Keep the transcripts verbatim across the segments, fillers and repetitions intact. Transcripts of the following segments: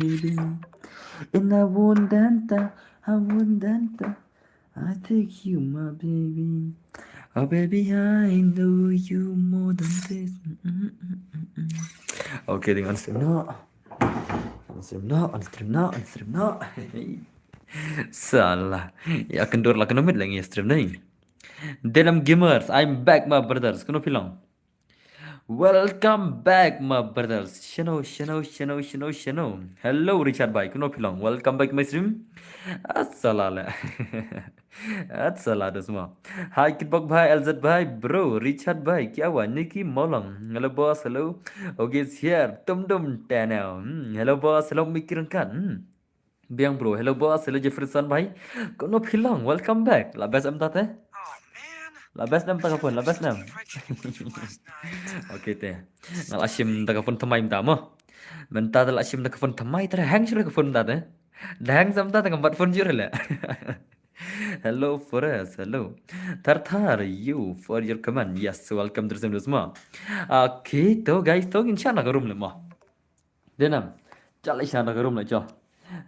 baby. In a wonderta, a wonderta. I take you, my baby. Oh, baby, I know you more than this. Mm, mm, mm, mm, mm. Okay, ding, on stream noh. On stream noh, on stream noh, on stream noh. Salah. Ïa kendur la kano mit lagi stream ni. Delam Gamers, I'm back, my brothers. Kano phi long? Welcome back, my brothers. Shano, shano, shano, shano, shano. Hello, Richard bhai. Kano phi long? Welcome back my stream. Asala le. Asala da sma. Hi, Kitbok bhai, L Z bhai, bro, Richard bhai, kya hua? Nikki Molong. Hello, boss. Hello. Ogis here. Tum dum tanao. Hmm. Hello, boss. Hello, Mickey Rangkat. Hmm. Biang, bro. Hello, boss. Hello, Jefferson bhai. Kano phi long? Welcome back. La best em ta te? La best em ta ka phone, la best em. Okay te. Nga la shim ta ka phone thymmai mynta mo. Mynta te la shim ta ka phone thymmai, te hang shuh ka phone mynta te. Hang sa mynta te, ngam bat phone shuh le. Hello, Forest. Hello. Thar thar, you for your comment. Yes, welcome to the same mo. Okay, to guys, to ngin shah na ka room le mo. Denam. Chal, shah na ka room le, chal.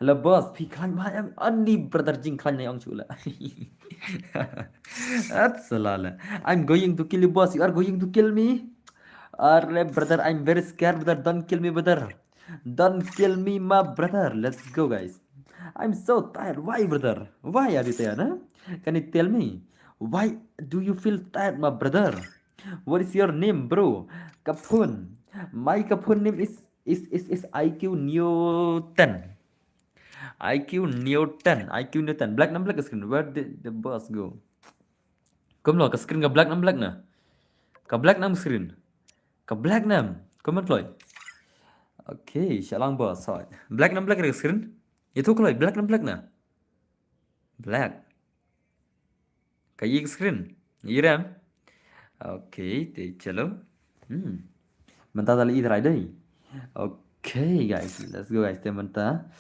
Le boss, phi khlaiñ bha em? Ani brother, jingkhlaiñ ne ong shu le. At sala le. I'm going to kill you, boss. You are going to kill me? Arre, brother, I'm very scared, brother. Don't kill me, brother. Don't kill me, my brother. Let's go, guys. I'm so tired. Why, brother? Why are you tired, huh? Can you tell me? Why do you feel tired, my brother? What is your name, bro? Ka phone. My ka phone name is, is, is, is I Q Newton. I Q Newton. I Q Newton. Black nam black screen. Where did the boss go? Kumno ka screen ka black nam black na? Ka black nam screen. Ka black nam. Comment kloi. Okay, shah lang boss. Hoi. Black nam black ka screen. Itu kloi. Black nam black na. Black. Ka ïa ka screen. Ïa ram. Okay, te chalo. Hmm. Mynta ta la ïa try dei. Okay, guys. Let's go, guys. Te mynta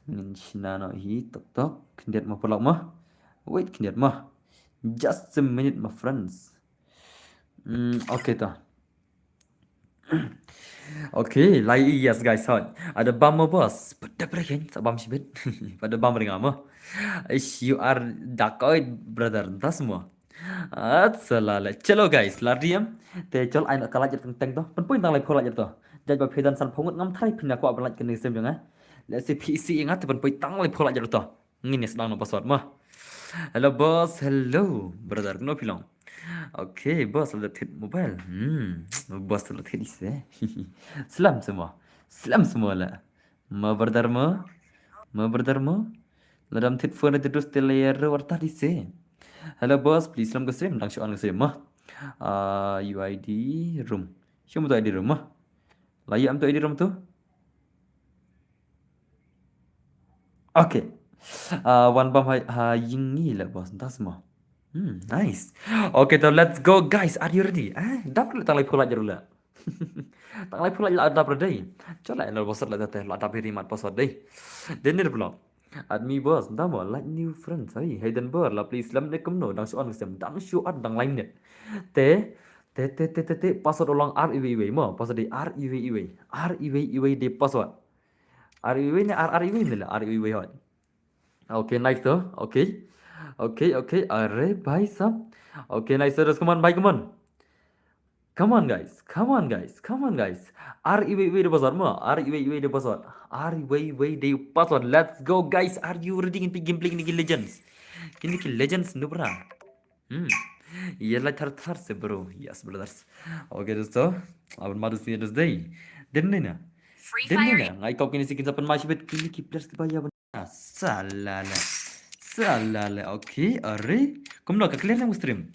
ngin shna noh hi, tok tok. Khyndiat mo, paralok mo. Wait, khyndiat mo. Just a minute, my friends. Hmm, okay to. Okay, lai, yes guys, hoi. Ada bam mo boss. Pada prekin, sa bam shibit. Pada bam ringa mo. Ish, you are dacoit, brother. That's mo. At sala le. Chalo guys, la diem. Te chal ai na ka like teng teng to. Pynpoi tang lai pho like to. Jaj ba phi don san phew ngut, ngam tharai phin ïa kwah ban like kane sem jong nga. Let's see, phi ïa nga te pynpoi tang lai pho like to. Ngin ïa sdang noh password mo. Hello boss, hello brother, kano phi long? Okay boss, la dep thied mobile. Hmm, boss la thied ise. Slem se mo. Slem se mo la. Mo brother mo. Mo brother mo. La dam thied phone te dus te la ïa ru warta ise. Hello boss, please slem ka stream, dang shu on ka stream mo. Ah, U I D room. Shu mo to I D room mo. La ïa am to I D room tu. Okay. Ah, wan bam ha, ha ïing ngi le boss, ntas mo. Hmm, nice. Okay, to let's go guys. Are you ready? Eh, dap le tang lai pho like jero le. Tang lai pho like la dap ready. Chal la, la boss la dap te, la dap ready mat password dei. Denir blo. Add me boss, nta mo, like new friends. Hey, Hayden Burr, la please lam ne kumno, dang shu on ka stream, dang shu on, dang lai minit. Te, te, te, te, te, te, password u long R E W E W mo, password dei R E W E W, R E W E W dei password. R E W E W ne R R E W E W ne le, R E W E W hoi. Okay, nice to. Okay. Okay, okay. Are bhai sahab. Okay, nice to. Come on, bhai, come on. Come on guys. Come on guys. Come on guys. R E W E W dei password mo. R E W E W dei password. R E W E W dei password. Let's go guys. Are you ready? Ngin peit gameplay kine ki legends. Kine ki legends nubra. Hmm. Ïa la thar thar se bro. Yes brothers. Okay dosto. Aban ma dosto ïa dosto dei. Den ne na. Den ne na. Ngai kop kine si kin sa pynmai shibit kine ki players kiba ïa. Salala. Salala. Okay, are. Kumno ka clear ne ka stream?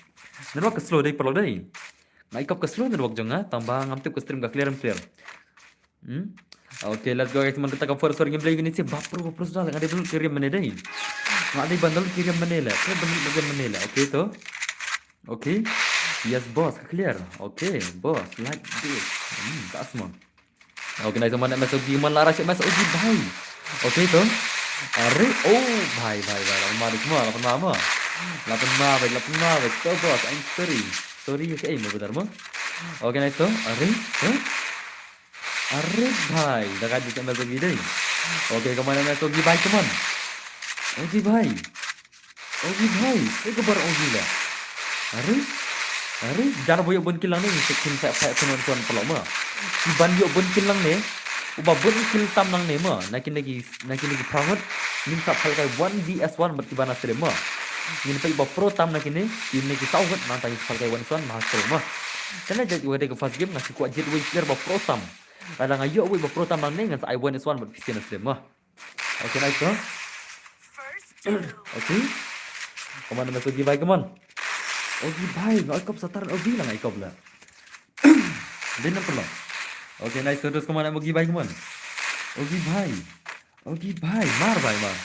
Network ka slow dei paralok dei. Ngai kop ka slow network jong nga, tang ba ngam tip ka stream ka clear em clear. Hmm? Okay, let's go guys. Man kata ka first round gameplay kine si bapro bapro suda nga dei bundle kirim mane dei. Nga dei bundle kirim mane le. Ke bundle kirim mane le. Okay to. Okay. Yes boss, ka clear. Okay, boss, like this. Hmm, that's one. Okay, nice one, M S O G, man la rush M S O G bhai. Okay to. Are, oh bhai bhai bhai, la pynma dei mo, la pynma mo. La pynma bhai, la pynma bhai. To boss, I'm sorry. Sorry, okay, mo brother mo. Okay, nice to. Are, eh? Are bhai, da ka dei M S O G dei. Okay, come on, nice. Okay, bhai, come on. Okay, bhai. Okay, bhai. Seh ka bar okay la. Are? Are? Jar ba ïoh bun kill nangne, seh kin sa pha kin wan son pala ma. Ki ban ïoh bun kill nangne. Uba bun kill tam nangne ma. Na kine ki, na kine ki prangot. Ngin sa phal kai one v one bad ki ban na stream ma. Ngin peit ba pro tam na kine. Kine ki saw ngut nangta ngin sa phal kai one v one ma ha stream ma. Kane jait wa dei ka first game nga shu kwah jied wei player ba pro tam. Lada nga ïoh wei ba pro tam nangne ngan sa ai one v one bad phi sien na stream ma. Okay, nice, no? Okay. Come on, nice, okay, bhai, come on. Okay, bhai, nga ikop satar, okay, la nga ikop la. Din na pernah. Okay, nice, terus, come on, okay, bhai, come on. Okay, bhai. Okay, bhai, mar, bhai, mar.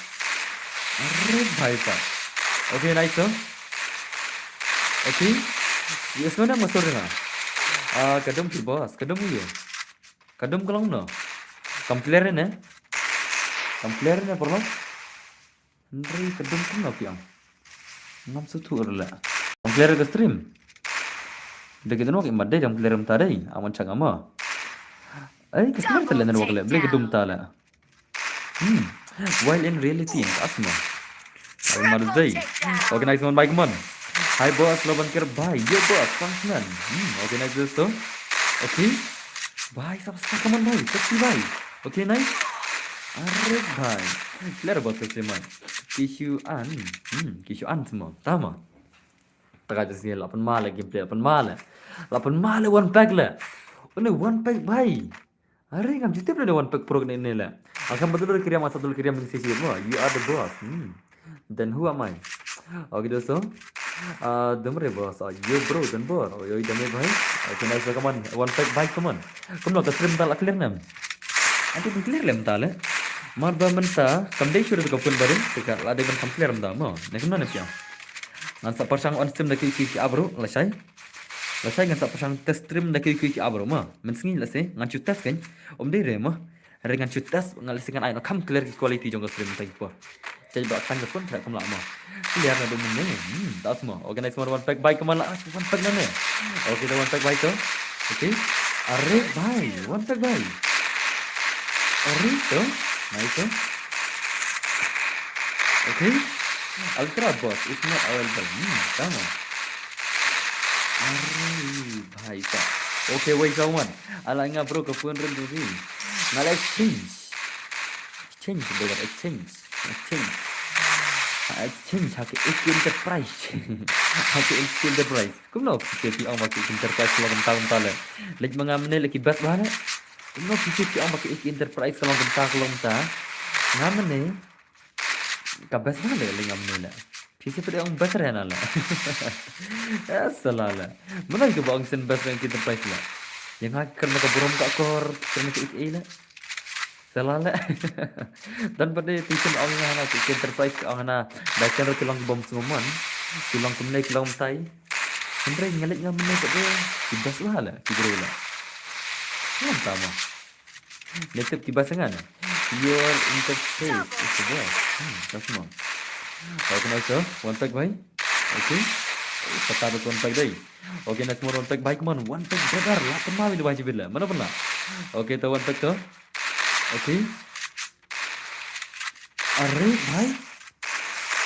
Are, bhai, sa. Okay, nice, no? Okay. Yes, mana masuk na. Ah, kadam ki boss, kadam ye. Kadam ka long no. Kam clear ne? Kam clear ne, parlo? Hynrei kadam kumno phi ong? Ngam sngewthuh ruh la. Kam clear ka stream. Da ki dang ki mat dei kam clear mynta dei. Aman chang ama. Ai, ka clear ta la network la. Balei kadam ta la. Hmm. While in reality, ka asma. Aman dei. Okay, nice one, bhai, come on. Hi boss, lo ban ker bhai. Yo boss, thanks man. Hmm, okay, nice, dosto. Okay. Bhai, sab sab, come on bhai. Sexy bhai. Okay, nice. Are bhai. Clear boss, sexy man. Kishu an. Hmm, kishu an semua. Tama. Taka just ni la pynmale gameplay, la pynmale. La pynmale one pack le. Une one pack bhai. Are ngam ju tip le one pack pro ne ne le. Akan betul kirim asal dul kirim min sisi mo. You are the boss. Hmm. Then who am I? Okay, dosto. Ah, dum re boss. Ah, yo bro, dan bor. Oh, yo, dame bhai. Okay, nice, come on. One pack bhai, come on. Kumno ka stream ta la clear ne em? Ati pun clear le mynta le. Mar ba mynta kam dei shuh da ka phone barim, te ka la dei ban kam clear mynta mo. Ne kumno ne phi ong? Ngan sa pyrshang on stream da ki ki ki abru, lashai. Lashai ngan sa pyrshang test stream da ki ki ki abru mo. Mynsngi lashai ngan shu test kan. Um dei re mo. Re ngan shu test ngan lashai ngan ai no kam clear ki quality jong ka stream mynta ki por. Jait ba tang ka phone ka kam la mo. Clear na dum ne. Hmm, das mo. Organize mo one pack bhai, come on la. One pack na ne. Okay, da one pack bhai to. Okay. Are bhai, one pack bhai. Are to. Nice to. Okay. Ultra boss is not available. Hmm, tama. Are bhai sa. Okay, wait, someone. Ala nga bro ka phone ring tu ni. Nga la exchange. Exchange, brother, exchange. Exchange. Ah, exchange ha ka A K Enterprise. Ha ka A K Enterprise. Kumno phi shu ong ba ka A K Enterprise ka long kumta kumta le. Leit ma nga mynne la ki best bha ne. Kumno phi shu ong ba ka A K Enterprise ka long kumta ka long kumta. Nga mynne ka best bha le, leit nga mynne le. Phi shu phi ong best re na le. Eh, sala le. Mynno ito ba ong sien best ka A K Enterprise le. Ïa nga kren ka burom ka akor, kren ka A K le. Sala le. Don pat de tension ong nga hana ki Enterprise ka ong hana. Dei kan ruh ki long bom sngewmon. Ki long kumne ki long myntai. Hynrei nga leit nga mynne pat de. Ki best bha le, ki briew le. Ngam tama. Native ki best nga ne. Your interface is the best. Hmm, that's more. Okay, nice, sir. One pack bhai. Okay. Sata da one pack dei. Okay, nice more one pack bhai. Come on, one pack brother. La pynma bhai, bhai jibit la. Mana pynma? Okay, to one pack to. Okay. Are bhai.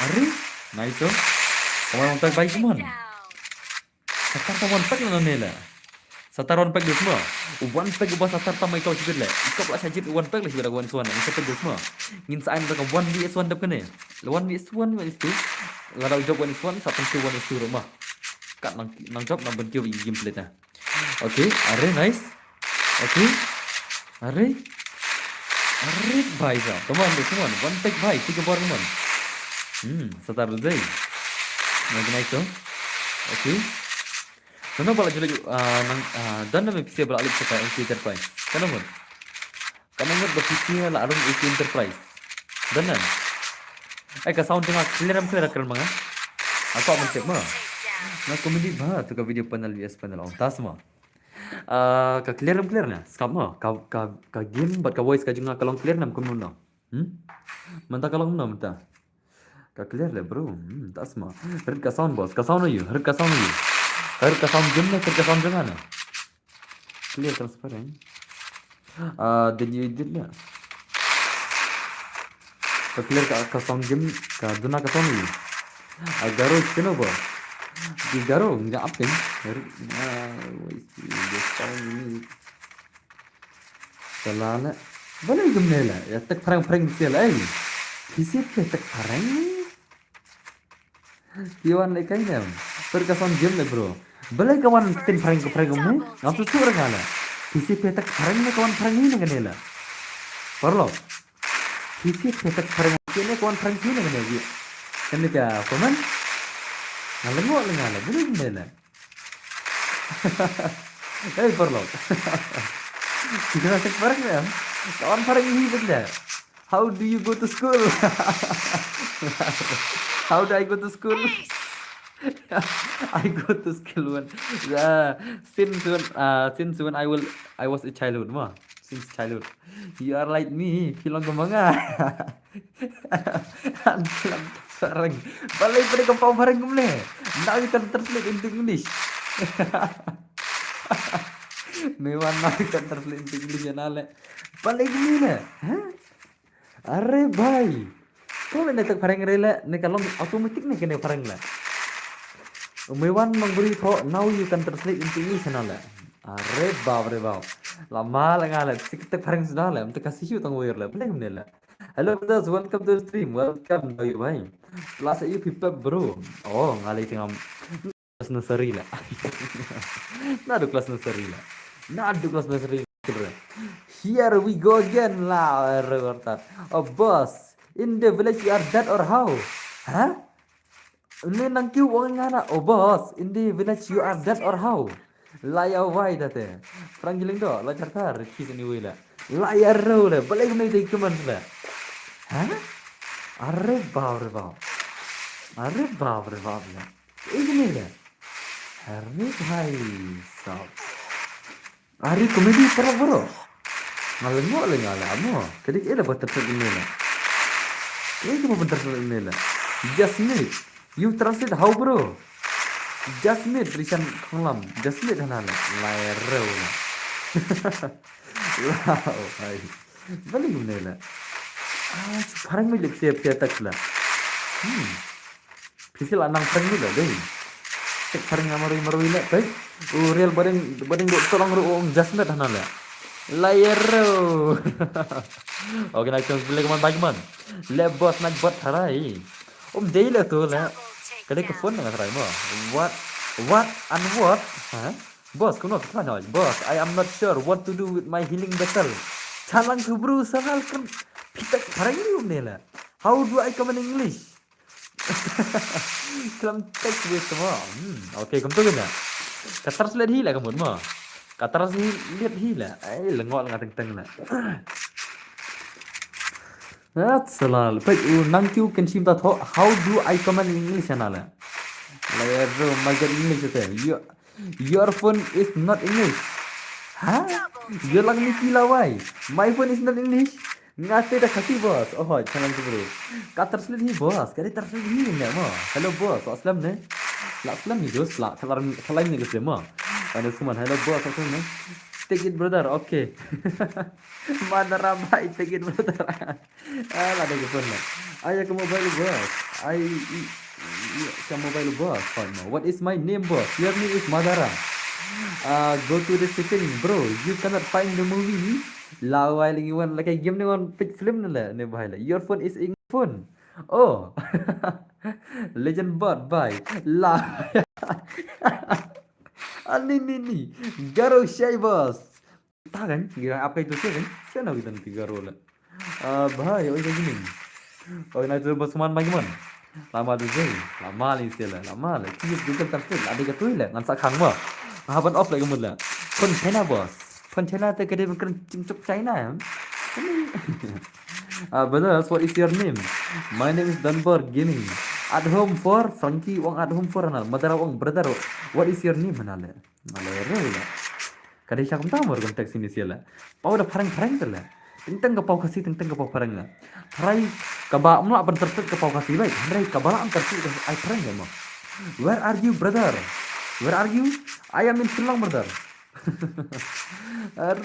Are. Nice, sir. Come on, one pack bhai. Come on. Satar ta one pack na ne la. Satar one pack dei sma. One pack uba satar ta mai kau sibit le. Ikop la sajit one pack le sibit one one. Ni sa pack dei sma. Ngin sa ain ka one v one dep kane. One v one, one v two. Lada u jop one v one, sa pyntu one v two ruh ma. Kat nang, nang jop nang pyntu i game play ta. Okay, are nice. Okay. Are. Are bhai sa. Come on, come on. One pack bhai, si ka bor man. Hmm, satar dei. Nice, nice, so. Okay. Nano bala jelo, ah, nang, ah, dan na me pisia bala alip saka A K Enterprise. Kana ngut. Kana ngut ba pisia la arum A K Enterprise. Dan nan. Eh, ka sound tengah clear am clear keren manga. Aku aman cek ma. Na comedy ba tu ka video panel, yes panel, ong tas ma. Ah, ka clear am clear na. Skam ma. Ka, ka, ka game bad ka voice ka jong nga ka long clear nam kumno na. Hmm? Mynta ka long na mynta. Ka clear le bro. Hmm, tas ma. Rit ka sound boss. Ka sound ayu. Rit ka sound ayu. Rit ka sound game na, rit ka sound jong nga na. Clear transparent. Ah, then you did na. Ka clear ka, ka sound game, ka duna ka sound ni. A Garo chino ba. Ki Garo nga apin. Salala. Balei gum ne la. Ya tak phareng phareng sia la. Ai. Kisi ke tak phareng ni. Ki wan le kai nem. Per ka sound game le bro. Balei ka wan ktien phareng ka phareng ne? Ngam su su rang la. Kisi pe tak phareng ne ka wan phareng ni ne ka ne la. Paralok. Kisi pe tak phareng ne ka wan phareng ni ne ka ne. Kan ne ka comment. Nga lengo lenga la. Balei ne la. Hey paralok. Kisi pe tak phareng ne. Ka wan phareng ni benda. How do you go to school? How do I go to school? I go to school when uh, since when uh, since when I will I was a childhood ma since childhood. You are like me, phi long ka manga. An phi long phareng. Balei pade ka pau phareng kumne. Now you can translate into English. Mewan now you can translate into English na le. Balei kumne. Huh? Are bhai. Ko le ne tak phareng re le ne ka long automatic ne kene phareng le. Umai wan nong bri tho now you can translate into English na le. Are bab re bab. La ma le nga le sik tak phareng sida le mte ka sihu tang wir le. Pleng ne le. Hello brothers, welcome to the stream. Welcome to you bhai. Plus you people bro. Oh, nga le tengam class nursery la. Nadu class nursery la. Nadu class nursery. Here we go again la. Rewartat. Oh boss, in the village you are dead or how? Huh? Ne nang kiu ong nga na. Oh boss, in the village you are dead or how? La ya wai da te. Frank giling do la chartar kis ni wila. La ya ro le. Balai kumai te kuman sila. Huh? Are bau re bau. Are bau re bau le. Igni le. Are bhai sab. Are comedy para bro. Ngal ngo le ngal amo. Kadi ke le batar sa ini le. Ke ke batar sa ini le. Just me. You translate how bro? Just me Rishan Khonglam. Just me hana le. Lai ro le. Wow. Ai. Bali gumne le. Ah, parang mi lip siap siap tak la. Hmm. Pisi la nang phareng ni la dei. Tek phareng nga marui marui la dei. U real badeng badeng dok tolong ru ong jasmet hana la. Layero. Okay, nak tong bile man bag man. Le boss nak bot tharai. Um dei la tu la. Kade ka phone nga tharai mo. What what and what? Ha? Boss, kumno ka thwa noj? Boss, I am not sure what to do with my healing battle. Chalang tu bro sangal kan. Pitak phareng ni um ne la. How do I comment in English? Klam text with mo. Hmm, okay, kumtu gina. Ka translate hi la ka mut mo. Ka translate hi la. Ai lengo nga teng teng la. That's a lot. Pek u nang kiu kan shim ta tho. How do I comment in English na la? La ya bro, my god English te. Your phone is not English. Ha? Yo lang ni ki lawai. My phone is not English. Nga te da Khasi boss. Oh, channel tu bro. Ka translate hi boss. Ka translate hi ne mo. Hello boss. Aslam ne. La aslam ni dos la. Kalar kalar ni dos mo. Ada seman. Hello boss. Aslam ne. Take it brother. Okay. Madara bhai, take it brother. Ah, la dei ka phone la. Ai ka mobile boss. Ai ka mobile boss. Phone mo. What is my name boss? Your name is Madara. Ah, go to the setting bro. You cannot find the movie. La wai lagi wan la kai game ne wan pick film ne la ne bhai la. Your phone is in phone. Oh. Legend bot bhai. La. Ani ni ni. Garo shy boss. Tagan, gira ap kai tu sih kan? Siapa kita nanti garo la. Ah, bhai, oi ka gini. Oi na tu bos man bagi man. Lama tu sih. Lama ni sih la. Lama la. Kis Google Translate. Ada ka tu la. Ngan sa khang mo. Haban off la ka mut la. Phone China boss. Phone China te kade kan cimcuk China ya. Ah, brothers, what is your name? My name is Dunbar Gaming. At home for Frankie Wong at home for anal. Madara Wong brother. What is your name anal? Ngale re la. Ka dei sha kumta mor konteks ini sia la. Pau da phareng phareng te la. Teng teng ka pau Khasi, teng teng ka pau phareng la. Tharai kaba mla ban terset ka pau Khasi bai. Tharai kaba la an terset ka ai phareng ya mo. Where are you brother? Where are you? I am in Shillong brother. Are.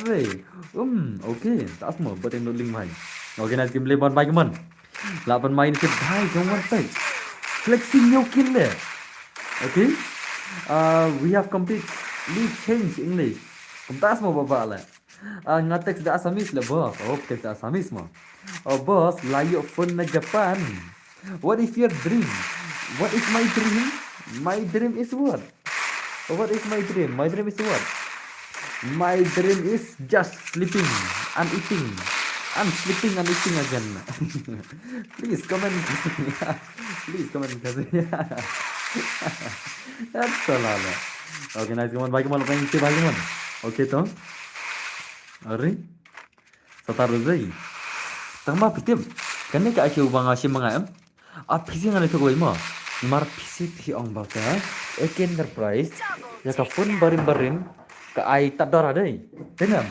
Um, okay. Tas mo bateng no ling mai. Okay, na kim le ban bai man. Lah ban mai ni se bhai jong wan pek. Flexing yo kill le. Okay. Uh, we have completely changed English. Kumta mo baba le. Uh, nga text da Assamese le boss. Oh, text da Assamese mo. Oh boss, la yo phone na Japan. What is your dream? What is my dream? My dream is what? What is my dream? My dream is what? My dream is just sleeping and eating and sleeping and eating again. Please comment. Please comment. That's all. Okay, nice. Come on, bye, come on, bye, come on. Okay, to. Are? Satar zai. Tang ba phi tip. Kane ka ake u ba nga shim ma nga em. A phi sngewthuh kawei mo. Namar phi sngewthuh ong ba ka A K Enterprise ïa ka phone barim barim ka ai tad dor ha dei. Te ngam.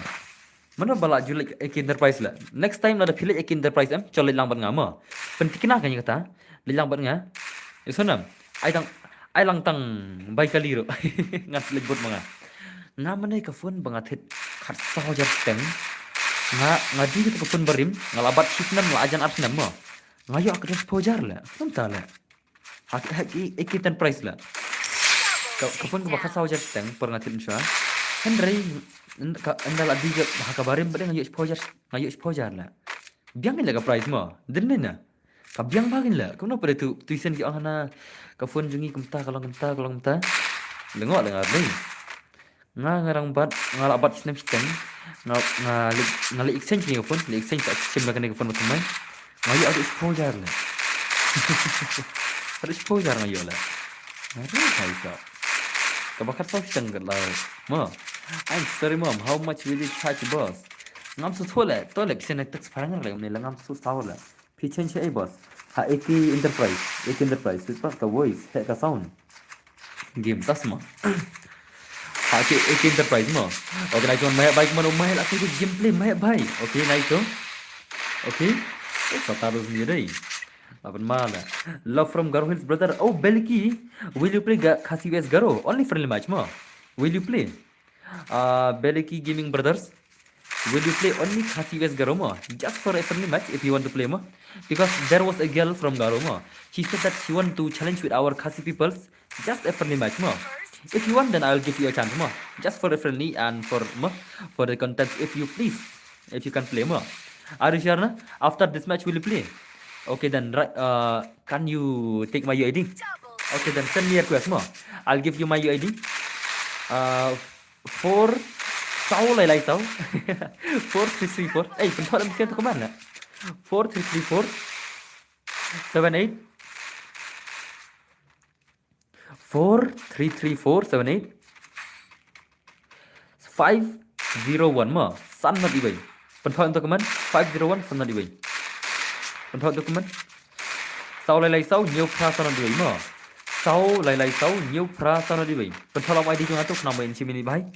Mano ba la ju leit A K Enterprise la. Next time lada phi leit A K Enterprise em, chol leit lang bad nga mo. Pynthikna kane kata. Leit lang bad nga. Ïa sngewthuh. Ai tang, ai lang tang bai kali ruh. Ngan leit bud ma nga. Nga mynne ka phone ba nga thied khatsaw hajar shiteng. Nga, nga die kata ka phone barim, nga la bat shi snem, la jan ar snem mo. Nga ïoh ka dei shiphew hajar le. Kumta le. Ha ki, ha ki, A K Enterprise le. Ka, ka phone kaba khatsaw hajar shiteng, por nga thied mynshuwa. Hynrei, yn-, ka, ynda la die ka, ha ka barim pat nga ïoh shiphew hajar, nga ïoh shiphew hajar le. Biang le ka price mo. Dei na. Ka biang bha kein la. Kumno pat tu, tu isen ki ong hana ka phone jong ngi kumta, ka long kumta, ka long kumta. Lyngngoh lyngngoh dei. Nga nga rang bat, nga la bat snem shiteng. Nga, nga leit, nga leit exchange ïa ka phone, leit exchange sa shim la kane ka phone ba thymmai. Nga ïoh haduh shiphew hajar le. Haduh shiphew hajar nga ïoh le. Nga rang hai sa. Kaba khatsaw shiteng kat la. Ma. I'm sorry mom, how much will you charge boss? Ngam sngewthuh le, to le phi sngewthuh pharang le, ne la ngam sngewthuh le. Phi change shaei boss? Ha A K Enterprise, A K Enterprise, phi pat ka voice, heh ka sound. Game ta sma. Ha A K, A K Enterprise mo. Okay, nice one, mai bhai, kumno mai la sini gameplay, mai bhai. Okay, nice one. Okay. Eh, satar ni dei. Laban mala. Love from Garo Hills, brother. Oh, Belki, will you play Ga-, Khasi West Garo? Only friendly match mo. Will you play? Uh, Beliki Gaming Brothers, will you play only Khasi West Garo mo? Just for a friendly match if you want to play mo. Because there was a girl from Garo mo. She said that she want to challenge with our Khasi peoples. Just a friendly match mo. If you want, then I'll give you a chance mo. Just for a friendly and for mo, for the content if you please. If you can play mo. Are you sure na? After this match will you play? Okay then, right, uh, can you take my U I D? Okay then, send me a request mo. I'll give you my U I D. Uh, four, saw lai lai saw. Four three three four. Ei, pynthoh lam sien to kaman la. Four three three four, seven eight. Four three three four seven eight. Five zero one mo. San nod iwei. Pynthoh to kaman. Five zero one san nod iwei. Pynthoh to kaman. Saw lai lai saw, hynñiew phra san nod iwei mo. Saw lai lai saw, hynñiew phra san nod iwei. Pynthoh lam I D jong nga to, khnang ba in shim ïa ngi bhai.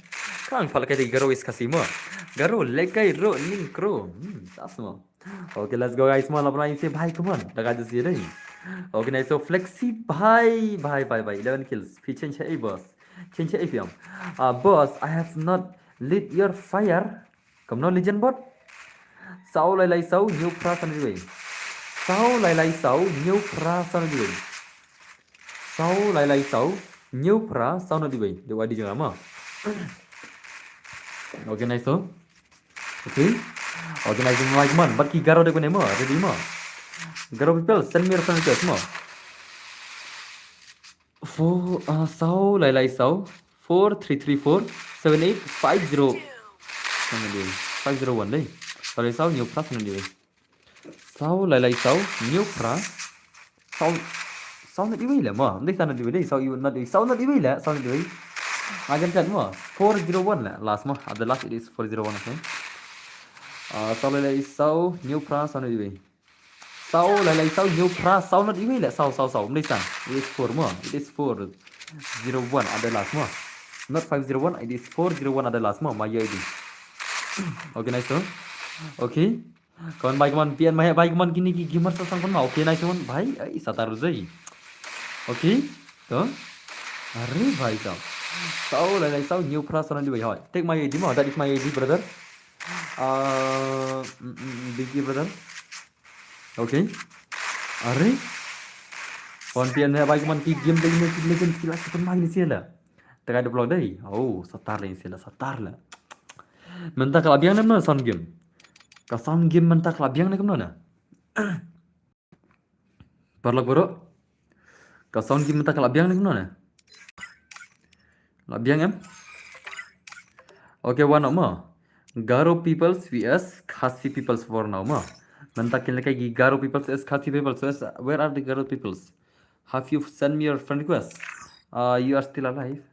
Khnang pha lehkai te Garo is Khasi mo. Garo lehkai ro ning kro. Hmm, tas mo. Okay, let's go guys mo, la bnai se bhai, come on. Da ka jasi dei. Okay, nice, so Flexi bhai, bhai, bhai, bhai. Eleven kills. Phi change shaei boss? Change shaei phi ong? Ah, boss, I have not lit your fire. Kumno legend bot? Saw lai lai saw, hynñiew phra san nod iwei. Saw lai lai saw, hynñiew phra san nod iwei. Saw lai lai saw, hynñiew phra san nod iwei. Dei wa di jong nga mo. Okay, nice so. Okay. Okay, nice, nice man. Bad ki Garo de kone mo, ready mo. Garo people, send me your friend request mo. Four, uh, saw lai lai saw, four three three four seven eight five zero. Five zero one dei. Saw lai saw, hynñiew phra san nod iwei. Saw lai lai saw, hynñiew phra. Saw, saw nod iwei le mo. Ndei san nod iwei dei. Saw iwei nod iwei. Saw nod iwei le. Saw nod iwei. Nga jan kat mo. Four zero one le. Last mo. At the last it is four zero one, okay. Uh, saw lai lai saw, hynñiew phra san nod iwei. Saw lai lai saw, hynñiew phra san nod iwei le. Saw, saw, saw. Ndei san. It is four mo. It is four zero one at the last mo. Not five zero one. It is four zero one at the last mo. My U I D. Okay, nice one. Okay. Kawan bhai, kawan pian mai bhai, kawan kini ki gamer sa sang kawan. Okay, nice one bhai. Ai, satar zai. Okay. To. Are bhai saw. Saw lai lai saw, hynñiew phra san nod iwei hoi. Take my I D mo. That is my I D, brother. Uh, mm, mm, mm, Biggie brother. Okay. Are? Pon pia ne bai kuman ki game dei ne ki legend ki la ki pun mai ni sila. Tengah dua puluh dei. Oh, satar le sila, satar le. Mynta ka la biang ne mno sound game. Ka sound game mynta ka la biang ne kumno ne. Paralok baroh. Ka sound game mynta ka la biang ne kumno ne. La biang em. Okay, wan mo. Garo peoples V S Khasi peoples for now mo. Mynta kin lehkai ki Garo peoples V S Khasi peoples. Where are the Garo peoples? Have you sent me your friend request? Uh, you are still alive.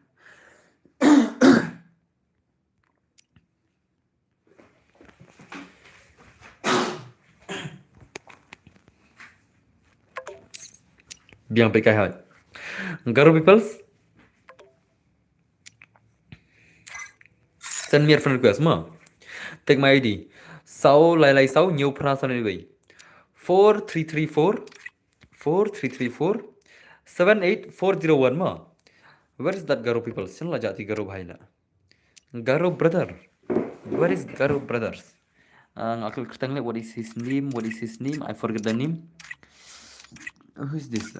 Biang pe kai hai. Garo peoples. Send me a friend request mo. Take my I D. Saw lai lai saw new pra san anyway. Four three three four, four three three four, seven eight four zero one mo. Where is that Garo people? Sino la jah ti Garo bhai la. Garo brother. Where is Garo brothers? Uh, nga kyrteng le, what is his name? What is his name? I forget the name. Who is this?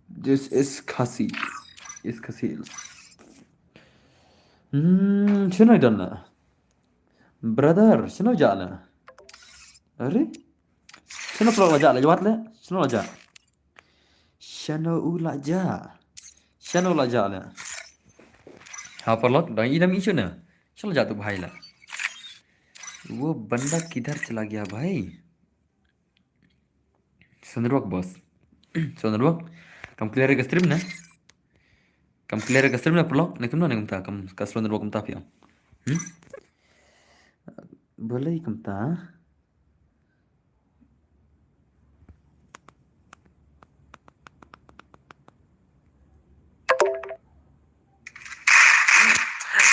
This is Khasi. Is Khasi Hills. Hmm, sino don la? Brother, sino jah la? Are? Sino paralok la jah la? Jawab le. Sino la jah? Sino u la jah? Sino la jah la? Ha paralok, dang i dang i sino. Sino la jah tu bhai la? वो बंदा किधर चला गया भाई? Sino ruak boss. Sino ruak. Kam clear ka stream ne? Kam clear ka stream ne paralok? Ne kumno ne kumta? Kam ka sino ruak kumta phi ong. Hmm? Balei kumta?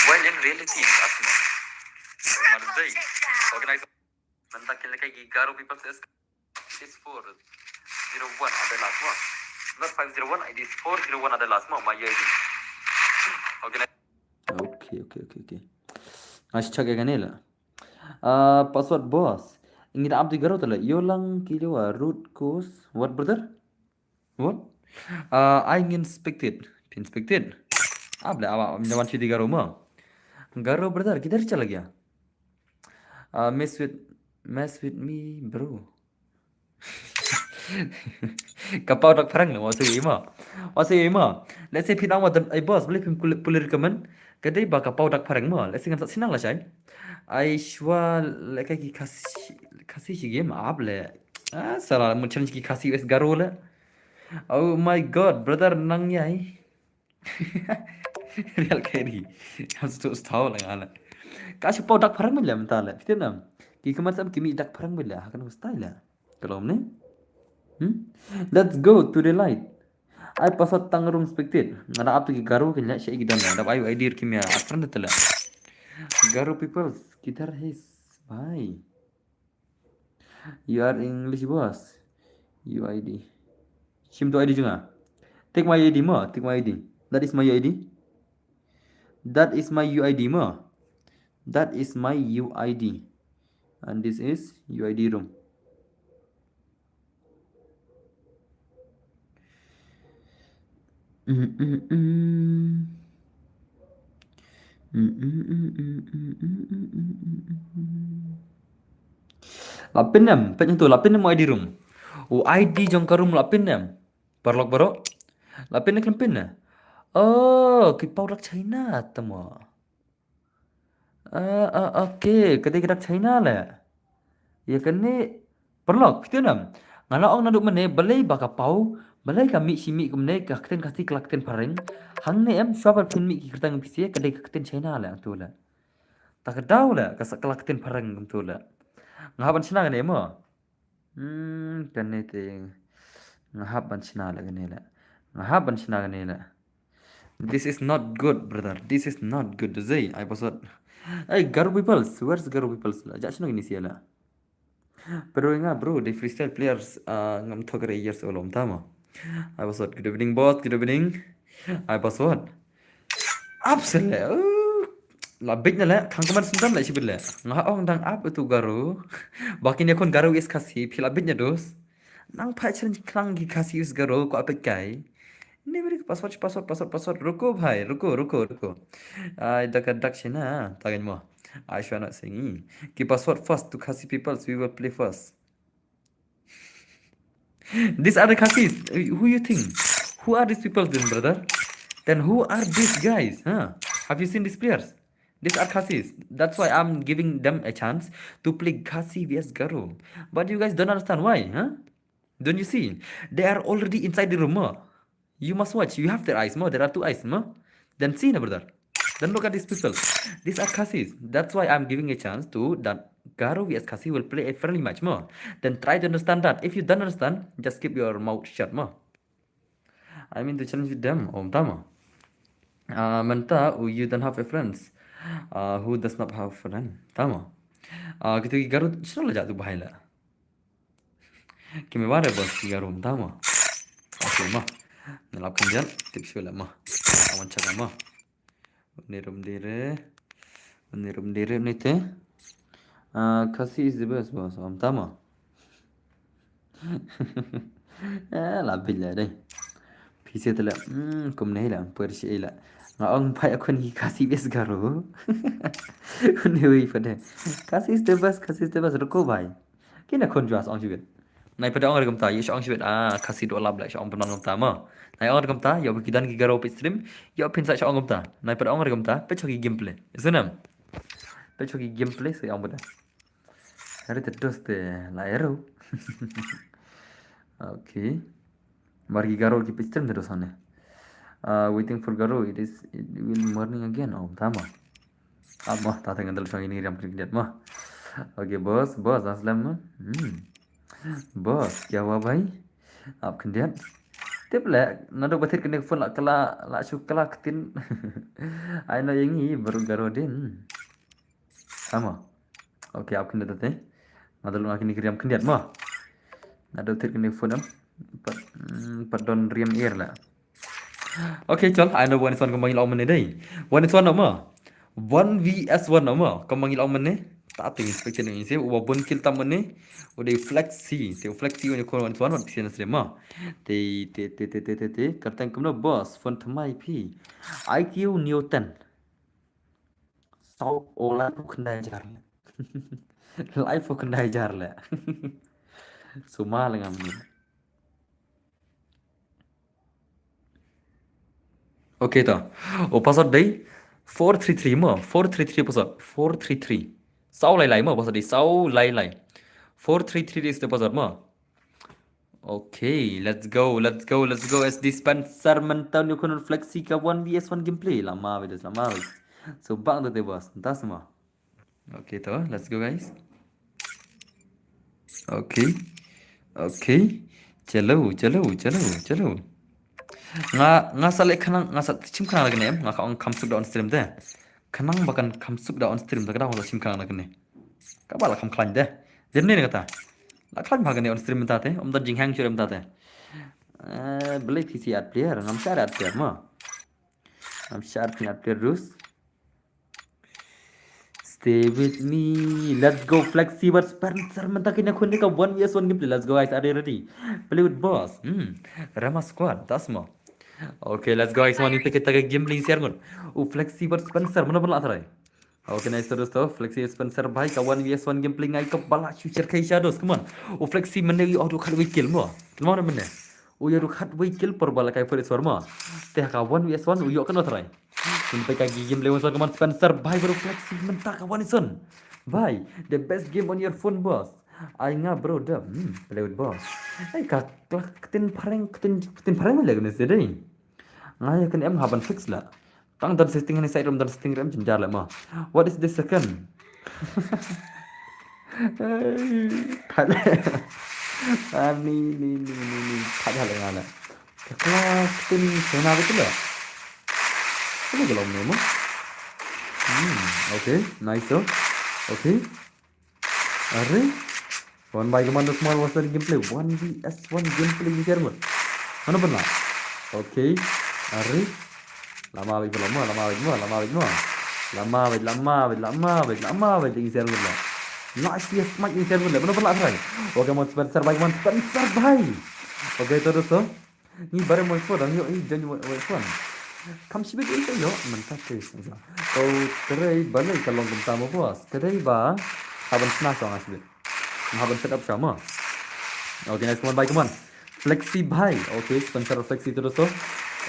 While in reality, Asma, Marzai, organize. Mynta kin lehkai ki Garo people says it's four zero one ada last one. Not five zero one, it is four zero one ada last mo, my I D. Organize. Okay, okay, okay, okay. Nga check again la. Uh, password boss. Ngi da ap di Garo tala. Yolang kilowa root cause. What, brother? What? Uh, I ngin spectate. Pin spectate. Ap le awa am jawan chidi Garo mo. Garo brother, किधर चला गया? Uh, mess with, mess with me, bro. Ka pau dak phareng le, wa se ma. Wa se ma. Let's say phi nang wa ai boss, balei phim pule recommend. Ka dei ba ka pau dak phareng ma. Let's say ngan sa sinang la shai. Ai shwa lehkai ki Khasi, Khasi shi game ap le. Ah, sala mun challenge ki Khasi wes Garo le. Oh my God, brother nang yai. Real carry. Am stu stau la ngala. Ka shi pau dak phareng mila mynta le. Fitin am. Ki kamat sam kimi dak phareng mila. Hakan ku style la. Kalau ne. Hmm? Let's go to the light. Ai password tang rung spectate. Ngada ap tu ki Garo kin ya shi ki don. Dap ayu I D kim ya. Afran tala. Garo peoples. किधर है भाई? You are English boss. U I D. Shim tu I D jong nga. Take my I D mo, take my I D. That is my U I D. That is my U I D mo. That is my U I D. And this is U I D room. La pin em, pin tu, la pin em I D room. U I D jong ka room la pin em. Paralok baroh. La pin em, la pin em. Oh, ki pau dak China tamo. Ah, ah, okay, ka dei ka dak China le. Ïa kane paralok, phi tip ne em. Nga la ong naduh mynne balei ba ka pau, balei ka mih shi mih kumne ka ktien Khasi ka la ktien phareng. Hangne em shuwa ba phin mih ki kyrteng phi sha ka dei ka ktien China le tu le. Ta ka daw le ka sa ka la ktien phareng kumtu le. Nga hap ban shna kane mo. Hmm, kane te nga hap ban shna le kane le. Nga hap ban shna kane le. This is not good, brother. This is not good. Zai, ai password. Hey, Garo peoples. Where's Garo peoples? Jah shna kane sia la. Pero nga bro, the freestyle players, uh, ngam thok re years olom tama. Ai password. Good evening, boss. Good evening. Ai password. Absolutely. Oh. La bit na le, khang kaman sendam la shibit le. Nga ong dang ap itu Garo. Ba kin ïakhun Garo is Khasi, phi la bit na dos. Nang pha chen klang ki Khasi is Garo, ko apit kai. Ni beri password, password, password, password. Ruko bhai, ruko, ruko, ruko. Ai, dak, dak sina, tagan mo. I shall not sing. Ki password first to Khasi people, so we will play first. These are the Khasis. Who you think? Who are these people then, brother? Then who are these guys? Huh? Have you seen these players? These are Khasis. That's why I'm giving them a chance to play Khasi V S Garo. But you guys don't understand why, huh? Don't you see? They are already inside the room, huh? You must watch. You have their eyes, mo. There are two eyes, mo. Then see, na, brother. Then look at these people. These are Khasis. That's why I'm giving a chance to that Garo V S Khasi will play a friendly match, mo. Then try to understand that. If you don't understand, just keep your mouth shut, mo. I mean to challenge with them, om tama. Uh, mynta, oh, you don't have a friends. Uh, who does not have a friend? Tama. Uh, kita ki Garo, sino la jatuh bahai la. Ki me bare bos ki Garo, tama. Okay, ma. Nalap kan jal, tip shu la ma. Awan chaka ma. Ni rum dire. Ni rum dire ni te. Uh, Khasi is the best, boss. Om tama. Eh, la bil la dai. Phi se tala. Hmm, kum nei la, per shi la. Nga ong pai akun ki Khasi bes Garo. Ni wi pada. Khasi is the best, Khasi is the best. Ruko bhai. Kina khun jwas ong shibit. Nai pada ong re kumta, ïa ong shibit. Ah, Khasi do lab la, ong pynban kumta mo. Nai ong re kumta, ïa ki don ki Garo pit stream, ïa phin sa ong kumta. Nai pada ong re kumta, peit ki gameplay. Isnam. Peit ki gameplay sa ong pada. Hari te dos te la ero. Okay. Mar ki Garo ki pit stream te dos ane. Uh, waiting for Garo, it is, it will morning again. Oh, tama. Ama, ta tengah dal shong ini riam khyndiat ma. Okay, boss, boss, aslam ma. Hmm. Boss, kya hua bhai? Ap khyndiat. Tip le, nado bathit kene phone la kala, la shu kala ktin. Ai no yengi baru Garo din. Ama. Okay, ap khyndiat te. Nado lu ngakini riam khyndiat ma. Nado thit kene phone am. Pat, hmm, pat don riam air la. Okay, chol, ai no one is one kembang ilong mene dei. One is one no ma. One V S one no ma. Kembang ilong mene. Ta ting inspector ni inse. Uwa bun kill tam mene. Uwa dei Flexi. Te Flexi uwa ni kon one is one, one P C na sre ma. Te, te, te, te, te, te, te. Kartang kumno boss. Phone thamai phi. I Q Newton. Saw o live u khyndai jar le. Live u khyndai jar le. Suma le ngam ni. Okay to. O password dei four three three mo. Four three three password. Four three three. Saw lai lai mo password dei. Saw lai lai. Four three three is the password mo. Okay, let's go, let's go, let's go. S D Spencer, mynta u khun Flexi ka one V S one gameplay. Lama beit, lama beit. So bang tu te boss, tas ma. Okay to, let's go guys. Okay. Okay. Chalo, chalo, chalo, chalo. Nga, nga sa leh khnang, nga sa chim khnang la kane em, nga ka ong kham suk da on stream te. Khnang ba kan kham suk da on stream te, ka dang sa chim khnang la kane. Kaba la kham khlaiñ te. Jem ne kata. La khlaiñ ba kane on stream mynta te, ym don jinghang shuh mynta te. Eh, balei P C ad player, ngam shah ad player ma. Ngam shah phin ad player dus. Stay with me. Let's go Flexi versus Spencer. Mynta kine khun ka one V S one gameplay. Let's go guys, are you ready? Play with boss. Hmm. Rama squad, das mo. Okay, let's go guys. Mani te kita ka gameplay share ngut. U Flexi versus Spencer, mano ban la try? Okay, nice to dosto. Flexi Spencer bhai ka one V S one gameplay ngai ka ba la shu share kai shadows. Come on. U Flexi mynne u ïoh du khatwei kill mo. Come on mynne. U ïoh du khatwei kill por ba la kai for iswar mo. Te ka one V S one u ïoh kano try. Mynta ka game le one, come on Spencer bhai bro, Flexi mynta ka one is one. Bhai, the best game on your phone boss. Ai nga bro da, hmm, play with boss. Ai ka, ka ktin phareng, ktin, ktin phareng le kane se dei. Nga ïa kane em ha ban fix la. Tang don setting ni side room don setting room jynjar la ma. What is this second? Khat. Ah, ni, ni, ni, ni, ni. Khat hal nga la. Ka kla ktin sena betul la. Ini belum ni mo. Hmm, okay, nice oh. Okay. Are? One by Commander Small was the gameplay. One V S one gameplay di share mo. Mana pernah? Okay. Are? Lama bagi mo, lama bagi mo, lama bagi mo. Lama bhai, lama bhai, lama bhai, lama bhai, ïing share bhai. La shi smite ïing share bhai. Bano bala bhai. Okay, mon Spencer bhai, mon Spencer bhai. Okay, to dosto. Ngi bare mon spo dang yo i jan yo swan. Kam shibit i yo man ta te. To trei balei ka long kumta mo boss. Kadei ba. Haban sna song shibit. Haban set up sama. Okay, nice, come on bhai, come on. Flexi bhai. Okay, Spencer Flexi to dosto.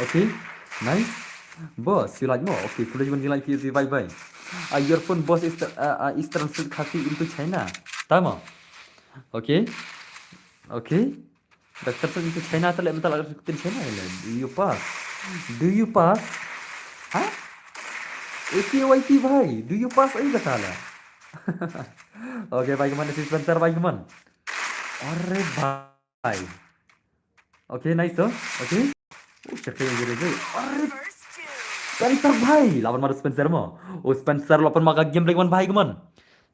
Okay. Nice. Boss, you like more? Okay, Flexi, you like Flexi bhai bhai. Uh, your phone boss is uh, uh, is translate Khasi into China. Tama. Okay. Okay. Doctor sa into China ta le mental doctor in China le. Do you pass? Do you pass? Ha? A K Y T bhai, do you pass? Ai kata la. Okay, bhai, come on, this is Spencer, bhai, come on. Are bhai. Okay, nice, oh. Okay. Oh, check it out. Are Spencer bhai. Lawan madu Spencer mo. Oh, Spencer lawan ma ka game break man bhai, come on.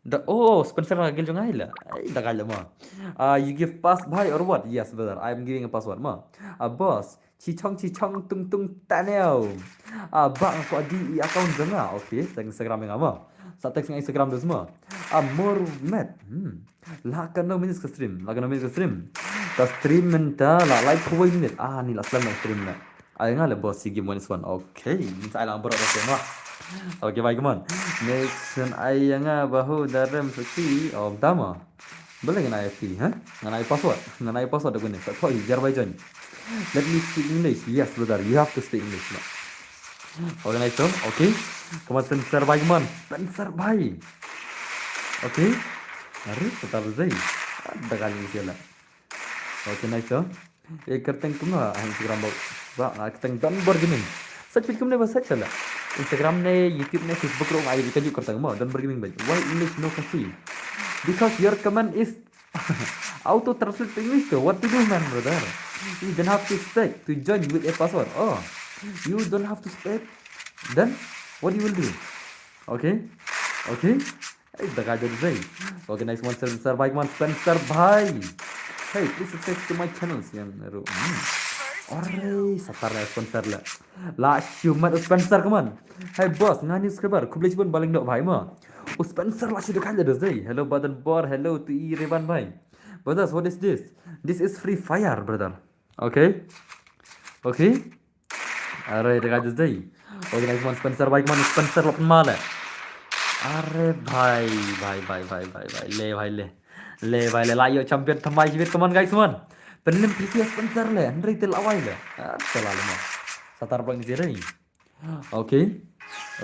Da, oh, Spencer ka gel jong ai la. Ai, da ka la ma. Ah, you give pass bhai or what? Yes, brother. I am giving a password ma. Ah, boss. Chichong chichong tung tung taneo. Ah, ba ko di i account jong nga. Okay, sa Instagram nga ma. Sa text nga Instagram dus ma. Ah, more met. Hmm. La ka no minutes ka stream. La ka no minutes ka stream. Ka stream mynta la like ko minute. Ah, ni la slam na stream na. Ai nga le boss si game one is one. Okay, mynta ai lang bro okay ma. Okay, bhai, come on. Next one ai nga bahu daram suci. Oh, tama. Boleh ngan ai free, ha? Ngan ai password. Ngan ai password aku ni. Sa thoi jar bai join. Let me speak English. Yes, brother. You have to speak English. No? Okay, nice, oh. Okay. Come on, Spencer bhai, come on. Spencer bhai. Okay. Are, setar zai. Ada kali ni sila. Okay, nice, oh. Eh, kerteng kumno ha Instagram ba. Ba, ah, kerteng Don Borgiming. Search bit kumne ba search la. Instagram ne, YouTube ne, Facebook ro ai ka ju kerteng mo Don Borgiming ba. Why English no Khasi? Because your comment is auto translate to English to. What to do, man, brother? You don't have to speak to join with a password. Oh, you don't have to speak. Then what you will do? Okay? Okay? Hey, da ka jadi zai. Okay, nice one, Spencer bhai, come on, Spencer bhai. Hey, please subscribe to my channel yang ru. Hmm. Ore, setar la Spencer la. La shumat Spencer, come on. Hey boss, nga ni subscriber. Khublei shibun ba leng doh bhai ma. Oh, Spencer la shi da ka jadi zai. Hello Badan Bor, hello to i Revan bhai. Brothers, what is this? This is Free Fire, brother. Okay? Okay? Are, da ka jadi zai. Okay, nice one, Spencer bhai, come on, Spencer lawan ma la. Are bhai, bhai, bhai, bhai, bhai, bhai. Le bhai le. Le bhai le, la yo champion thamai shibit, come on guys, come on. Penlim P C Spencer le, hynrei te la wai le. Ah, sala le ma. Setar bang zai. Okay.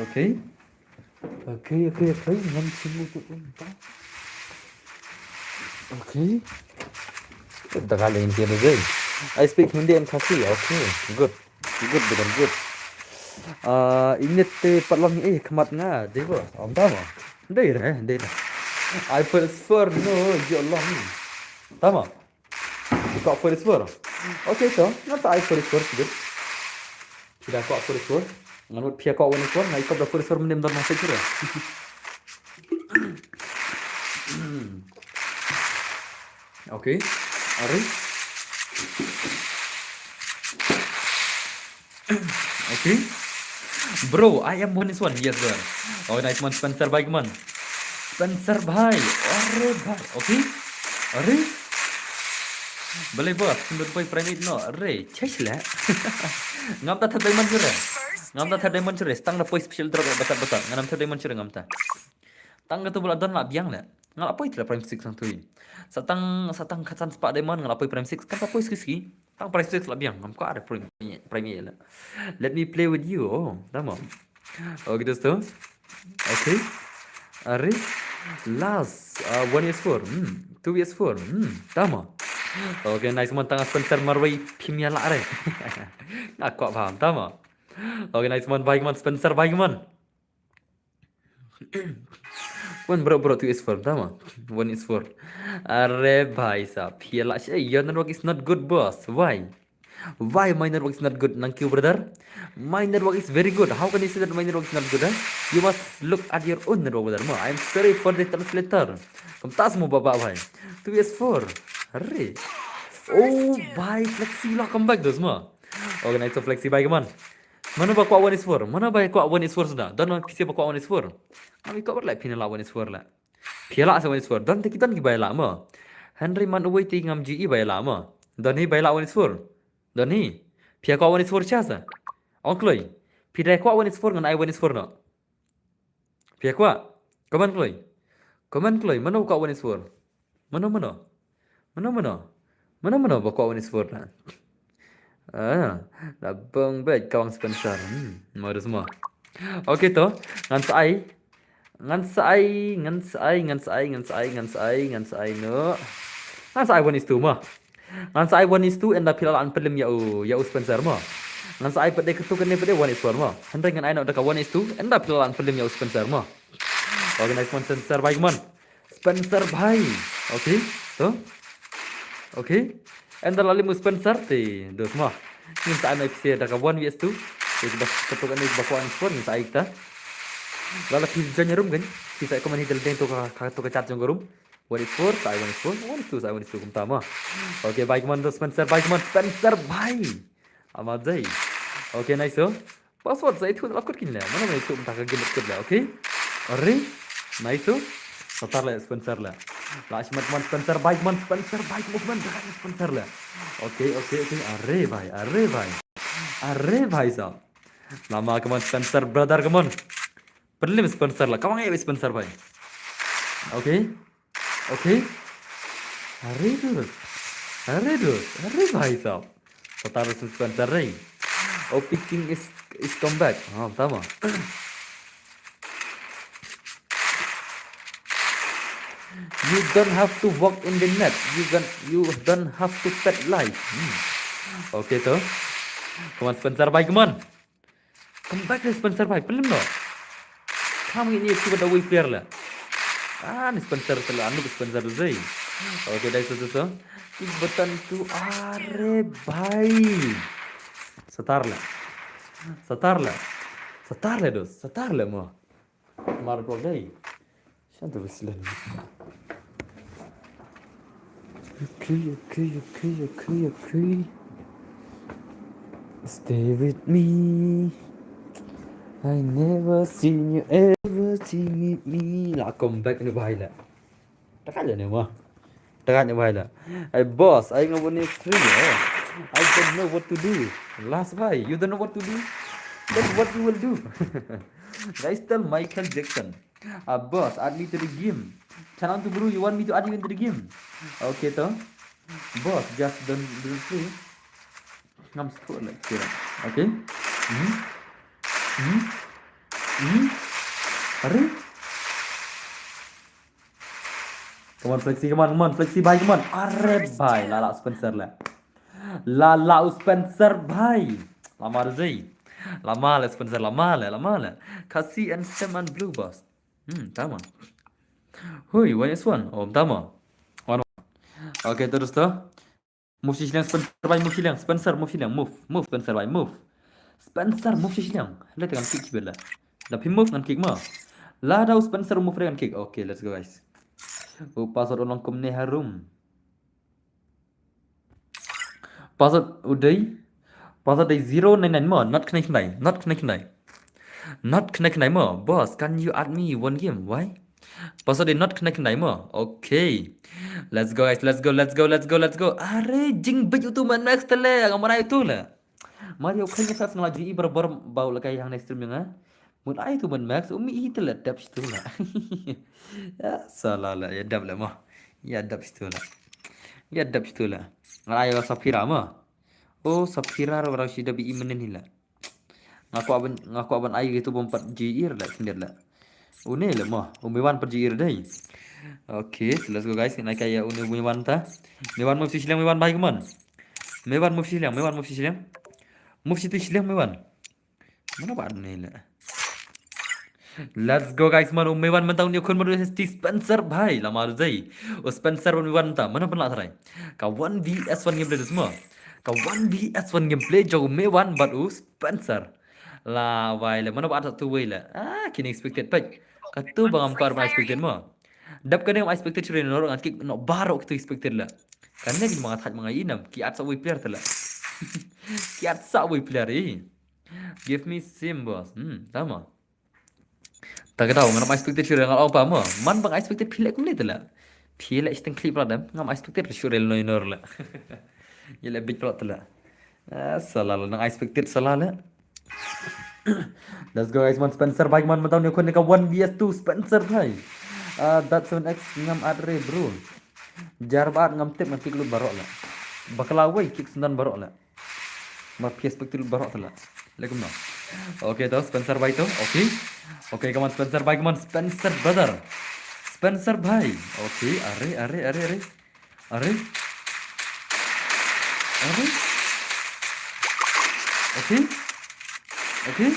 Okay. Okay, okay, okay. Ngam sungguh tu pun. Okay. Da ka la Hindi na zai. I speak Hindi and Khasi. Okay. Good. Good, good, good. Ah, init te pat long eh khmat nga, dei ba? Om tama. Dei re, dei re. I first for no, yo long. Tama. Ka first for. Okay to, ngan sa I first for, good. Phi da ka first for. Ngan mut phi ka one for, ngai ka da first for mendem dor ma secure. Okay. Are. Okay. Bro, I am one is one. Yes, brother. Oh, nice man, Spencer bhai, man. Spencer bhai. Are bhai. Okay. Are. Balei boss, pynlut poi primate no. Are, chesh le. Ngam ta thad diamond jure. Ngam ta thad diamond jure. Stang da poi special drop batat batat. Ngam thad diamond jure ngam ta. Tang katu ba la don la biang le. Nga la poi te la prime six sang tui. Sa tang, sa tang khatsan spah diamond nga la poi prime six. Kan sa poi ski ski. Tang prime six la biang. Ngam ka ada prime, prime le. Let me play with you. Oh, tama. Okay, dosto. Okay. Are. Last. Uh, one is four. Hmm. Two is four. Hmm. Tama. Okay, nice man, tang Spencer marwei phim ïa la are. Nga kwah paham, tama. Okay, nice man, bhai man, Spencer bhai man. One bro, bro, two is four, tama. One is four. Are bhai sahab, phi la shi, your network is not good, boss. Why? Why my network is not good, Nangkyu brother? My network is very good. How can you say that my network is not good, huh? You must look at your own network, brother. Ma, I'm sorry for the translator. Kam tas mo baba bhai. Two is four. Are. Oh, bhai, Flexi la come back, dos ma. Okay, nice to Flexi bhai, come on. Mano ba kwah one is four? Mano ba kwah one is four sdang? Don ma phi ba kwah one is four? Ngam i kwah ba la phi na la one is four la. Phi la sa one is four. Don te ki don ki ba la mo. Hynrei man uwei te ngam ju i ba la mo. Don hi ba la one is four. Don hi. Phi kwah one is four cha sa. Ong kloi. Phi dei kwah one is four ngan ai one is four no. Phi kwah? Comment kloi. Comment kloi. Mano kwah one is four? Mano mano? Mano mano? Mano mano ba kwah one is four na? Ah, da bang bej kawang Spencer. Hmm, mau da semua. Okay to. Ngan sa ai. Ngan sa ai, ngan sa ai, ngan sa ai, ngan sa ai, ngan sa ai, ngan sa ai no. Ngan sa ai one is two mo. Ngan sa ai one is two ynda phi la lah ban pynlem ïa u, ïa u Spencer mo. Ngan sa ai pat de katu kane pat de one is four mo. Hynrei ngan ai noh da ka one is two ynda phi la lah ban pynlem ïa u Spencer mo. Organize mon Spencer bhai mon. Spencer bhai. Okay, to. Okay. Ynda la lem u Spencer te dos mo. Ngin sa ai noh phi da ka one vs two. Te ba katu kane ba kwah one is four ngin sa ai kita. Lada phi join ïa room kan. Phi sa ai comment hi da lade to ka, ka to ka chat jong ka room. One is four, sa ai one is four, one is two, sa ai one is two kumta mo. Okay, bye kumon Spencer, bye kumon Spencer, bye. Ama jai. Okay, nice so. Password sa ithuh la kut kin le. Mano mano ithuh mynta ka game kut le, okay? Are? Nice so. Satar le Spencer le. La shmat kumon Spencer, bye kumon Spencer, bye kumon Spencer, bye kumon Spencer le. Okay, okay, okay. Are bhai, are bhai. Are bhai sa. Lama kumon Spencer, brother kumon. Pynlem Spencer la. Kawang ïa Spencer bhai. Okay. Okay. Are dos. Are dos. Are bhai sahab. Satar Spencer re. Oh, picking is, is comeback. Ha, tama. You don't have to walk in the net. You can, you don't have to pet life. Hmm. Okay to. Kumon Spencer bhai, kumon. Come back to Spencer bhai, pynlem noh. Kam ngi ni ki bad da wei player la. Ah, ni Spencer te la, anu Spencer tu zai. Okay, dai so so so. Tik button tu, are bhai. Satar la. Satar la. Satar la dos, satar la mo. Mar pro dai. Shantu Wesleyan. Okay, okay, okay, okay, okay. Stay with me. I never seen you ever seen with me. La come back ni bhai la. Taka le ne ma. Taka ne bhai la. Hey boss, I know one is three. Oh. I don't know what to do. Last bhai, you don't know what to do? Then what you will do? Guys, tell Michael Jackson. Ah, boss, add me to the game. Channel to bro, you want me to add you into the game? Okay, to. Boss, just don't, don't play. Ngam stop like sila. Okay? Hmm? Hmm? Hmm? Are? Come on, Flexi, come on, come on, Flexi, bhai, come on. Are, bhai, la la Spencer la. La la Spencer, bhai. Lama le zai. Lama le Spencer, lama le, lama le. Khasi and Stem and Blue, boss. Hmm, tama. Hui, one is one. Oh, tama. One, one. Okay, terus tu. Move shi shiliang Spencer bhai, move shiliang. Spencer, move shiliang, move. Move Spencer bhai, move. Spencer, move shi shiliang. Lada ngan kick kibet la. Da phi move ngan kick ma. Lada u Spencer move re ngan kick. Okay, let's go guys. U password u long kumne harum. Password u dei. Password dei zero nine nine mo. Not connect nine. Not connect nine. Not connect nine mo. Boss, can you add me one game? Why? Password dei not connect nine mo. Okay. Let's go guys. Let's go. Let's go. Let's go. Let's go. Are jingbit utu man Max tele. Ngam rai utu le. Mario khan ya faf ngala ji ibar bar bau la kai hang next stream nga. Mut ai tu man Max umi i tele dap situ la. Ya salah la ya dap la mo. Ya dap situ la. Ya dap situ la. Ngala ya Safira mo. Oh Safira ra shi da bi i menen hi la. Nga kwah ban, nga kwah ban ai gitu bom pat ji ir la, kindet la. Une le mo, u Mewan pat ji ir dei. Okay, so let's go guys. Nai kaya une Mewan ta. Mewan move shi shiliang, Mewan bhai, come on. Mewan move shi shiliang, Mewan move shi shiliang. Move shi tu shiliang, Mewan. Mana ba ne le. Let's go guys, man. U Mewan mynta u ni khun madu S T Spencer bhai. Lama du zai. U Spencer ban Mewan mynta. Mana pynlah tharai. Ka one v one gameplay tu semua. Ka one v one gameplay jong u Mewan bad u Spencer. La wai le. Mana ba tu wai le. Ah, kini expected pek. Ka tu bang ampar ba expected mo. Dap kane ma expected churi nor ngan kick no baro kitu expected le. Kane ki manga thaj manga inam. Ki at sa wai player tele. Ki at sa wai player eh. Give me sim, boss. Hmm, tama. Ta ka daw, ngam expected shuh re ngal au pa mo. Man bang expected phi leh kumne te la. Phi leh shiteng khlip la dem, ngam expected shuh re noi nor la. Ye leh big plot te la. Ah, sala la, nang expected sala la. Let's go guys, man Spencer bhai man, mynta ne khun ne ka one V S two Spencer bhai. Ah, that seven X ngam at re bro. Jar ba at ngam tip ngan kick lut baroh la. Bakla wei kick syndan baroh la. Ma phi expect lut baroh te la. Lekum no. Okay to, Spencer bhai to. Okay. Okay, come on Spencer bhai, come on Spencer brother. Spencer bhai. Okay, are, are, are, are. Are. Are. Okay. Okay.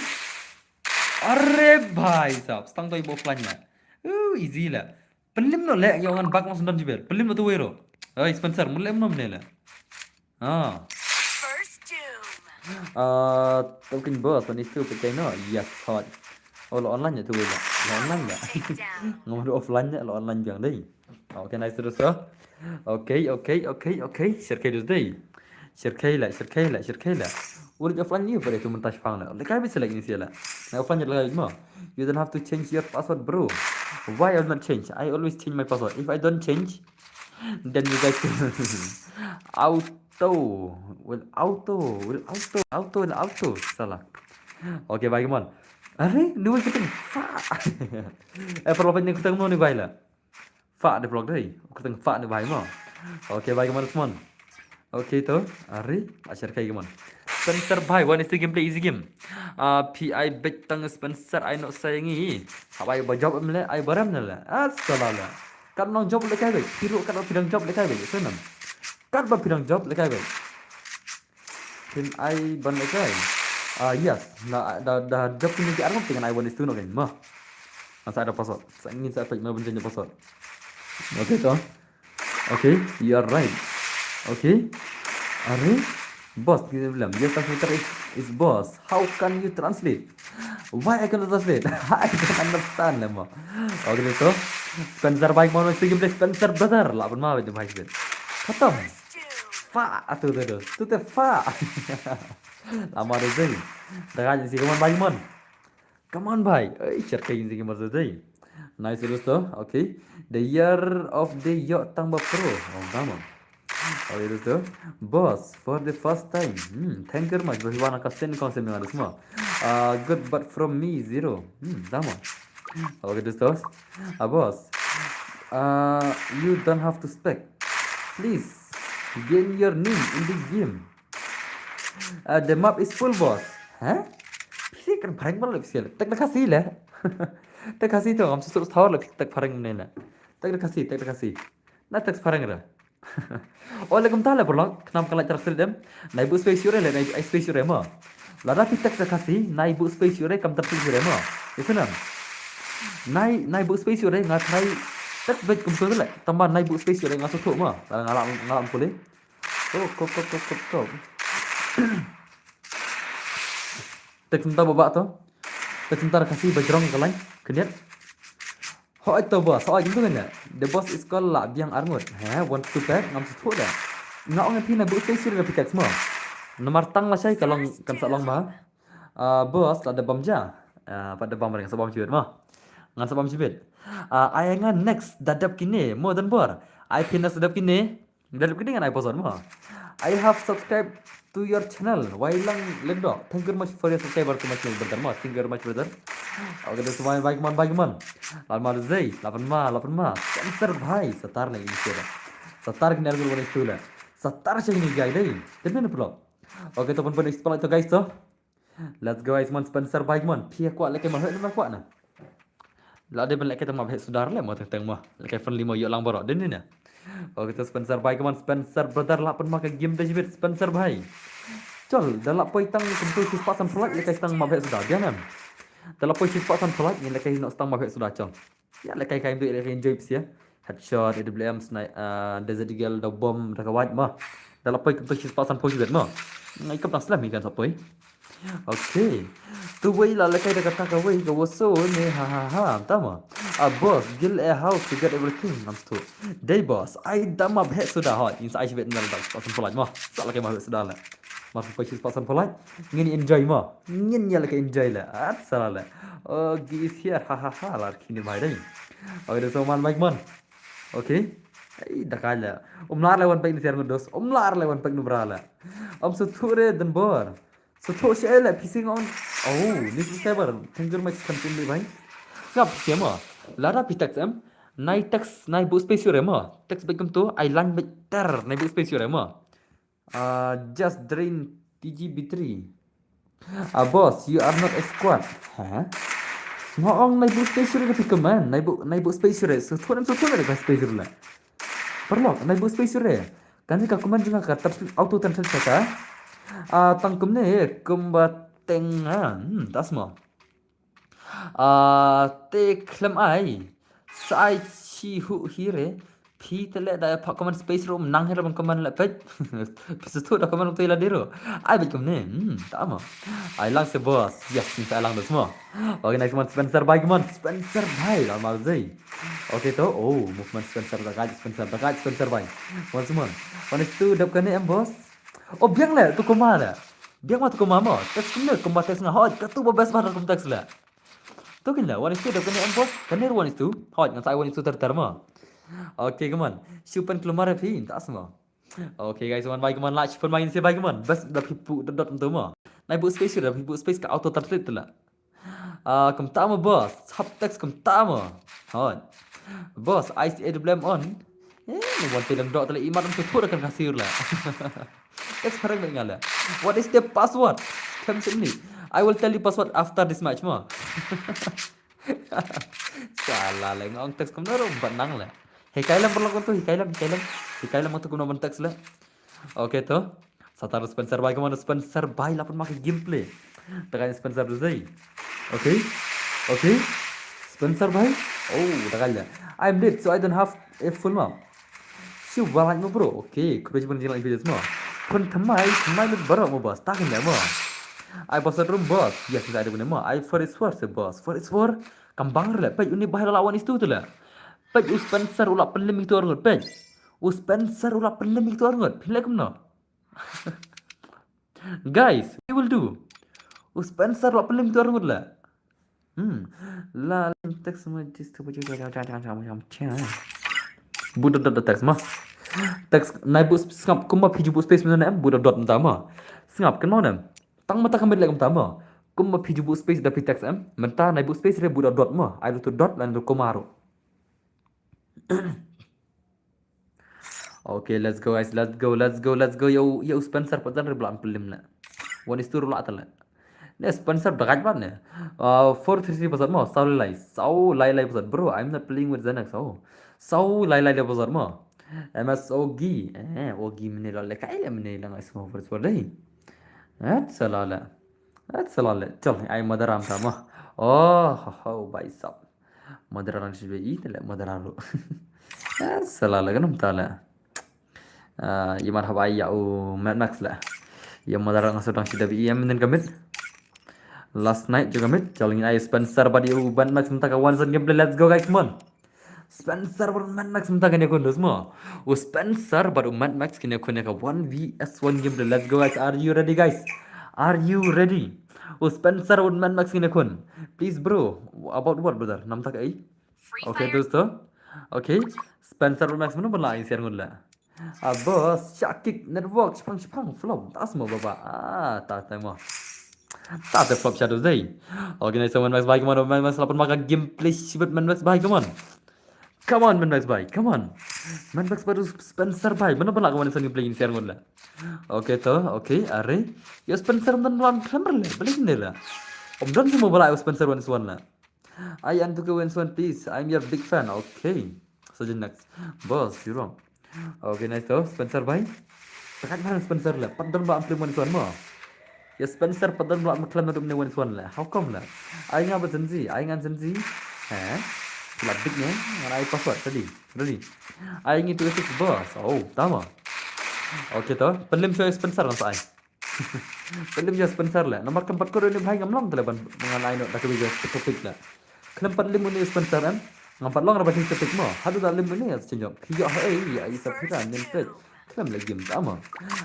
Are bhai sahab, stang to ibo offline na. Uh, easy la. Pynlip no le, ïoh ngan bak ngan sendon jiber. Pynlip no tu wei ro. Oi, Spencer, mun lip no mne la. Ah. First doom. Ah, talking boss, one is two, pecah no? Yes, hot. Oh, la online ya tu wei la. La online ya. Takedown. Ngam adu offline ya, la online biang dei. Okay, nice terus to. Okay, okay, okay, okay. Shirkai dus dei. Shirkai la, shirkai la, shirkai la. Ulit offline ni pada tu mentas pang la. Lekai bisa lagi ni sia la. Na offline je lagi mo. You don't have to change your password, bro. Why I will not change? I always change my password. If I don't change, then you guys will auto, will auto, will auto, auto, will auto. Salah. Okay, bye, come on. Are, ni wei kuteng fa. Eh, perlu apa ni kuteng no ni bye la. Fa de vlog dei. Kuteng fa de bye mo. Okay, bye, come on, come on. Okay to. Are, ashar kai, come on. Spencer bhai, one is the gameplay, easy game. Ah, P I bet tang Spencer, I not saying i. Habai ba job em le, ai barem ne le. Ah, salah la. Kat nong job le kai bai. Piro kat ba pidang job le kai bai. Senam. Kat ba pidang job le kai bai. Phin ai ban le kai. Ah, yes. Na da da job phin ki armam tingan ai one is two no game. Ma. Ngan sa da password. Sa ngin sa pek ma ban janya password. Okay to. Okay, you are right. Okay. Are? Boss, kita bilang. Your translator is, is boss. How can you translate? Why I cannot translate? I don't understand lah mo. Okay, so Spencer bhai, mau nasi game Spencer brother. Lah pun mau itu bhai. Khatam. Fa atu tu tu. Tu te fa. Lama tu sih. Dah kan si kawan bhai mon. Come on bhai. Ei, share kai si kawan tu sih. Nice terus tu. Okay. The year of the yok tang ba pro. Oh, come on. Okay, terus tu. Boss, for the first time. Hmm, thank you very much. Bagi wana ka sen kong sen dengan semua. Uh, good, but from me zero. Hmm, sama. Okay, terus tu. Ah, boss. Uh, you don't have to spec. Please, gain your name in the game. Uh, the map is full, boss. Huh? Pisi kan phareng bal pisi. Tak da Khasi le. Tak Khasi tu ngam susur thawar le tak phareng ne na. Tak da Khasi, tak da Khasi. Na tak phareng ra. Oh, le kumta le, bro. Khnam ka la translate dem. Nai bu space yure le, nai space yure mo. Lada phi tak sa Khasi, nai bu space yure kam translate yure mo. Isnam. Nai, nai bu space yure nga try tak bet kum so le. Tamba nai bu space yure nga so tho mo. Nga la, nga la pule. Oh, kop, kop, kop, kop, kop. Tak sebentar babak tu. Tak sebentar Khasi bajrong ka lain. Keniat. Hoi to boss, hoi gitu kan ya. The boss is called lah biang arngut. He, one two pack ngam suthu dah. Nga ong phi na bu space yure phi tak semua. Namar tang la shai ka long kan sa long ma. Ah, boss la da bam ja. Ah, pat da bam ring sa bam jibit ma. Ngan sa bam jibit. Ah, ai ngan next da dap kine mo dan bor. Ai phi na sa dap kine. Dari kini ngan ai password mo. I have subscribed to your channel. Wailang Lendok. Thank you very much for your subscriber to my channel, brother mo. Thank you very much, brother. Okay, this one, bye, man, bye, man. Lan ma zei, lapan ma, lapan ma. Spencer bhai, satar na ini sira. Satar kini argu wani stula. Satar sing ini guy dei. Demi ni pulo. Okay, to pun pun explore to guys to. Let's go guys, man Spencer bhai, man. Phi kwah leke ma hoi ma kwah na. La de ben leke tang ma bhek sudar le mo teng teng mo. Leke friendly mo yo lang borok den ni na. Okay to Spencer bhai, man Spencer brother la pun ma ka game de jibit Spencer bhai. Chol, da la poi tang kumtu shi spah san pulak leke tang ma bhek sudar dia nam. Da la poi shi spah san pulak ni leke no tang ma bhek sudar chol. Ya leke kai du leke enjoy psia. Headshot, A W M, snipe, uh, Desert Eagle, da bomb, da ka white mo. Da la poi kumtu shi spah san pulak jibit mo. Ngai kap na slam ni kan sa poi. Okay. Tu wei la lekai da kata ka wei ka waso ne ha ha ha tama. A boss, gil a house to get everything. Ngam stu. Dei boss, ai dama bhek suda hot. Insa ai shibet nal dak spah san pulak mo. Sa lekai ma bhek suda la. Mar phi poi shi spah san phew like. Ngin enjoy mo. Ngin ïa la ka enjoy la. At sala la. Oh, gi is here. Ha ha ha. Lar kine bhai dei. Okay, da so man bhai mon. Okay. Ei, da kai la. Um lar la wan pek ni siar ngut dos. Um lar la wan pek nu bra la. Um so thure dan bor. So tho shi la phi sing on. Oh, ni subscriber. Thank you very much. Kan sim bhai. Sngap phi mo. Lada phi text em. Nai text nai bu space re mo. Text bek kum tu. Ai lan bek ter. Nai bu space re mo. Uh, just drain T G B three. Ah, boss, you are not a squad. Ha? Nga ong nai bu space re phi command, nai bu nai bu space re. So thon so thon re space re. Paralok, nai bu space re. Kan ka command jong nga ka auto translate ka. Ah, tang kumne kumba teng ah. Hmm, das mo. Ah, te khlem ai. Sa ai chi hu hi re. Phi te le da pha command space rum nang hi re ban command le pek. Phi sa thu da command te la diro. Ai bek kumne. Hmm, ta mo. Ai lang se boss. Yes, ni sa ai lang dos mo. Okay, next one Spencer bhai, come on. Spencer bhai la mar zai. Okay to. Oh, movement Spencer da guys, Spencer da guys, Spencer bhai. Once more. One is two dap kane em boss. Oh, biang le tu kuma le. Biang ma tu kuma mo. Text kumne kuma text nga hot. Ka tu ba best ba kum text le. Token la, one is two, token em boss. Kan ni one is two. Hot, ngan sa one is two ter ter mo. Okay, come on. Shupen kelumar phi, tas mo. Okay, guys, one bhai, come on, last shupen main si bhai, come on. Best da phi pu dot dot tu mo. Nai bu space da phi bu space ka auto translate la. Ah, kum ta mo boss. Subtext kum ta mo. Hot. Boss, I see a blame on. Eh, ni wan tilang dot tele imat tu tu kan kasir la. Text parang ngai ngala. What is the password? Kam sini. I will tell you password after this match mo. Sala le ngong text kam naro bat nang le. Hikai lam paralok tu, hikai lam, hikai lam. Hikai lam tu kumno ban text le. Okay to. Satar Spencer bhai, come on Spencer bhai, lapan ma ka gameplay. Takai Spencer tu zai. Okay. Okay. Spencer bhai. Oh, takai le. I'm dead, so I don't have a full map. Shu balai mo bro. Okay, kuro jibun jilang video mo. Pun thamai, thamai lut barok mo boss. Takin ya mo. Ai boss room boss. Yes, nda ada guna mo. Ai for is for se boss. For is for. Kambang le. Pej uni bahai la one is two tu le. Pej u Spencer ula pelim itu orang pej. U Spencer ula pelim itu orang. Pin le kumno. Guys, we will do. U Spencer ula pelim itu orang le. Hmm. La text mo jis tu baju macam macam macam macam. Buda dot text mo. Text nai bu sngap kumba phi ju bu space mo ne em buda dot mynta mo. Sngap kan mo ne. Tang mynta ka mit le kumta mo. Kumba phi ju bu space da phi text em. Mynta nai bu space re buda dot mo. Ai lu tu dot lan lu kumaro. Okay, let's go guys, let's go, let's go, let's go. Yo, yo Spencer pat dan re bla pelim le. One is two rula tale. Ne Spencer da gaj ban ne. Uh, four three three pasat mo, sau lai lai. Sau lai lai pasat bro, I'm not playing with Xanax. Sau. Sau lai lai pasat mo. M S O G. Eh, O G mene la le kai le mene la ngai smo first word dai. At salala. At salala. Chal, ai madara am tama. Oh, ho ho, bhai sab. Madara nang shi be i tale madara ru. At salala ganam tala. Ah, ya marhaba ya u Mad Max la. Ya madara nang sodang shi da bi ya menen kamit. Last night juga mit. Chal ngin ai Spencer bad u Mad Max mynta ka one zone gameplay. Let's go guys, come on. Spencer bad Mad Max mynta kane kun dos mo. U Spencer bad u Mad Max kine kun ka one v one gameplay. Let's go guys. Are you ready guys? Are you ready? U Spencer bad Mad Max kine kun. Please bro. About what brother? Namta ka ai? Okay, dosto. Okay. Spencer bad Mad Max mano bala ai share ngun la. Ah, boss, shot kick, network, shipang, shipang, flop, tas mo baba. Ah, ta ta mo. Ta ta flop shadow zai. Okay, nice one, Max bhai, come on, Max, lapan ma ka gameplay shibit, Max bhai, come on. Come on, Max bhai, come on. Max baru Spencer bhai, mana bala ka one is one gameplay ini share ngun la. Okay to, okay, are. Yo Spencer dan bala klamber la, balik ni la. Om don semua bala Spencer one is one la. I am to go and Swan, please. I'm your big fan. Okay. So the next. Boss, you wrong. Okay, nice to Spencer bhai. Takat mana Spencer la. Pat don ba am plim one Swan mo. Ya Spencer pat don ba am klam na dum ne one Swan la. How come la? Ai nga ba Zenzi, ai nga Zenzi. Ha? La big ne. Ngan ai password tadi. Ready. Ai ngi two six boss. Oh, tama. Okay to. Pelim show Spencer ngan sa ai. Pelim ja Spencer la. Namar kan pat ko ni bhai ngam long tele ban ngan ai no da ka video topic la. Khlem pat lim uni Spencer em. Ngam pat long ra ba topic mo. Hadu da lim uni as chinjok. Ki yo hai ya isa phira nin pet. Khlem leh game tama.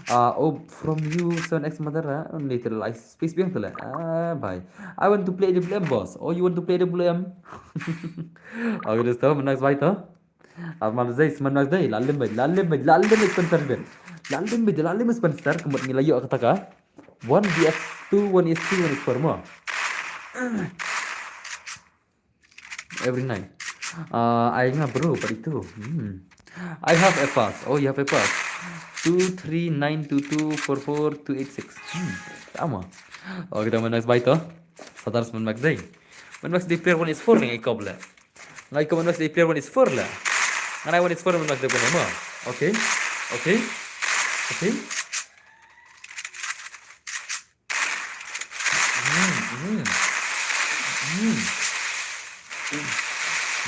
Ah, oh, from you, seven X mother, ah, only to like space biang to leh. Ah, bhai. I want to play A W M, boss. Oh, you want to play A W M? Okay, just to, next bhai to. Ar man zai, man man zai, la lim bhai, la lim bhai, la lim bhai Spencer bhai. La lim bhai, la lim Spencer, ka mut ngi la ïoh kata ka. One V S two, one V S three, one V S four mo. Every night. Uh, ai nga bro, pad itu. Hmm. I have a pass. Oh, you have a pass. Two three nine two two four four two eight six. Hmm. Sama. Oh, kita man next bhai to. Satar man next day. Man next day player one is four ning ikop le. Ngai ko man next day player one is four le. Ngai one is four man next day mo. Okay. Okay. Okay. Hmm, hmm. Hmm.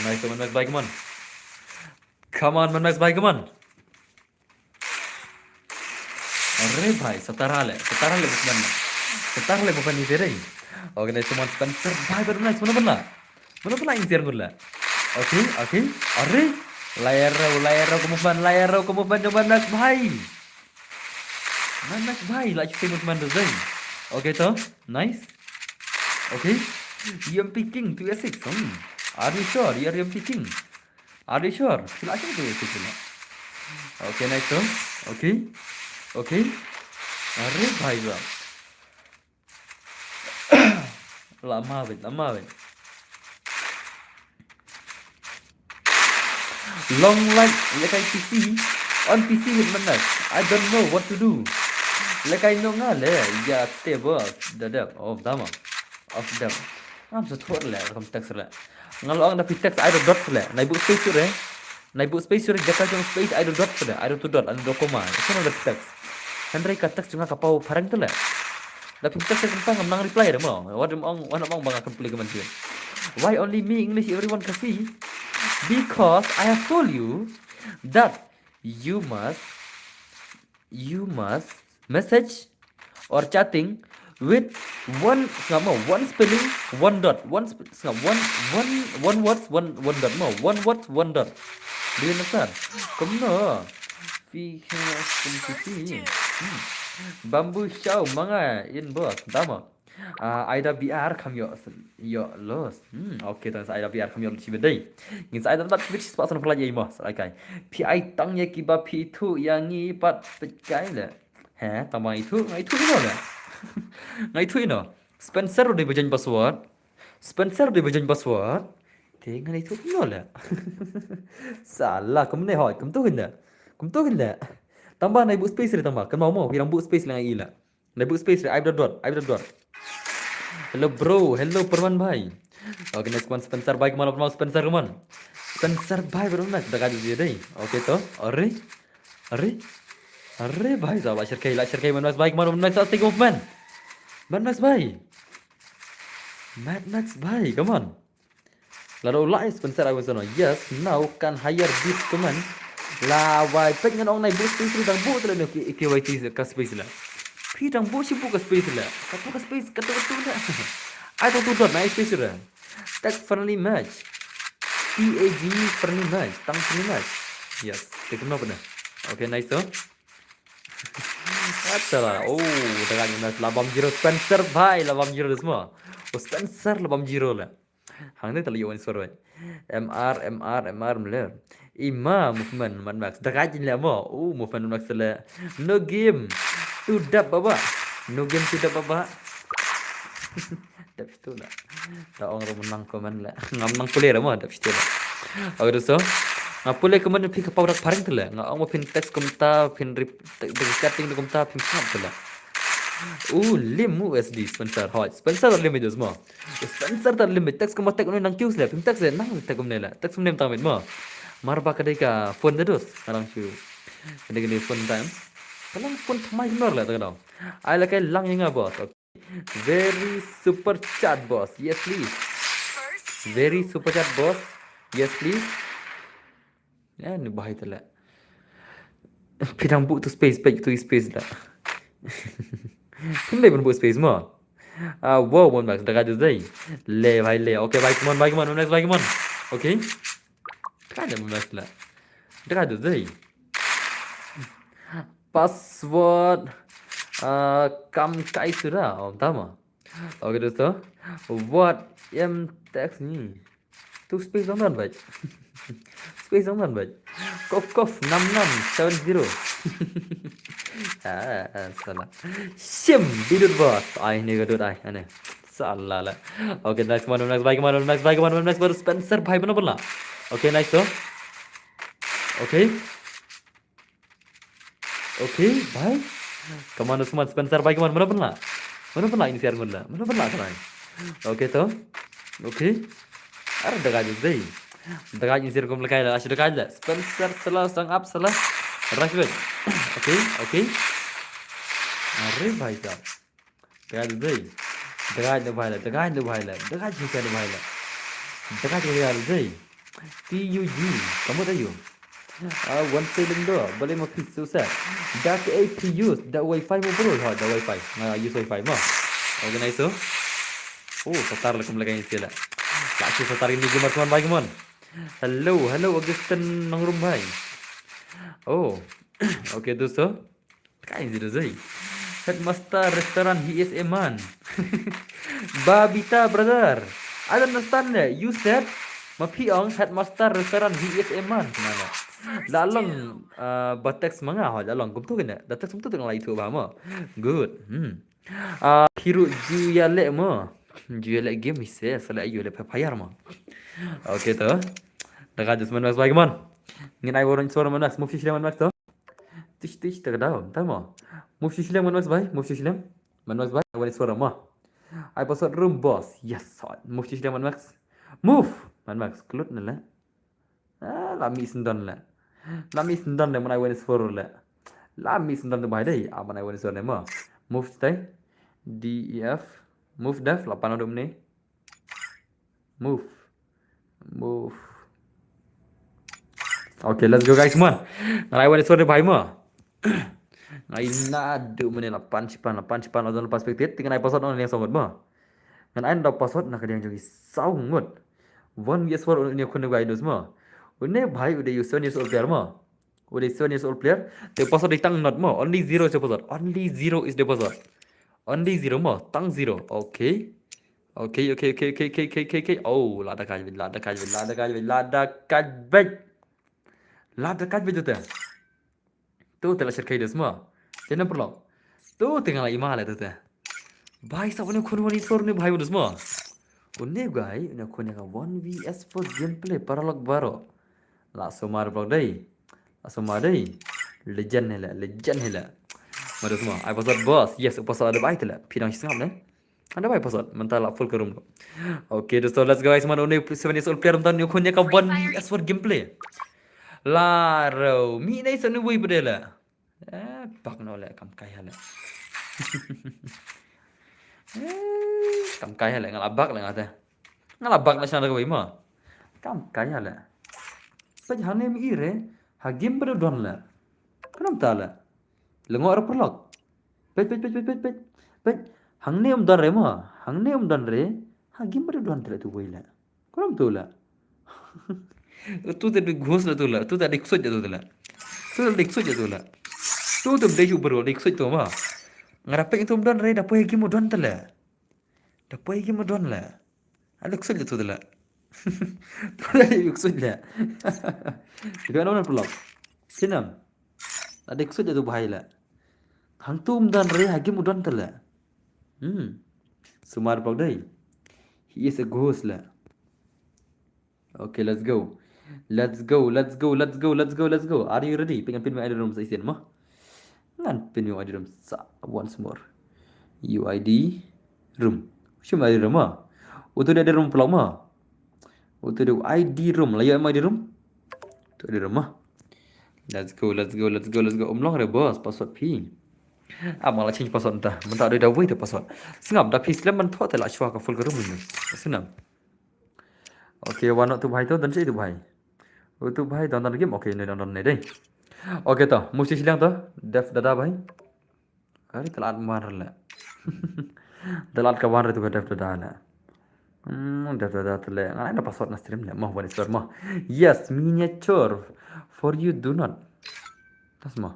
Nice, man, nice bhai, come on. Come on, man, nice bhai, come on. Arre bhai, setara le, setara le bukan. Setara le bukan ni sering. Okay, nice, come on, Spencer bhai, baru nice, mana pernah? Mana pernah insir gula? Okay, okay. Arre. Layar rau, layar rau ke movement, layar rau ke movement, man, nice bhai. Man, nice bhai, la cuti movement tu zai. Okay to, nice. Okay. U M P King two S six. Hmm. Are you sure you are U M P King? Are you sure? Sila sila two S six sila. Okay, nice to. Okay. Okay. Arre bhai sahab. Lama bhai, lama bhai. Long life, lekai P C. On P C with Manas. I don't know what to do. Lekai no nga le, ya te boss. Dadap. Oh, dama. Of them. Ngam sa thot le, kam text le. Nga long da pi text, I don't dot le. Nai bu space re. Nai bu space re, jaka jong space, I don't dot le. I don't to dot, I don't comma. Ito na da pi text. Henry ka text jong nga ka pau phareng tu le. Da pi text re kentang ngam nang reply re mo. What am ong, what am ong bang akan pulih kemen tu. Why only me English, everyone Khasi? Because I have told you that you must, you must message or chatting with one, sngap mo, one spelling, one dot, one sp-, sngap, one, one, one words, one, one dot mo, one words, one dot. Do you understand? Kumno? Fi-, hmm. Bamboo shaw manga in boss, dama. Ah, Aida B R kam yo, yo los. Hmm, okay, tang sa Aida B R kam yo chi bedai. Ngin sa Aida bat bit spa son fly mo, sa kai. Pi ai tang ya ki ba pi tu ya ngi pat pet kai le. He, tang bang itu, ngai itu ino le. Ngai itu ino. Spencer udah bajain password. Spencer udah bajain password. Te ngai itu ino le. Salah, kum ne hoi, kum tu hin le. Kum tu hin le. Tang ba nai bu space le tang ba. Kan mau mo, wirang bu space le ngai ila. Nai bu space re, ai dot dot, ai dot dot. Hello bro, hello Perman bhai. Okay, next one Spencer bhai, come on, Spencer, come on. Spencer bhai, bro, na kita kaji dia dai. Okay to, are, are, are bhai, sa ba shirkai, la shirkai, man Max bhai, come on, man Max, stick movement. Man Max bhai. Mad Max bhai, come on. Lada u lah Spencer, I was on. Yes, now kan hire beat teman. La wai pek ngan ong nai bu space ri dang bu tele no ki K Y T ka space la. Pi dang bu shi bu ka space la. Ka tu ka space, ka tu ka tu la. Ai tu tu dot nai space la. Tag friendly match. T A G friendly match. Tang friendly match. Yes. Take no pernah. Okay, nice to. Atsala. Oh, dengan nice la bam zero Spencer bhai, la bam zero semua. Oh, Spencer la bam zero la. Hang ni tali wan suara. M R, M R, M R mler. Ima movement man Max. Dekat je lah mo. Oh, movement man Max le. No game. Tu dap baba. No game tu dap baba. Dap situ lah. Ta ong ro menang komen lah. Ngam nang pule dah mo, dap situ lah. Okay, so. Nga pule komen phi ka pau rak paring tu lah. Nga ong mo phin text kumta, phin rep-, te-, te-, chatting tu kumta, phin snap tu lah. Uh, lim U S D Spencer. Hoi, Spencer lim itu semua. Spencer ta lim, text kumba text kumne nang kius le, phim text le, nang text kumne le, text kumne tang mit mo. Mar ba ka dei ka phone da dus, ngarang shu. Ka dei ka dei phone time. Ka lang phone thamai kumne le ta ka dau. Ai la kai lang ïa nga boss. Okay. Very super chat boss. Yes please. Very super chat boss. Yes please. Ya, ni bahai tala. Pidang bu tu space, pek tu space da. Pun dei pun bu space mo. Ah, wow, mon Max, dekat tu dei. Le, bhai, le. Okay, bhai, come on, bhai, come on, Max, bhai, come on. Okay. Kan dah Max la. Dekat tu dei. Password, uh, kam kai sura, om tama. Okay, dosto. What em text ni? Tu space dong don bait. Space dong don bait. Kof kof nam nam seven zero. Ah, ah, salah. Shim bidut boss. Ai ni gadut ai ane. Salah la. Okay, nice one, nice bye, one, nice bye, one, nice bye, Spencer bhai bana bana. Okay, nice to. Okay. Okay, bye. Come on, Usman Spencer, bye, come on. Mana pernah? Mana pernah ini siar ngunda? Mana pernah sekarang? Okay, to. Okay. Ada dagaj dei. Dagaj ini siar kum lekai la. Asyik dagaj la. Spencer salah, sang up salah. Rashid. Okay, okay. Are bhai sahab. Dagaj dei. Dagaj ne bhai la. Dagaj ne bhai la. Dagaj ne bhai la. Dagaj ne bhai la dei. T U G. Kamu tahu? Ah, one thing do. Boleh ma phi susah. Dak A P use. Dak wifi mo bro. Ha, dak wifi. Nga use wifi mo. Organize so. Oh, satar la kum lekai sila. La si satar ini gamers man bhai mon. Hello, hello Augustin Nongrum bhai. Oh. Okay, dosto. Kai zero zai. Headmaster restaurant, he is a man. Babita brother. I don't understand that. You said ma phi ong headmaster restaurant, he is a man. Mana? La long, uh, ba text ma nga ho, la long kumtu kena. Da text kumtu tengah lai tu ba mo. Good. Hmm. Ah, khiru ju ya le mo. Ju ya le game ise, sala ayu le payar mo. Okay to. Daga just man Max bhai, come on. Ngin ai warning suara man Max, move shishlem man Max to. Tish tish ta daw, ta mo. Move shishlem man Max bhai, move shishlem. Man Max bhai, ai warning suara mo. Ai password room boss. Yes, move shishlem man Max. Move. Man Max klut ne le. Ah, la mi sendon le. La mi sendon le, man ai warning suara le. La mi sendon tu bhai dei. Ah, man ai warning suara mo. Move tai. D E F. Move def, la pan dum ni. Move. Move. Okay, let's go guys, man. Ngai wan isor bhai mo. Ngai na du mene la pan chipan, la pan chipan, la don perspective. Tingan ai password on yang songot mo. Ngan ai da password na kadiang jong i songot. One V S four unia khun gai dos mo. Une bhai ude use ni so player mo. Ude use ni so player. Te password di tang not mo. Only zero is the password. Only zero is the password. Only zero mo. Tang zero. Okay. Okay, okay, okay, okay, okay, okay, okay. Oh, la da kaj, la da kaj, la da kaj, la da kaj. La da kaj tu te. Tu te la shirkai des mo. Te na perlu. Tu te ngalai ima le tu te. Bhai sahab, une khun wan isor une bhai des mo. Une gai, une khun ka one V S four gameplay paralok baro. La somar blok dei. La somar dei. Legend hi le, legend hi le. Madu semua. Ai password boss. Yes, password ada bai tu le. Pidang singap le. Ada bai password. Mentah la full ke room tu. Okay, dosto, let's go guys. Mana une seven years old player mentah ni khun ka one V S four gameplay. La ro. Mi nai sanu wei bedela. Eh, bak no le kam kai hale. Eh, kam kai hale, ngala bak le ngate. Ngala bak na shana kawai ma. Kam kai hale. Pej hane mi ire, ha game bedo don le. Kenam ta le. Lengo ara perlok. Pej, pej, pej, pej, pej, pej. Pej, hangne um don re ma. Hangne um don re, ha game bedo don le tu wai le. Kono tu la. Tu te dik ghus la tu la. Tu te dik suit tu la. Tu te dik suit tu la. Tu te dik suit tu ma. Ngara pek tu don re da poi game don tele. Da poi game don la. Dik suit tu la. Tu te dik suit la. Ikan mana pula. Sinam. Dik suit tu bahai la. Hang tu don re ha game don tele. Hmm. Sumar pau dai. He is a ghost la. Okay, let's go. Let's go, let's go, let's go, let's go, let's go. Are you ready? Pengen pin my I D room sa isin mo. Ngan pin my I D room sa once more. U I D room. Shim I D room mo. Utu dia I D room pulak mo. Utu dia I D room. Layo em I D room. Tu I D room mo. Let's go, let's go, let's go, let's go. Umlong re boss, password phi. Am ngala change password ta. Menta doi da wei te password. Singap da phi slem man tho te la shwa ka full ka room ni. Sunam. Okay, wan tu bhai tu, dan si tu bhai. Oh, tu bhai, dan dan game. Okay, ni dan dan ni dei. Okay to, musti silang to. Def dada bhai. Ari telat mar le. Telat ka wan tu def dada le. Hmm, def dada tu le. Ngai na password na stream le. Mo, wan store mo. Yes, miniature. For you do not. Tas mo.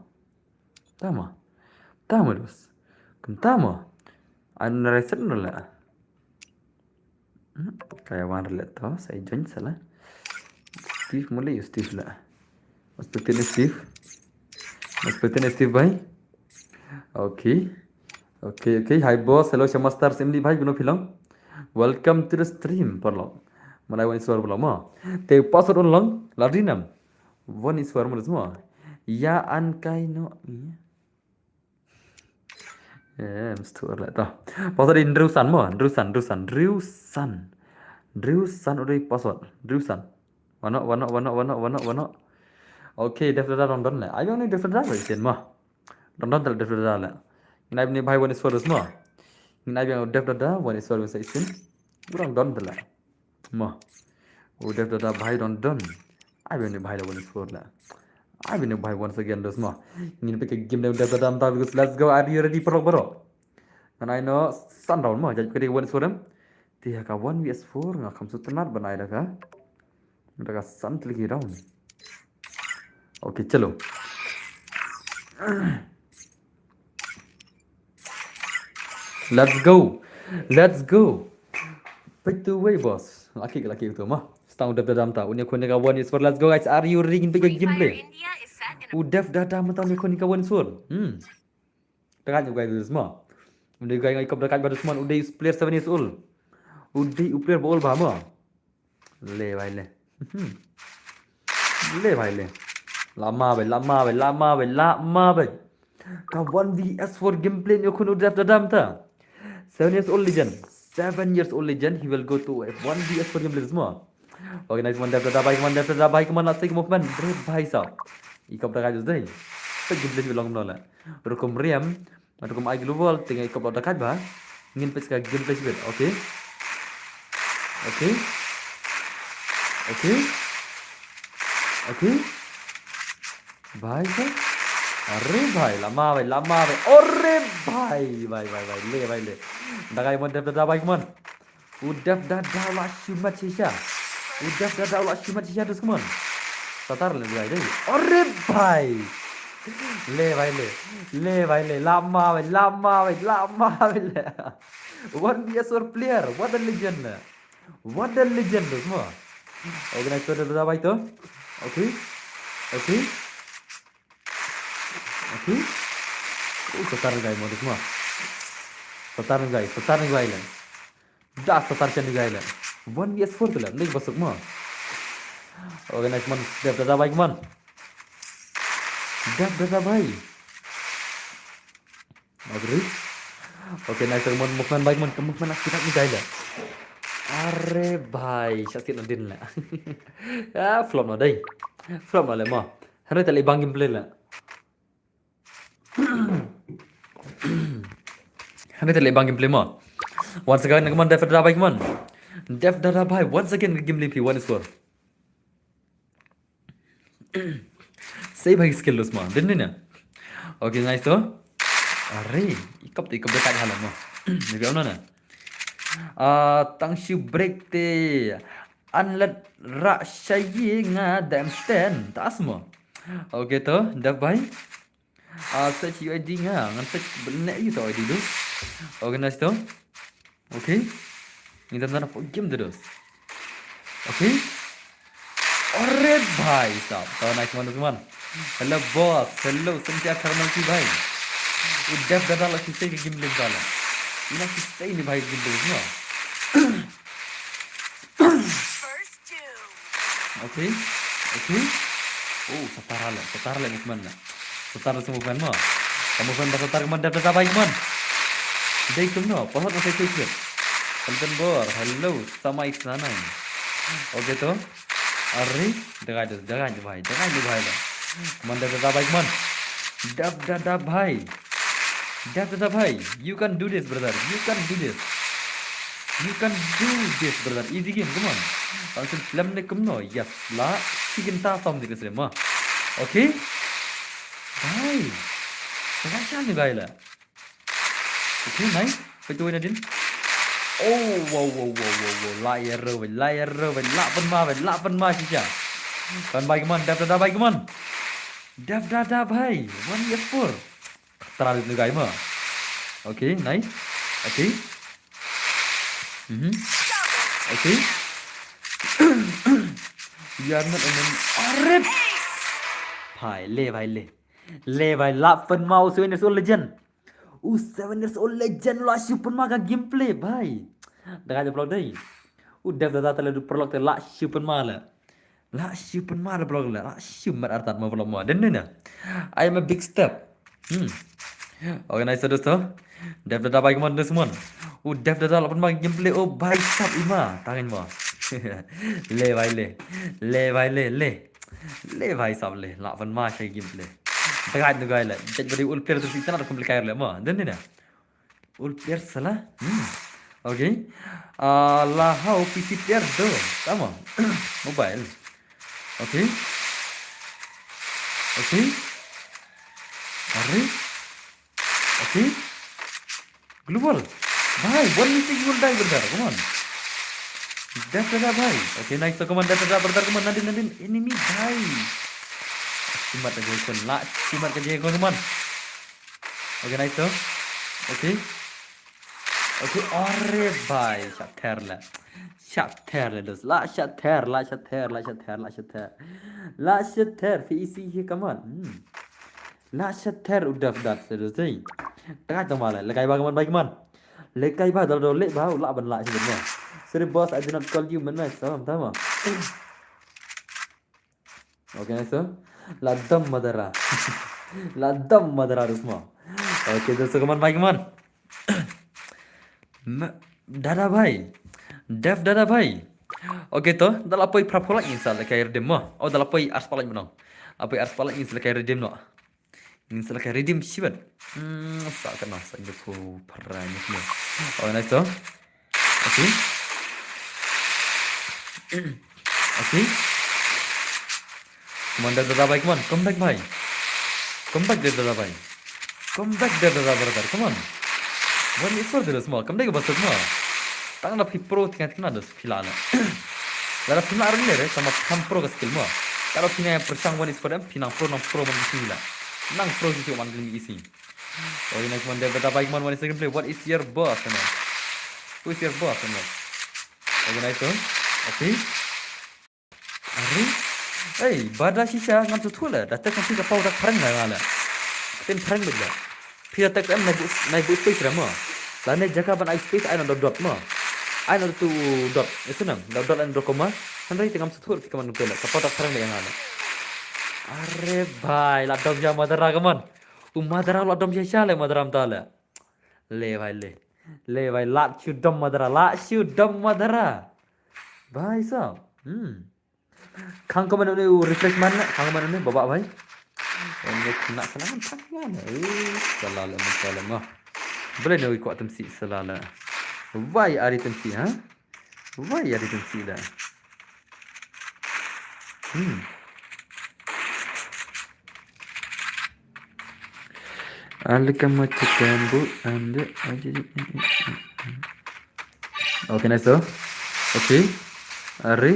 Tama. Tama dos. Kum tama. An reset no la. Hmm, kaya wan rela to, sa i join sala. Steve mule, yu Steve la. Mas petin Steve. Mas petin Steve bhai. Okay. Okay, okay. Hi boss, hello Shama Star, Simli bhai, guno phi long. Welcome to the stream, parlok. Malai wan iswar parlok mo. Te password un long, ladinam. Wan iswar mo mo. Ya an kai no. Iya. Eh, mesti ur lah tu. Password in Driusan mo, Driusan, Driusan, Driusan. Driusan udah password, Driusan. Wano, wano, wano, wano, wano, wano. Okay, Dev Dada don don le. Ayo ni Dev Dada le sin mo. Don don le Dev Dada le. Ngin ai ni bhai wan iswar mo. Ngin ai Dev Dada wan iswar sa isin. Urang don le. Mo. U Dev Dada bhai don don. Ai bhai ni bhai la wan iswar la. Ai bhai ni bhai once again dos mo. Ngin pick a game da Dev Dada mta because let's go. Are you ready parlok bro? Ngan ai no san round mo. Jaj pick a wan iswar em. Ti ha ka one v four nga kham sutnat ban ai da ka. Da ka san tylli ki round. Okay, chalo. Let's go. Let's go. Peit tu wei boss. Laki laki tu mah. Stang u Dev Dada mta. Unya khun ka wan iswar. Let's go guys. Are you ready? Ngin peit ka gameplay. U Dev Dada mta unya khun ka wan iswar. Hmm. Tengah juga itu semua. Udah gaya ikop dekat pada semua. Udah player seven years old. Udah player ba old ba mo. Le bhai le. Le bhai le. Lama bhai, lama bhai, lama bhai, lama bhai. Ka one v four gameplay ni khun u Dev Dada mta. Seven years old legend. Seven years old legend, he will go to one v four gameplay mo. Okay, nice one, Dev Dada bhai, come on, Dev Dada bhai, come on, last take movement. Bre bhai sahab. Ikop dekat jus dei. Gameplay belong no la. Rukom riam. Nga rukom ai global, tengah ikop lok dekat ba. Ngin peit ka gameplay sibit, okay? Okay. Okay. Okay. Bhai sa. Are bhai, lama bhai, lama bhai. Are bhai, bhai, bhai, bhai, le bhai le. Dagai mo Dev Dada bhai, come on. U Dev Dada la shimat shisha. U Dev Dada la shimat shisha dus, come on. Satar le bhai dei. Are bhai. Le bhai le. Le bhai le. Lama bhai, lama bhai, lama bhai le. One v four player. What a legend. What a legend dus mo. Organize to Dada bhai to. Okay. Okay. Okay. Oh, satar gai mo dus mo. Satar gai, satar gai le. Da satar sha ni gai le. One v four tu le. Ni basuk mo. Organize man Dev Dada bhai man. Dev Dada bhai. Agree. Okay, nice one movement bhai man. Movement as kita ni gai le. Are bhai, sha sit nadin le. Ya, flop no dei. Flop no le mo. Hare tali bang gameplay le. Hynrei te leh bang gameplay mo. Once again, come on, Dev Dada bhai, come on. Dev Dada bhai, once again, gameplay phi, one score. Sei bhai skill los mo. Din din ya. Okay, nice to. Are, ikop te ikop dekat hala mo. Maybe ono na. Ah, tang shu break te. Unlet ra shayi nga dem ten. Tas mo. Okay to, Dev bhai. Ah, search U I D nga, ngan search bene yu to I D dus. Organize to. Okay. Ngi dan dan apa game tu dus. Okay. Ore bhai sahab. To nice one, nice one. Hello boss. Hello, sentia karmal ki bhai. U Dev Dada la shisei ke game lim kala. Ina shisei ni bhai game lim no. Okay. Okay. Oh, satar le, satar le movement na. Satar le movement mo. Ka movement ba satar movement Dev Dada bhai movement. Dei kumno, pohot na sai kuis bit. Kalden bor, hello, samai sanai. Okay to. Are, dagai des, dagai des bhai, dagai des bhai le. Movement Dev Dada bhai movement. Dev Dada bhai. Dev Dada bhai, you can do this, brother. You can do this. You can do this, brother. Easy game, come on. Langsung slam ne kumno. Yes, la. Chicken ta som dikit slam ma. Okay. Bhai. Tengah shan ni bhai la. Okay, nice. Peit tu nadin. Oh, wow, wow, wow, wow, wow. La ya ro, la ya ro, la pen ma, la pen ma shisha. Kan bhai, come on. Dev Dada bhai, come on. Dev Dada bhai. One v four. Tara dei nu guy mo. Okay, nice. Okay. Mhm. Okay. You are not an enemy. Arep. Bhai, le bhai le. Le bhai, la pynma u seven years old legend. U seven years old legend la shu pynma ka gameplay bhai. Da ka vlog dei. U Dev Dada te la du paralok te la shu pynma la. La shu pynma da vlog la. La shu mat artat ma vlog mo. Den den na. I am a big step. Hmm. Organize dosto. Dev Dada bhai, come on, this one. U Dev Dada la pynma gameplay. Oh bhai sab ima. Tangan mo. Le bhai le. Le bhai le le. Le bhai sab le. La pynma sha gameplay. Tagait nu guy le. Judge bari ul player tu si tana kum player le mo. Den den na. Ul player sala. Hmm. Okay. Ah, la hau P C player do. Tama. Mobile. Okay. Okay. Are. Okay. Global. Bhai, one mistake you will die, brother. Come on. Dev Dada bhai. Okay, nice. So, come on, Dev Dada, brother. Come on, Nadin, Nadin. Enemy bhai. Shimat ka jekon. La, shimat ka jekon, come on. Okay, nice. So. Okay. Okay, are bhai. Shap ther la. Shap ther la, dos. La shap ther, la shap ther, la shap ther, la shap ther. La shap ther, P E C hi, come on. Hmm. La shap ther u Dev Dada, se dos, hey. Tagait tang ma la. Lekai ba, come on, bhai, come on. Lekai ba, dal dal le ba, u la ban la shi ma. Sorry boss, I did not call you, man, man. Salam, tama. Okay, nice. La dam madara. La dam madara rusma. Okay, dosto, come on, bhai, come on. Ma-, Dada bhai. Dev Dada bhai. Okay to, da la poi phra pholak ngin sa la kai redeem mo. Oh, da la poi ar spalak mo. La poi ar spalak ngin sa la kai redeem no. Ngin sa la kai redeem shibat. Hmm, sa ka na sa ngi phu phra ngi phu. Oh, nice to. Okay. Okay. Come on, Dev Dada bhai, come on. Come back, bhai. Come back, Dev Dada bhai. Come back, Dev Dada brother. Come on. One is for the small. Come back, boss, come on. Tang da phi pro tinga tinga da phi la na. Lada phi na rin le re, tama tham pro ka skill mo. Lada phi na pyrshang one is for them, phi nang pro nang pro man ki la. Nang pro ki man ki isi. Organize man, Dev Dada bhai, man, one is second play. What is your boss, man? Who is your boss, man? Organize, huh? Okay. Are? Hey, bada shisha ngam suthu la. Da tek phi ka pau da pharang la la. Tin pharang bit la. Phi da tek em nai bu, nai bu space ra mo. La ne jaka ban ai space ai na dot dot mo. Ai na tu dot. Isu nam, dot dot and dot comma. Hynrei te ngam suthu phi ka man pela. Ka pau da pharang la la. Are bhai, la dom ja madara ka man. U madara la dom ja sha le madara mta le. Le bhai le. Le bhai, la shu dom madara, la shu dom madara. Bhai sab. Hmm. Khang ko man une u refreshment na, khang ko man une baba bhai. Une kena salah kan thang ya na. Eh, salah la, salah ma. Boleh ne u ikwa temsi salah la. Wai ari temsi ha? Wai ari temsi la. Hmm. Alika machikan bu ande aja. Okay, nice to. Okay. Ari.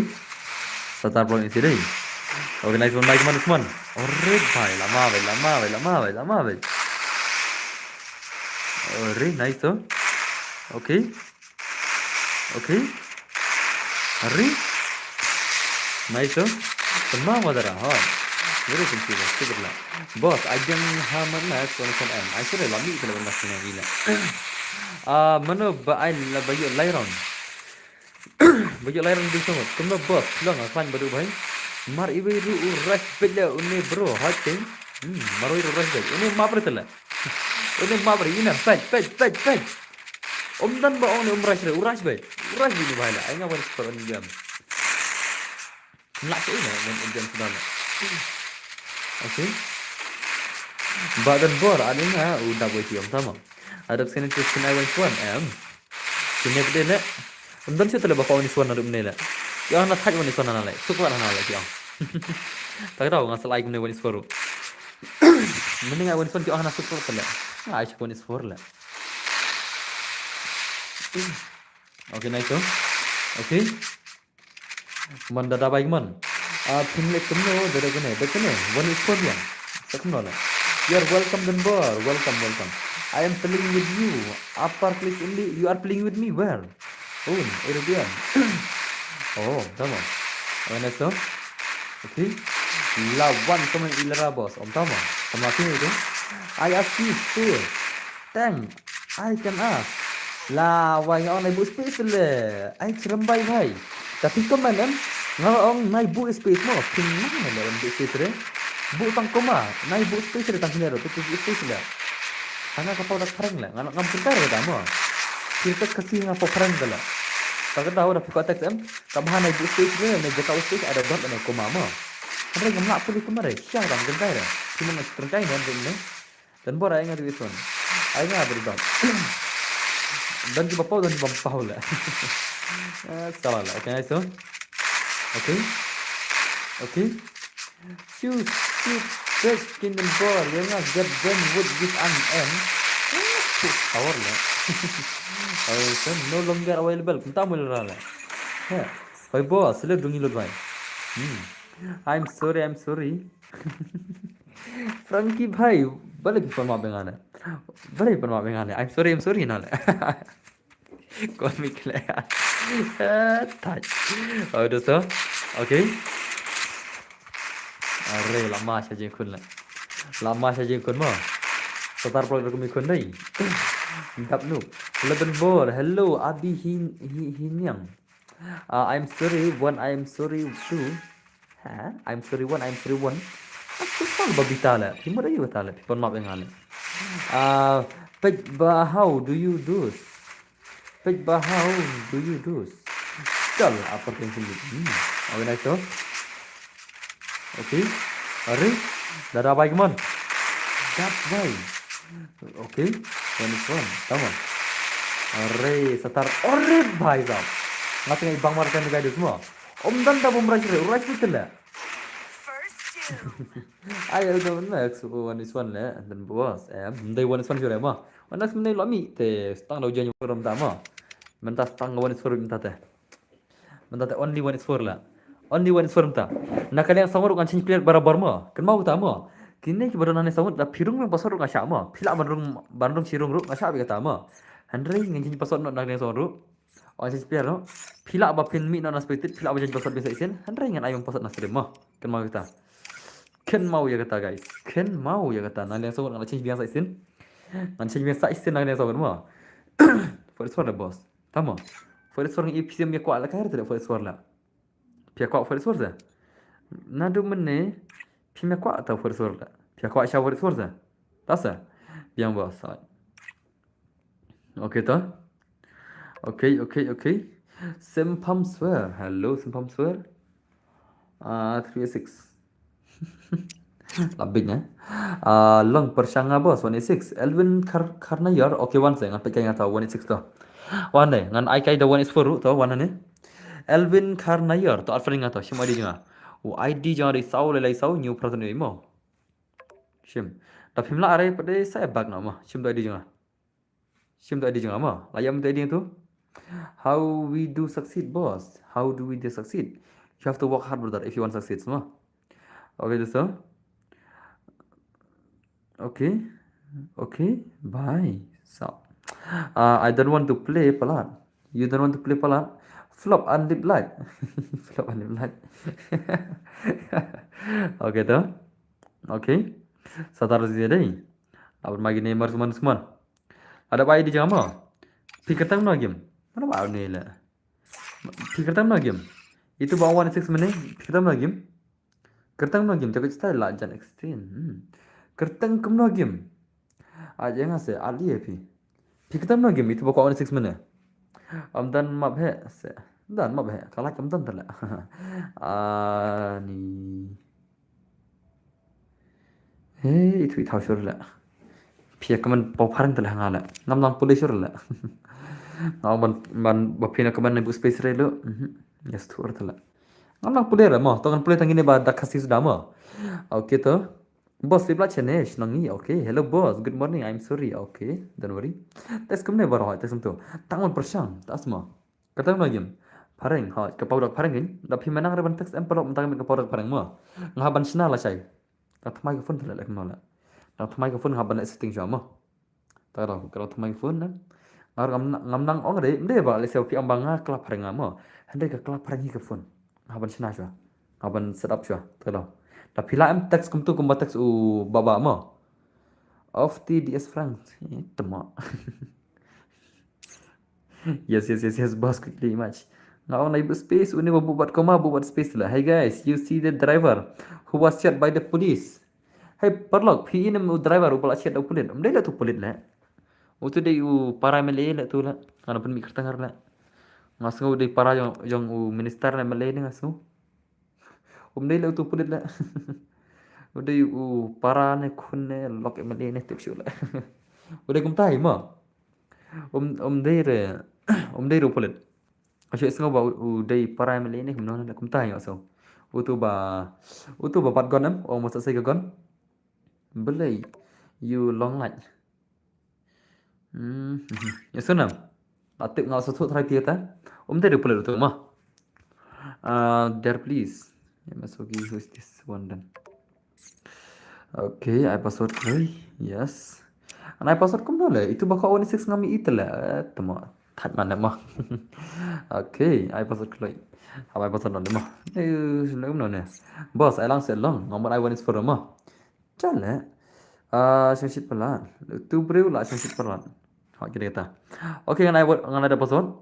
Satar blok isi dei. Okay, nice one, nice one, nice one. Ore bhai, lama bhai, lama bhai, lama bhai, lama bhai. Ore, nice to. Okay. Okay. Ari. Nice to. Tama madara, hoi. Very sensitive, super la. Boss, I don't have my last one from M. I should have lami pala one last one ila. Ah, mano ba ai la ba yu lai round. Ba yu lai round di sangat. Kumno boss, lang aklan badu bhai. Mar iwe ru u rush bit le une bro, hot thing. Hmm, mar iwe ru rush bit. Une mapre tala. Une mapre ina bit, bit, bit, bit. Um dan ba ong ne um rush re, u rush bit. U rush bit ni bhai la. Ai nga wan spot on jam. Lak tu ina wan jam sudah la. Okay. Ba dan bor ani nga u dab wei tiom tama. Adap sini tu sini ai wan suan em. Sini bede le. Ym don shu tele ba ka wan isuan na rup ne le. Ki ong na thaj wan isuan na le. Suklat na le ki ong. Tak dau nga salai kumne wan isuan ru. Mending ai wan isuan ki ong na suklat tele. Nga ai shu wan isuan le. Okay, nice one. Okay. Man dada bai man. Ah, phin le kumno dada kene, dada kene. Wan isuan yang. Sa kumno le. You're welcome, Dunbar. Welcome, welcome. I am playing with you. Upper place only. You are playing with me. Where? Oh, Arabian. Oh, tama. Awareness, no? Okay. Lawan temen ilara, boss. Om tama. Tama sini itu. I assist, sir. Thank. I can ask. Lawai nga ong nai buh space le. Ai cherembai bhai. Tapi comment em. Nga ong nai buh space mo. Phin nang le buh space re. Buh tang comma. Nai buh space re tang sini re. Tu buh space le. Tang ka pau dak prank le. Nga ngam pyntar re da mo. Phi text Khasi nga pau prank le. Tang ka daw da phi ko text em. Ka bha nai buh space re. Nai jaka buh space ada dot nai comma mo. Hynrei ngam lah puli comma re. Sha dang jengkai re. Cuma ngai strengkai ne ne. Dan bor ai nga dei ison. Ai nga dei dot. Dan ki ba pau, dan ki ba pau le. Ah, salah le. Okay, nice one. Okay. Okay. Choose, choose, break in the ball. Yang nga get them would give an M. Power le. Ai, so no longer available. Kumta mo le ra le. He. Bhai boss, le dungi lut bhai. Hmm. I'm sorry, I'm sorry. Frankie bhai, balei phi pan map ïa nga ne? Balei pan map ïa nga ne? I'm sorry, I'm sorry na le. Kon mi kle. Eh, touch. Oh, dosto. Okay. Are, lama sha jingkhun le. Lama sha jingkhun mo. Satar plot rukum i khun dei. Dap nu. Eleven ball. Hello, Abi Hin Hi- Hiniang. Uh, I'm sorry, one I'm sorry too. Ha? I'm sorry, one I'm sorry, one. I'm so sorry, Babita le. Phi mut ayu ta le. Phi pan map ïa nga le. Uh, pej ba how do you do? Pej ba how do you do? Chal, apa tension ni? Hmm. Organize so. Okay. Are. Dada bai, come on. That's why. Okay. One is one. Come on. Are, satar. Are, bhai sahab. Nga tengah ibang mar kan guys semua. Om dan da bom rai sire, rai sire le. First kill. Ai, udah next one is one le, and then boss. Eh, mendai one is one sure mo. One next mendai lo mi te stang lo jan rom ta mo. Menta stang one is four menta te. Menta te only one is four la. Only one is four menta. Na ka liang song ruh ngan change player barabar mo. Kynmaw ta mo. Kine ki ba don hangne song ruh da phi rung password ruh nga shah mo. Phi lah ban rung, ban rung shi rung ruh nga shah beit kata mo. Hynrei ngan change password noh na ka liang song ruh. Wan change player noh. Phi lah ba phin mih noh na spectate, phi lah ba change password beit sa shisien. Hynrei ngan ai password na stream mo. Kynmaw ïa kata. Kynmaw ïa kata guys. Kynmaw ïa kata. Na liang song ruh ngan change biang sa shisien. Ngan change biang sa shisien na liang song ruh mo. Four is four la boss. Tamo. Four is four ngi P C M ïa kwah la kai te four is four la. Phi ïa kwah four is four sa. Naduh mynne phi ïa kwah ta four is four la. Phi ïa kwah sha four is four sa. Ta sa. Biang boss. Okay to. Okay, okay, okay. Sempam Swer. Hello, Sempam Swer. Ah, three six. Labik eh. Ah, Long Pershanga boss, one eight six. Elvin Kar Karnayar. Okay, one second. Ngan peit kai nga ta one eight six to. Wan dei, ngan ai kai da one eight four ruh to, wan ne. Elvin Karnayar to, ar friend nga to, shim I D jong nga. U I D jong nga dei saw lai lai saw, hynñiew phra hynñiew mo. Shim. Da phim lah are pat dei sa e bak na mo. Shim to I D jong nga. Shim to I D jong nga mo. La ïam to I D tu. How we do succeed, boss? How do we do succeed? You have to work hard, brother, if you want succeed mo. Okay, dosto. Okay. Okay. Bye. So, uh, I don't want to play palat. You don't want to play palat. Flop and live light. Flop and live light. Okay to. Okay. Satar zia dei. Abar magi ne mar suman suman. Ada bai di jama. Pikir tang no game. Mana ba ne le. Pikir tang no game. Itu ba one six mene. Pikir tang no game. Kyrteng no game, te ka style la jan extend. Hmm. Kyrteng kum no game. A jeng ase ali phi. Phi kyrteng no game itu ba ko one six mene. Am dan map he se. Dan map he. Kala kam dan tala. Ani. He itu itau sure la. Phi ka man pau pharang tala ngala. Ngam nang pule sure la. Ngam ban ban ba phi na ka man bu space re lo. Mhm. Yes, tur tala. Ngam nang pule ra mo, to ngan pule tang ine ba da Khasi suda mo. Okay to. Boss, lip la chene, shnong ngi. Okay. Hello boss, good morning. I'm sorry. Okay, don't worry. Tes kumne baro, tes kumto. Tang mon pershang, tas mo. Kata mo game. Phareng, ha, ka pau dak phareng kin. Da phi menang re ban text em pelok mentang ka pau dak phareng mo. Nga ban shna la shai. Ta thmai ka phone tele lek no la. Ka thymmai ka phone nga ban leh setting shuwa mo. Ta ka daw, ka daw thymmai ka phone na. Nga ngam ngam nang ong re, ym dei ba lehse phi ong ba nga khlap phareng nga mo. Hynrei ka khlap phareng hi ka phone. Nga ban shna shuwa. Nga ban set up shuwa. Ta ka daw. Da phi la em text kumtu kumba text u baba mo. Of the D S Frank. Eh, tama. Yes, yes, yes, yes, boss, quickly match. Nga ong na ibu space, uni ba bubat koma, bubat space la. Hey guys, you see the driver who was shot by the police. Hey, paralok, phi i ne em u driver uba la shot da u pulit? Ym dei la tu pulit la. Utu dei u para M L A la tu la. Nga na pynmih kyrteng la. Nga sngew dei para jong, jong u minister la M L A ne nga sngew. Ym dei la utu pulit la. U dei u para ne khun ne lok M L A ne tip shuh la. U dei kumta hi mo. Ym, ym dei re, ym dei re u pulit. Nga shu sngew ba u, u dei para M L A ne kumno ne kumta hi nga sngew. Utu ba, utu ba bat gun em, ong masa sei ka gun. Belei, you long light. Hmm, ya sana. Atip nga sa thut try theater. Ym dei re u pulit utu mo. Uh, there please. Ya, Masugi, who is this one then? Okay, ai password khlei. Yes. An ai password kumno le? Itu ba ka one six ngam i ite le. Eh, tama. Thait man le mo. Okay, ai password khlei. Hap ai password non le mo. Eh, le kumno ne? Boss, ai lang se long. Ngam ai one is four mo. Chale. Ah, shongshit palat. Tu briew la shongshit palat. Ha, kira kata. Okay, ngan ai wat, ngan ai da password.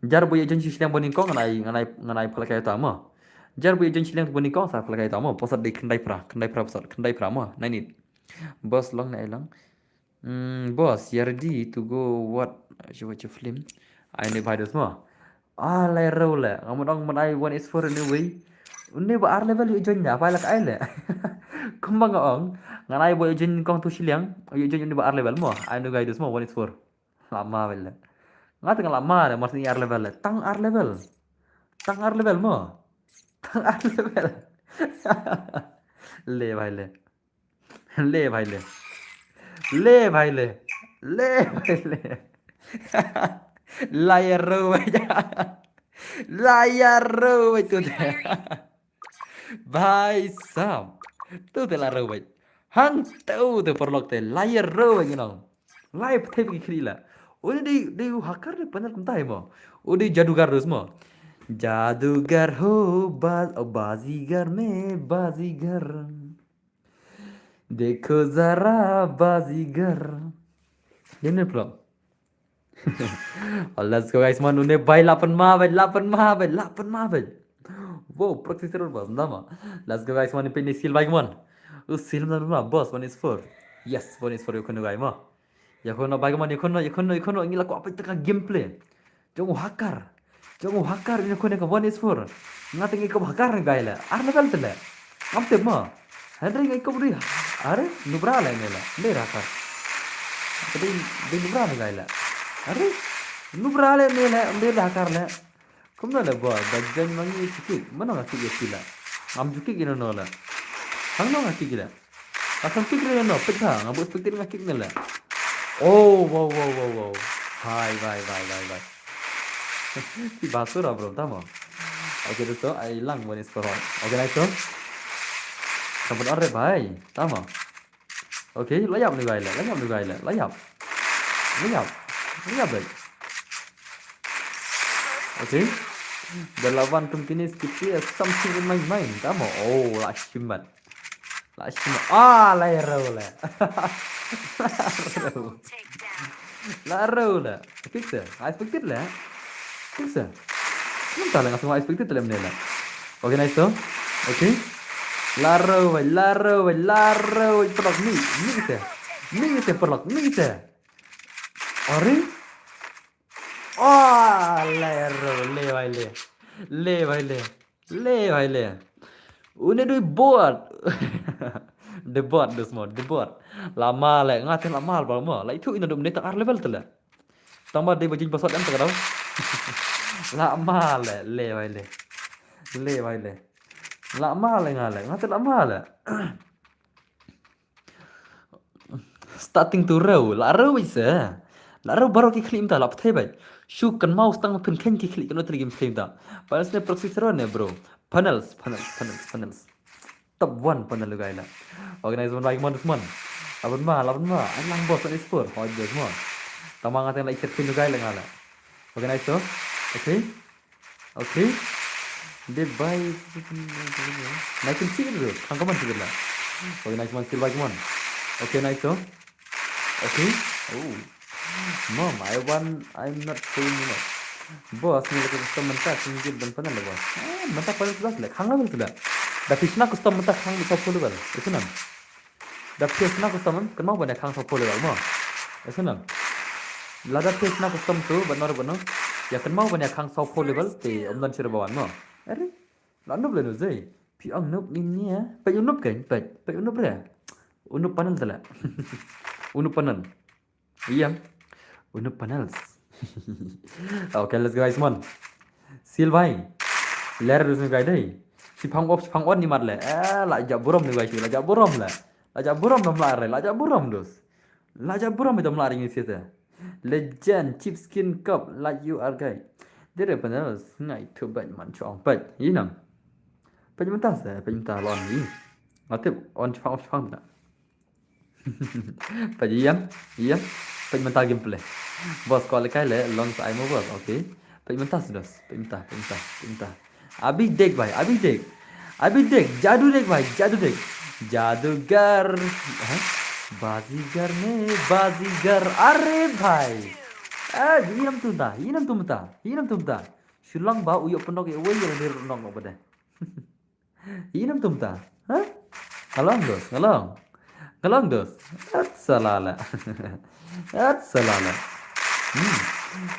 Jar ba ïa join shi shiliang ba nyngkong ngan ai, ngan ai, ngan ai phalak ïa ta mo. Jar ba ïa join shiliang ba nyngkong sa phalak ïa ta mo. Password dei khyndai phra, khyndai phra password, khyndai phra mo. Nine eight. Boss long ne ai lang. Hmm, boss, you ready to go what? Should watch a film. Ai ne virus mo. Ah, lai rau le. Nga mut ong mut ai one is four anyway. Une ba ar level ïa join ïa, phalak ai le. Kumba nga ong, ngan ai ba ïa join kong tu shiliang, ïa join une ba ar level mo. Ai nu guys mo, one is four. Lama bel le. Nga tang lama le, mas ni ar level le. Tang ar level. Tang ar level mo. Tang ar level. Le bhai le. Le bhai le. Le bhai le. Le bhai le. Lai rau bhai. Lai rau bhai tu. Bhai sab. Tu te lai rau bhai. Hang tu te paralok te lai rau bhai nong. Lai pthei bagi khri la. Uni dei, dei u hacker dei panel kumta hi mo. U dei jadugar dus mo. Jadugar ho baz, oh, bazigar me bazigar. Dekho zara bazigar. Dei ne paralok. Oh, let's go guys man, une bai lapan ma bai, lapan ma bai, lapan ma bai. Wow, proxy server boss, ndama. Let's go guys man, pin ni skill bai man. U skill na ma boss, one is four. Yes, one is four, ïa khun bai ma. Ïa khun bai man, ïa khun, ïa khun, ïa khun, ngi la kwah peit ka gameplay. Jong u hacker. Jong u hacker ïa khun ka one is four. Nga te ngi ka hacker ne gai la. Ar level te le. Ngam tip ma. Hynrei ngi ka bri. Are, nubra le ne le. Ndei hacker. Ka dei, dei nubra ne gai la. Are, nubra le ne le, ndei hacker le. Kumno le ba, da join ma ngi ju kick. Mano nga kick ïa ki la. Ngam ju kick ïa no no la. Hangno nga kick ïa la. Asam kick re no, peit ha, nga bu expected nga kick ne le. Oh, wow, wow, wow, wow. Bhai, bhai, bhai, bhai, bhai. Ki basura bro, tama. Okay, dosto, ai lang one is four all. Okay, nice to. Kamu dah re bhai, tama. Okay, layap ni gai le, layap ni gai le, layap. Layap, layap bhai. Okay. The lawan company skip something in my mind. Tama. Oh, la shimat. La shimat. Ah, lai rau le. La rau le. Kick se. I expected le. Kick se. Nang ta le nga sngewbha expected le mne le. Okay, nice to. Okay. La rau bhai, la rau bhai, la rau bhai. Paralok ni, ni se. Ni se paralok, ni se. Are? Oh, le rau, le bhai le. Le bhai le. Le bhai le. Une dui bot. De bot dus mo, de bot. Lama le, nga te lama ba mo. Lai thu ina dum ne ta ar level te le. Tang ba dei ba jin ba sot em ta ka dau. Lama le, le bhai le. Le bhai le. Lama le nga le, nga te lama le. Starting to rau, la rau bhai se. La rau baroh ki khlieh mynta la pthei bhai. Shu kan mau stang phin khen ki khlieh kan utri kim pthei mynta. Panels ne proxy server ne bro. Panels, panels, panels, panels. Top one panel lu gai la. Organize one like man this man. Laban ma, laban ma. Ai lang boss, one is four. Hoi boss mo. Tama nga teng like share pin du gai le nga le. Okay, nice to. Okay. Okay. De bai. Na kin si du. Kan kaman si la. Okay, nice one, still bai kaman. Okay, nice to. Okay. Oh. Mom, I want, I'm not saying no. Boss, ni lagi custom mynta, sini git ban panel boss. Ah, mynta panel sudah le. Khang level sudah. Da phi shna custom mynta khang di sawphew level. Itu nam. Da phi shna custom kan mau ban ïa khang sawphew level mo. Ese nam. Lada phi shna custom tu ban nor ban nor. Ïa kan mau ban ïa khang sawphew level te ym don shir bawan mo. Are. La nup le nu zei. Phi ong nup ngin nia. Peit u nup kan, peit. Peit u nup re. U nup panel tala. U nup panel. Ïa. U nup panels. Okay, let's go guys, mon. Sil bai. Ler dus ni guys dei. Shipang off, shipang on ni mat le. Eh, la ja burom ni guys, la ja burom le. La ja burom nam la re, la ja burom dus. La ja burom dam la re ni sita. Legend, cheap skin cup, like you are guy. Dere panels, ngai tu bad man chong bad. Inam. Peit mynta se, peit mynta lon ni. Ngatip on shipang off, shipang na. Peit ïam, ïam. Peit mynta gameplay. Boss ko le kai le long sa ai mo boss, okay. Peit mynta sudos. Peit mynta, peit mynta, peit mynta. Abhi dekh bhai, abhi dekh. Abhi dekh, jadu dekh bhai, jadu dekh. Jadugar. Ha? Bazigar ne, bazigar. Are bhai. Eh, inam tu ta, inam tu ta, inam tu ta. Shulang ba u ïoh pynok ïa wei ïa dir nok nok bade. Inam tumta. Ha? Ngalong dos, ngalong. Ngalong dos. At salala. At salala. Hmm.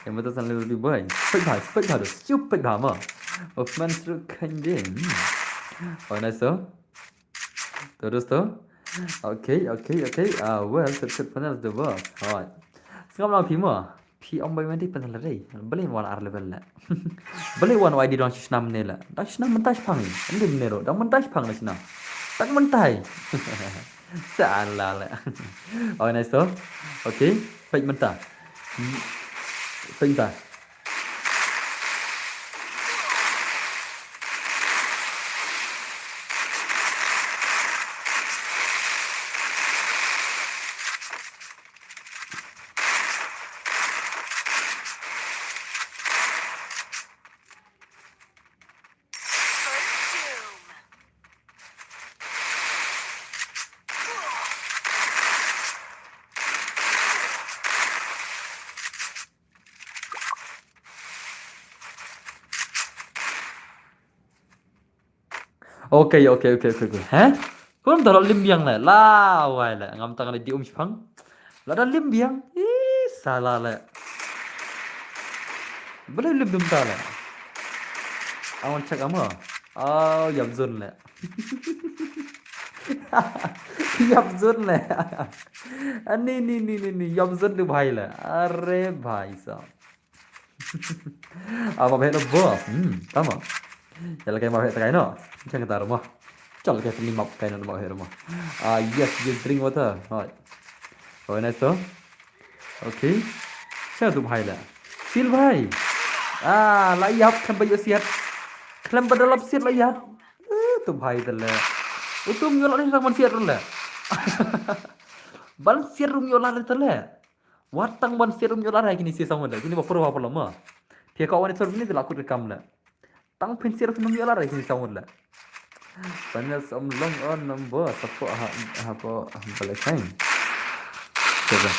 Em mata san little boy. Spek bha, spek bha dos. Chup pek bha ma. Of man sru khanjin. Oh, nice to. To dos to. Okay, okay, okay. Ah, well, set set panel the boss. Alright. Sngam lang phi ma. Phi ong bai mandi panel re. Bale wan ar level le. Bale wan wai di dong shisnam ne le. Dang shisnam mynta shipang. Andi ne ro. Dang mynta shipang le shisnam. Dang mynta. Sa an la le. Oh, nice to. Okay. Peit mynta. Peit mynta. Okay, okay, okay, okay, okay. Heh? Kum ta la lim biang le. La wai le. Ngam tang le di um shipang. La da lim biang. Ih, sala le. Bale lim dum ta le. Awan check amo. Oh, yap zone le. Yap zone le. Ani ni ni ni ni yap zone du bhai le. Are bhai sa. Ah, map heh no boss. Hmm, tama. Ïa la kai map heh ta kai no. Chang ta mo. Chal kai ni map kai no map heh mo. Ah, yes, you drink water. Hoi. Oh, nice to. Okay. Chang tu bhai la. Sil bhai. Ah, la ïap khlem ba ïoh siat. Khlem ba da lap siat la ïap. Eh, tu bhai ta le. Utum ïoh la ni tang ban siat le. Ban siat rum ïoh la ta le. Wat tang ban siat rum ïoh la rai kini si song wada. Kini ba pro ba pro ma. Phi ka wan sor ni la kut kam la. Tang phin siat rum ïoh la rai kini song wada. Panel som long on number support ha ha po Valentine. Coba.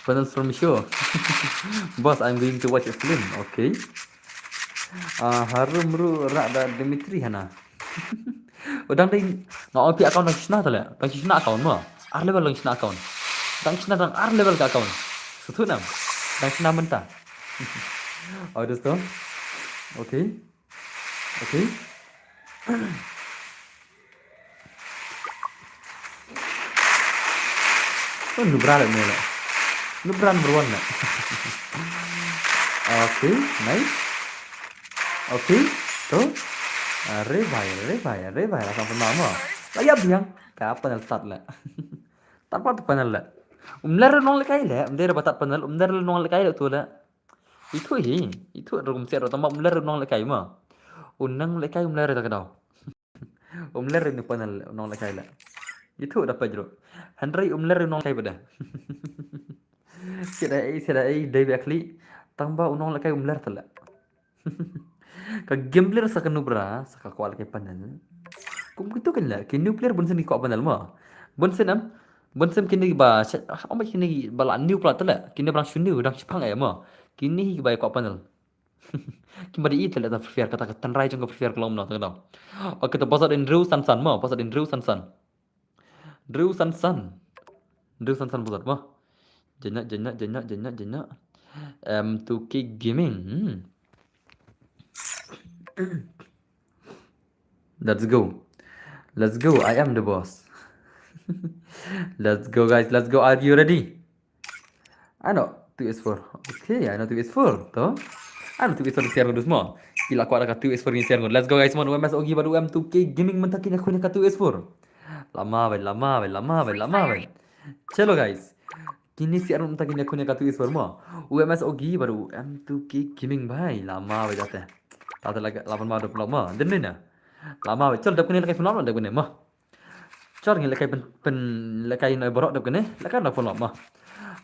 Panel from show. Boss, I'm going to watch a film. Okay. Ah, harum ru ra da Dimitri hana. Udang dei nga ong phi account dang shna tale. Dang shna account mo. Ar level dang shna account. Dang shna dang ar level ka account. Sutu nam. Dang shna mynta. Oh, dosto. Okay. Okay. Oh, nubra le mele. Nubra number one le. Okay, nice. Okay, to. Are bhai, are bhai, are bhai, la sang pynama. La ïap biang. Ka panel tat le. Tat pat panel le. Um ler nong le kai le, um der ba tat panel, um der nong le kai le tu le. Itu hi, itu rum siat ro tama um ler nong le kai ma. Un nang le kai um ler ta ka dau. Um ler ni panel nong le kai le. Itu da pajro. Hynrei um ler u nonglehkai bad da. Sida ei, sida ei, dei ba khlieh. Tang ba u nonglehkai um ler tala. Ka game player sa ka noob ra, sa ka kwah lehkai panel. Kum kitu kan la, ki noob player bun sien ki kwah panel mo. Bun sien em, bun sien kine ba, sha-, ah, om kine ba la new pla tala. Kine ba dang shu new, dang shipang eh mo. Kine hi ba kwah panel. Ki ba di i tala ta Free Fire, kata ka tynrai jong ka Free Fire ka long mo, ta ka dang. Okay, to bosat in Drew Sansan mo, bosat in Drew Sansan. Drew Sansan. Drew Sansan bosat mo. Janya, janya, janya, janya, janya. M two K Gaming. Hmm. Let's go. Let's go. I am the boss. Let's go, guys. Let's go. Are you ready? Ano, two S four. Okay, ano two S four. To. Ano two S four share ngut mo. Ki la kwah da ka two S four ngin share ngut. Let's go, guys. Mon U M S Ogi bad U M two K Gaming mynta kin ïakhun ïa ka two S four. Lama bhai, lama bhai, lama bhai, lama bhai. Chalo, guys. Kine share mynta kin ïakhun ïa ka two S four mo. U M S Ogi bad U M two K Gaming bhai. Lama bhai jate. Tate la, la pynma dep lok mo. Dep ne na. Lama bhai. Chalo, dep kine lehkai phone mo, dep kine mo. Chor ngi lehkai pyn, pyn lehkai na borok dep kane, lehkai na phone mo.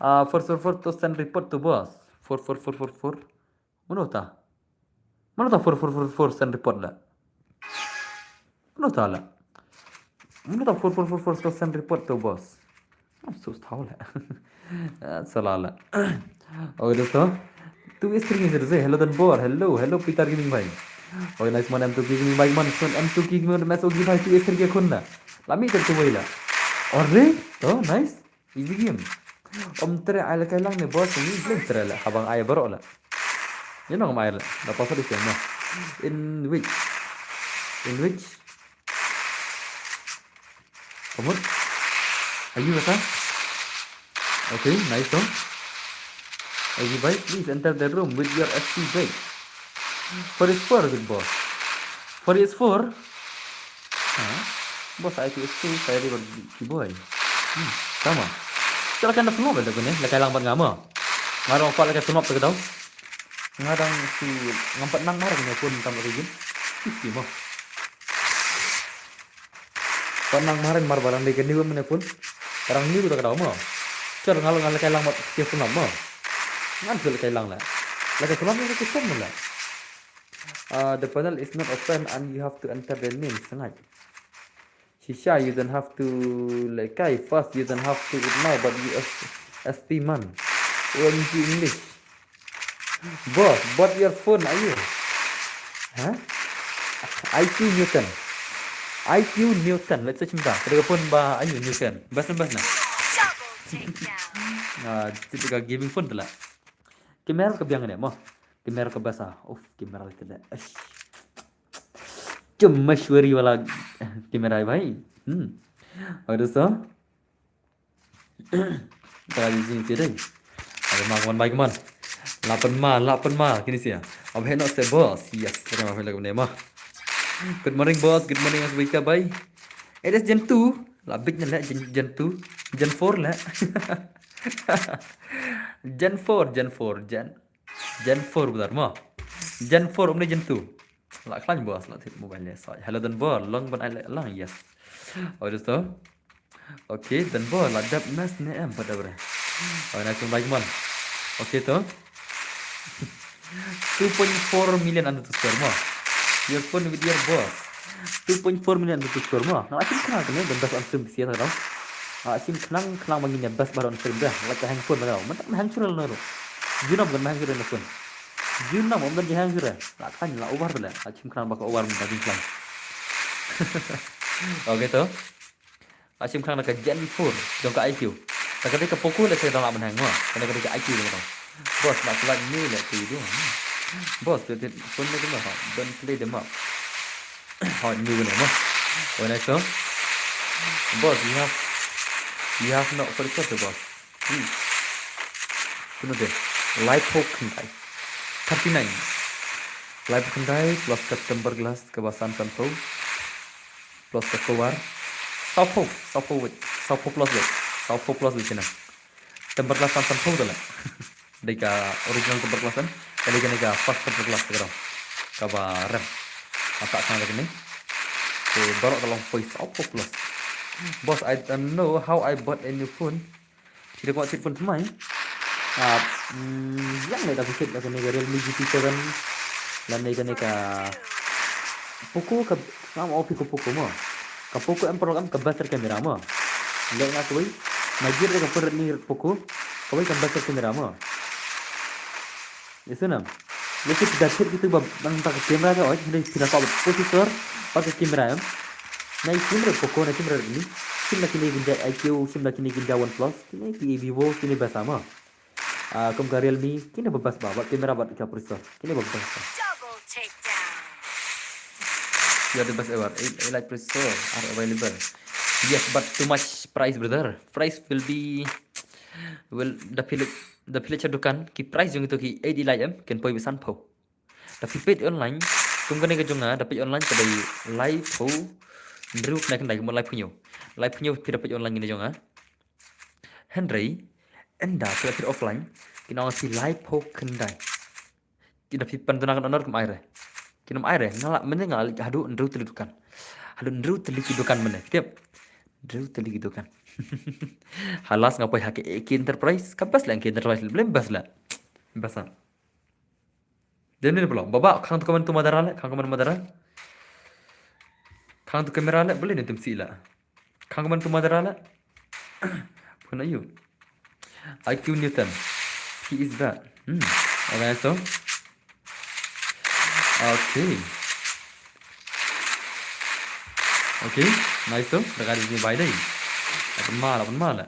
Ah, four four four to send report to boss. Four four four four four. Mano ta? Mano ta four four four four send report la? Mano ta la? Mano ta four four four four to send report to boss? I'm so style. Ah, salala. Okay, dosto. Two S three is there. Hello, Danbor. Hello, hello, Peter Gaming bhai. Okay, nice man, M two K Gaming bhai, man. Son M two K Gaming, mas ogi bhai, two S three ki khun na. Lami ter tu bhai la. Arre? To, nice. Easy game. Om tre ai lehkai lang ne boss ni, blem tre la. Habang ai borok la. You know, mai la. Da pasal di na. In which? In which? Come on. Are you better? Okay, nice one. Are you bike? Please enter the room with your S P bike. Four is four, big boss. Four is four. Huh? Boss, I two is two, saya di bad ki boy. Hmm, come on. Chalo kan da phone ba da kane, lehkai lang bad nga mo. Nga dang pat lehkai phone ta ka dau. Nga dang si ngam pat nang mar ne phone tam ri gin. Ski mo. Pat nang mar mar barang dei ka new mane phone. Barang new ta ka dau mo. Chor ngal ngal lehkai lang mat sia phone mo. Ngan sul lehkai lang la. Lehkai phone ni ka system mo la. Uh, the panel is not open and you have to enter the name. Sangat. Shisha, you don't have to lehkai first. You don't have to it now, but you S, S P man. O M G English. Boss, bought your phone, ayo. Huh? I Q Newton. I Q Newton. Let's search him down. Kada phone ba ayo Newton. Bas na bas na. Double takedown. Ah, typical gaming phone tu la. Kamera ka biang ne mo. Kamera ka bas ah. Uff, kamera ka da. Ash. Chumashwari wala kamera bhai. Hmm. Aur dosto. Tara di sini sini. Ada ma kawan, bye kawan. Lapan ma, lapan ma kini sia. Abhe no se boss. Yes, terima kasih lagu nema. Good morning boss, good morning as wake up bye. It is Gen two. La bit na le Gen, Gen two. Gen four le. Gen four, Gen four, Gen Gen four budar mo. Gen four umne Gen two. La khlain boss la thip mobile ne soi. Hello Danbor, long ban ai lang, yes. Oh, just to. Okay, Danbor la dap mes ne em pada bre. Oh, nice one, like man. Okay to. Two point four million under to square mo. Your phone with your boss. Two point four million under to square mo. Nga la shim khana kane, the best on stream this year tau. Nga la shim khnang khnang ba ngin ïa best bar on stream dah. Like ka hang phone ba tau. Mynta ka hang shuh na ru. Junam kan hang shuh na phone. Junam mynta ka hang shuh. La khan la over la. La shim khnang ba ka over mynta ka khan. Okay to. La shim khnang na ka Gen four jong ka I Q. Ta ka dei ka Poco la sa dang la ban hang mo. Ka dei ka I Q la tau. Boss, nak like ni le tu du. Boss, play the phone ni tu mah. Don't play the map. Hot new ni mah. When I saw, boss, you have, you have not for the boss. Please. Kuno de. Live hook khyndai. Thirty nine. Live hook khyndai plus ka tempered glass kaba san san phew. Plus ka cover. Saw phew, saw phew wait. Saw phew plus wait. Saw phew plus wait kena. Tempered glass san san phew tala. Dei ka original tempered glass kan. Ka dei kane ka first tempered glass ka dei. Kaba rem. Ata kane kane. Te baroh ka long poi saw phew plus. Boss, I don't know how I bought a new phone. Phi da kwah thied phone thymmai? Ah, mm, ïa, ne da phi thied da kane ka Realme G T seven lane kane ka Poco, ka, ngam ong phi ka Poco mo. Ka Poco em paralok em ka best camera mo. Leh nga kawei, ma jied re ka phone Redmi Poco, kawei ka best camera mo. Ïa sngewbha. Ïa sngewbha, phi da thied kito ba nangta ka camera ka oi, hynrei phi da kwah processor bad ka camera em. Nai shim re Poco, nai shim re Redmi. Shim da kine ki jait I Q, shim da kine ki jait OnePlus, kine ki Vivo, kine best mo. Ah, kum ka Realme, kine ba best ba, bad camera bad ka processor, kine ba best ba. Double takedown. You are the best ever. Eight, eight light processor are available. Yes, but too much price, brother. Price will be, well, da phi leit, da phi leit sha dukan, ki price jong kito ki eight light em, kin poi beit sanphew. Da phi peit online, kum kane ka jong nga, da peit online ka dei laiphew hynriew khyndai, khyndai, kumba laiphew hynñiew. Laiphew hynñiew phi da peit online kane jong nga. Hynrei ynda phi leit offline, kin ong phi laiphew khyndai. Ki da phi pynduna kan order kum ai re. Kin ym ai re, nga lah mynne nga lah haduh hynriew tylli dukan. Haduh hynriew tylli ki dukan mynne. Phi tip? Hynriew tylli ki dukan. Halas nga poi ha ki A K Enterprise, ka best la A K Enterprise, blem best la. Best la. Dei ne plo, baba, khang tu kaman tu madara le, khang kaman madara. Khang tu kamera le, beli ne tum si la. Khang kaman tu madara le. Puna yu. I Q Newton. He is that. Hmm. Okay, so. Okay. Okay, nice so. Da ka dei ni bai dei. Apun ma la, apun ma la.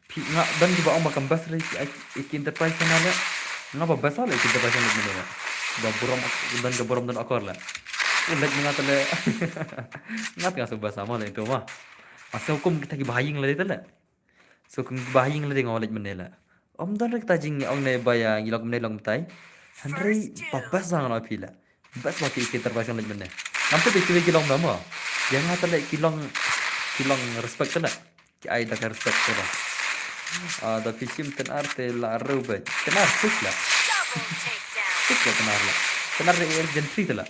Phi nga don kiba ong ba kam best re ki A K Enterprise na le. Nga ba best le A K Enterprise na le. Ba burom don ka burom don akor le. U lek nga ta le. Nga ta nga so best ma le itu ma. Asa hukum kita ki bahaying le ta le. So kum bahaying le nga lek mene le. Om don re kita jing ong ne ba ïa ngi long ne long tai. Hynrei ba best nga phi le. Best ba ki A K Enterprise lek mene. Ngam tip ki ki long ba mo. Ïa nga ta le ki long ki long respect ta le. Ki ai da ka respect te ba. Ah, da phi shim ten ar te la rew beit. Ten ar six la. Six la ten ar la. Ten ar re Gen three te la.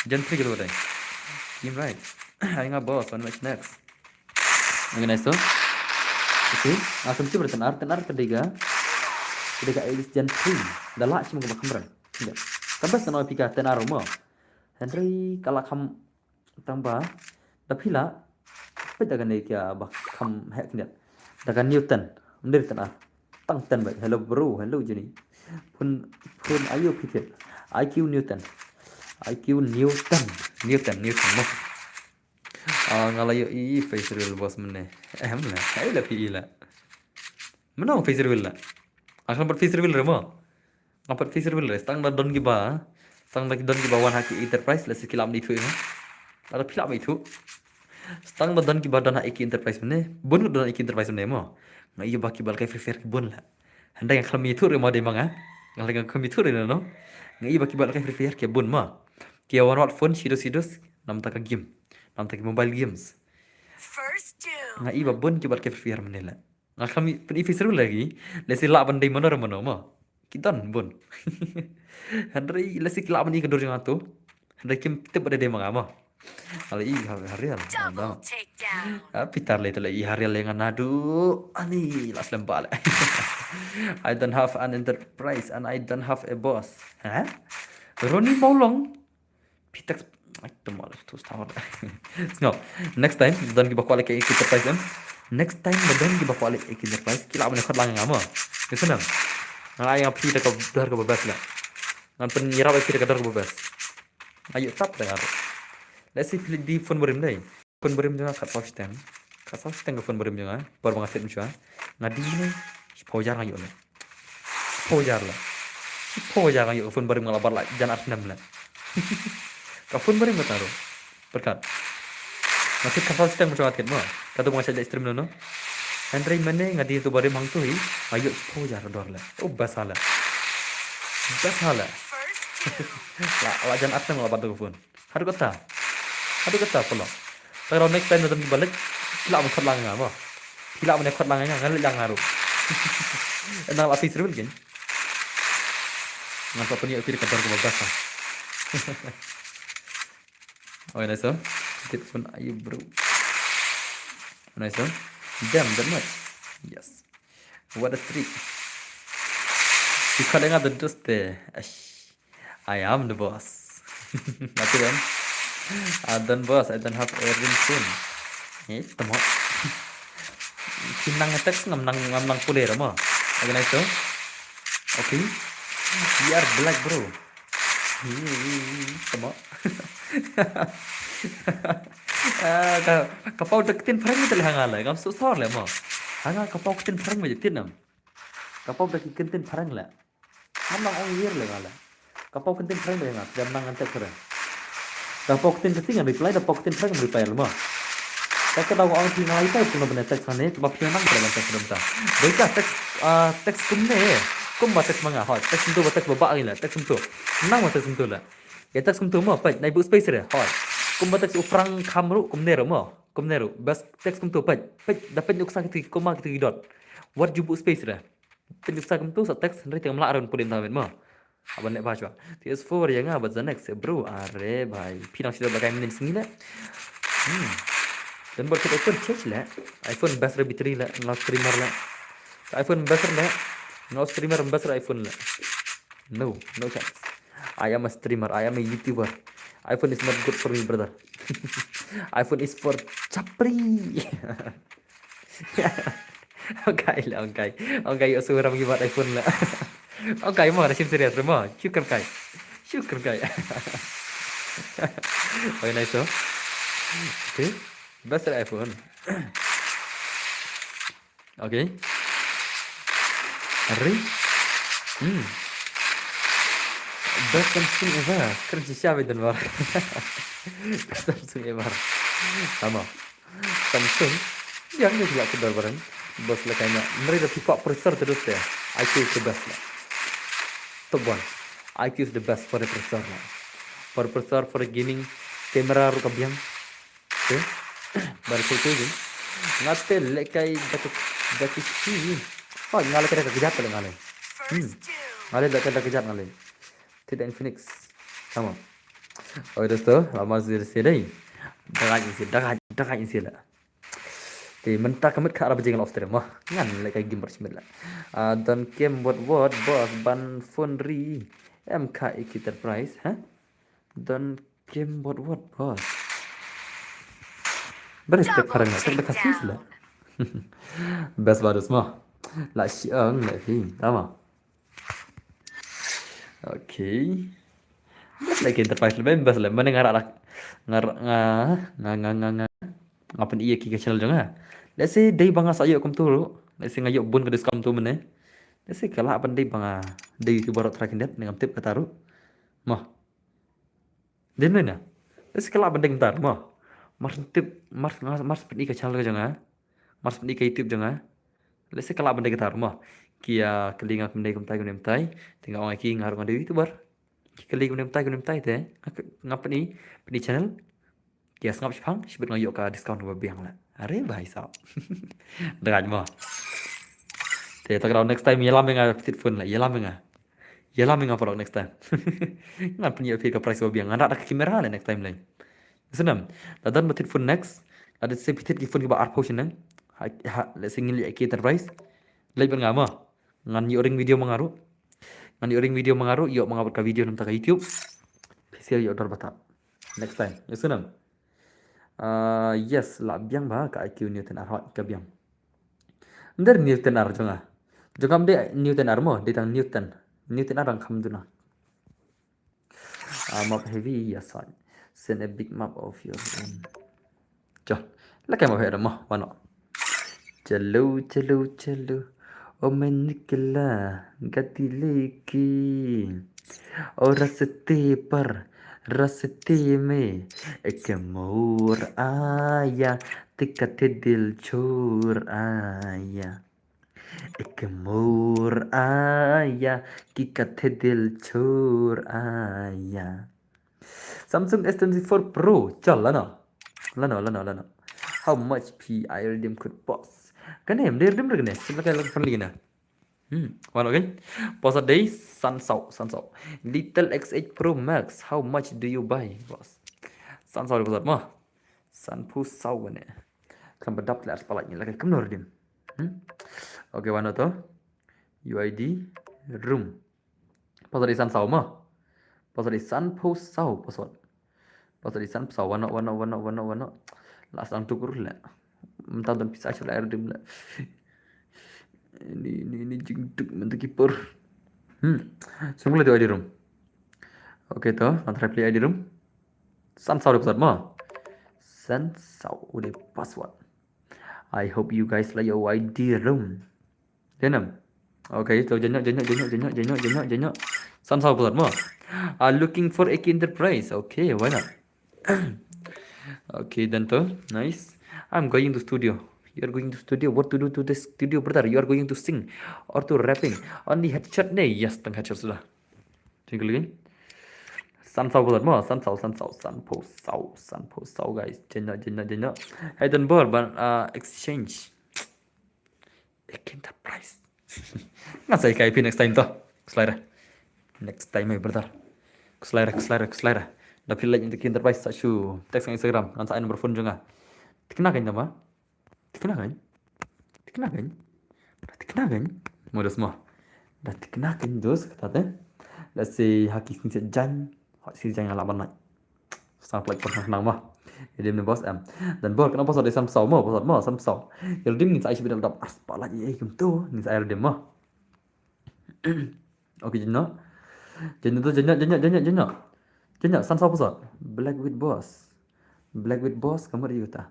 Gen three ke lo dai. Team right. Ai nga boss, one match next. Organize to. Okay. Nga kum shim ten ar, ten ar ka dei ka. Ka dei ka Aegis Gen three. Da la shim ka ba kamran. Ka best na phi ka ten ar mo. Hynrei ka la kham tang ba da phi la peit da kane ka ba kham heh khyndiat. Da ka Newton. Ym dei ten ar. Tang ten beit. Hello bro, hello Jenny. Phone, phone aïu phi thied? I Q Newton. I Q Newton. Newton, Newton mo. Ah, nga la ïoh i face reveal boss mynne. Ehem la. Hai la phi i la. Mynno face reveal la. Nga khlem pat face reveal re mo. Nga pat face reveal re. Tang da don kiba. Tang da don kiba wan ha ki Enterprise la se ki lam di thu mo. Lada phi lam di thu. Tang da don kiba don ha ki Enterprise mynne. Bun don ha ki Enterprise mynne mo. Nga ïoh ba kiba lehkai Free Fire ki bun la. Hynrei nga khlem ïathuh re mo dei ma nga. Nga lehkai nga khlem ïathuh re no. Nga ïoh ba kiba lehkai Free Fire ki bun mo. Ki wan wat phone sidos sidos. Namta ka game. Namta ki mobile games. Nga ïoh ba bun kiba lehkai Free Fire mynne la. Nga khlem pyn-i face reveal lagi. Lehse lah ban dei mano re mano mo. Ki don bun. Hynrei lehse ki lah ban i ka dur jong nga tu. Hynrei kim tip ba dei ma nga mo. Ala i ha, ha real. Double takedown. Ah, Peter le tele i ha real le nga nadu. Ani la slem ba le. I don't have an enterprise and I don't have a boss. Ha? Ronnie Maulong. Pitex, ai, temal tu star. Sngap. Next time don kiba kwah lehkai Enterprise em. Next time don kiba kwah lehkai Enterprise ki lah ban khot lang nga mo. Ke senang. Nga ai nga phi da ka dor kaba best la. Ngan pynïarap ai phi da ka dor kaba best. Ayo tap da nga. Let's see phi di phone barim dei. Phone barim jong nga khatsaw shiteng. Khatsaw shiteng ka phone barim jong nga. Por ba nga thied mynshuwa. Nga ding ne. Shiphew hajar nga ïoh ne. Shiphew hajar la. Shiphew hajar nga ïoh ka phone barim nga la bat la jan ar snem la. Ka phone barim kata ruh. Pyrkhat. Nga thied khatsaw shiteng mynshuwa nga thied mo. Katu ba nga shait leh stream no no. Hynrei mynne nga ding tu barim hangtu hi. Nga ïoh shiphew hajar dor la. Oh best la. Best la. La, la jan ar snem la bat tu ka phone. Haduh kata. Haduh kata pula. Tang rau next time na dam ki ba leit. Phi lah ban khot lang nga mo. Phi lah ban khot lang nga, nga leit lang nga ruh. Nang la face reveal kin. Nga sa pynïoh phi da ka dor kaba best ha. Oi, nice one. Get phone aïu bro. Nice, huh? Damn, that much. Yes. What a trick. Ki khot ïa nga the dos te. Ash. I am the boss. Mati don. Ah, don boss, I don't have a ring tone. Eh, tamo. Ki nang text ngam nang, ngam nang pule ra mo. Organize to. Okay. We are black, bro. Tamo. Ah, ka, ka pau da ktien phareng te le ha nga le. Ngam shu sor le mo. Ha nga ka pau ktien phareng me ktien nam. Ka pau da ki ktien phareng le. Ngam nang ong ïa le nga le. Ka pau ktien phareng me nga. Dam nang ngan text re. Da pau ktien Khasi ngan reply, da pau ktien phareng ngan reply le mo. Ka ka daw ong phi nga ïa ka pun ban text ne, ba phi nang ban text dam ta. Dei ka text, ah, text kumne. Kumba text ma nga, hoi. Text kumto ba text ba ba ngi le, text kumto. Nang ba text kumto le. Ïa text kumto mo, peit, nai buh space re, hoi. Kumba text u Frank Kham ruh, kumne ruh mo. Kumne ruh. Bas text kumto, peit. Peit, da peit nuksa kiti, kumba kiti dot. Wat ju buh space re. Peit nuksa kumto, sa text, hynrei te ngam lah re pule mynta mo. Aban leh ba chwa. T S four ïa nga, but the next, bro, are bhai. Phi nang shu dot ba kai mynnin sngi le. Hmm. Don bad kit iPhone change le. iPhone best re battery le, nga streamer le. iPhone best re le. Nga streamer best re iPhone le. No, no chance. I am a streamer, I am a YouTuber. iPhone is not good for me, brother. iPhone is for chapri. Ong kai le, ong kai. Ong kai, ïoh sngewram ki bad iPhone le. Ong kai mo, da shim serious re mo. Shukr kai. Shukr kai. Okay, nice, oh. Okay. Best re iPhone. Okay. Are. Hmm. Best Samsung ever. Kren shisha ba don bar. Best Samsung ever. Tamo. Samsung. Ïa nga la kudar barang. Best la kaina. Mari da phi kwah processor te dos te. I Q is the best la. Top one. I Q is the best for the processor la. For the processor, for the gaming, camera ruh ka biang. Okay. Bar ko tu je. Nga te leh kai da ka, da ka ki. Oh, nga leh kai da ka kjat le nga leh. Hmm. Nga leh da ka, da ka kjat nga leh. Te da Infinix. Tamo. Oh, dosto, lama sir sir dei. Daga insi, daga, daga insi la. Te mynta ka miet ka arba jing la off te mo. Ngan leh kai game bar shimit la. Ah, don kem what what boss ban phone ri. Em ka iki enterprise, ha? Don kem what what boss. Beri stek parang la, stek dekat sis la. Best baru semua. La siang la hi, tama. Okay. Best lagi enterprise lebih best lah. Mana ngarak lah. Ngarak nga nga nga nga nga. Nga pyn-i ïa ki ka channel jong nga. Let's say dei ba nga sa ïoh kumtu ruh. Let's say nga ïoh bun ka discount tu mynne. Let's say ka lah ban dei ba nga dei YouTuber ruh trai khyndiat, ne ngam tip kata ruh. Mo. Dei mynne. Let's say ka lah ban dei kumta ruh mo. Mar tip, mar nga, mar pyn-i ka channel ka jong nga. Mar pyn-i ka YouTube jong nga. Let's say ka lah ban dei kata ruh mo. Ki ïa kylli nga kumne kumtai kumne kumtai. Te nga ong ïa ki nga ruh nga dei YouTuber. Ki kylli kumne kumtai kumne kumtai te. Nga, nga pyn-i, pyn-i channel. Ki ïa sngap shipang, shibit nga ïoh ka discount kaba biang la. Are bhai sahab. Dang mo. Te ta ka daw next time ïalam ïa nga phi thied phone la, ïalam ïa nga. Ïalam ïa nga paralok next time. Ngan pynïoh phi ka price ba biang. Ngan rak da ka camera la next time lei. Sngewthuh. Lada don ba thied phone next, lada shisha phi thied ki phone kiba arphew shynrang. Ha, ha, let's say ngin leh ki enterprise. Leit bad nga mo. Ngan ïoh ring video ma nga ruh. Ngan ïoh ring video ma nga ruh, ïoh ma nga bad ka video na ka bynta ka YouTube. Phi sa ïoh dor bata. Next time. Ïa sngewthuh. Ah, yes, la biang ba ka I Q Newton R hot ka biang. Ym dei Newton R jong nga. Jong nga ym dei Newton R mo, dei tang Newton. Newton R dang kham duna. Ah, map heavy ïa sa. Send a big map of your own. Chal. La kai map heavy mo, wano. Chalo, chalo, chalo. O main nikla gati leki. O raste par, raste mein ek more aaya, tikathe dil chhor aaya. Ek more aaya, tikathe dil chhor aaya. Samsung S twenty-four Pro, chal lano. Lano, lano, lano. How much P I redeem code boss? Kane, em, redeem re kane. Sila kai lak friendly kane. Hmm, wano kan? Boss dei san saw, san saw. Little X eight Pro Max, how much do you buy, boss? San saw boss mo. San phew saw ne. Kam ba dap tle ar spah lak ngi la kai kumno redeem. Hmm? Okay, wan noh to. U I D room. Password dei san saw mo. Password dei sanphew saw password. Password dei sanphew saw, wan noh, wan noh, wan noh, wan noh, wan noh. La sdang duk ruh leh. Mynta don pisa shu la ai redeem leh. Ni, ni, ni jingduk mynta ki por. Hmm. Sngewbha leh tu I D room. Okay to, ngan try play I D room. San saw dei password mo. San saw dei password. I hope you guys like your I D room. Janam. Okay, so janyo, janyo, janyo, janyo, janyo, janyo, janyo. San saw password mo. Are looking for A K Enterprise. Okay, why not? Okay, done to. Nice. I'm going to studio. You are going to studio. What to do to the studio, brother? You are going to sing or to rapping? Only headshot ne? Yes, tang headshot sudah. Tinggal lagi. San saw password mo. San saw, san saw, sanphew saw, sanphew saw, guys. Janyo, janyo, janyo. Hey, don bor ban, uh, exchange. Bikin surprise. Ngan sa ïa kai phi next time to. Khuslai re. Next time, my brother. Khuslai re, khuslai re, khuslai re. Da phi leh ïa ki enterprise sa shu text ha Instagram. Ngan sa ai number phone jong nga. Tikna kein da ma. Tikna kein. Tikna kein. Tikna kein. Mo dos mo. Da tikna kein dos kata te. Let's say ha ki shisien jan. Ha shisien jan nga lah ban leh. Sang plek pernah nang mah. Jadi ni bos em. Don bor kena password dei sanphew saw mo, password mo sanphew saw. Ïa redeem ngin sa ai shibit dap ar spah lak ïa kumto. Ngin sa ai redeem mo. Okay, janyo. Janyo to, janyo, janyo, janyo, janyo. Janyo, san saw password. Black with boss. Black with boss, kamu ada yuta.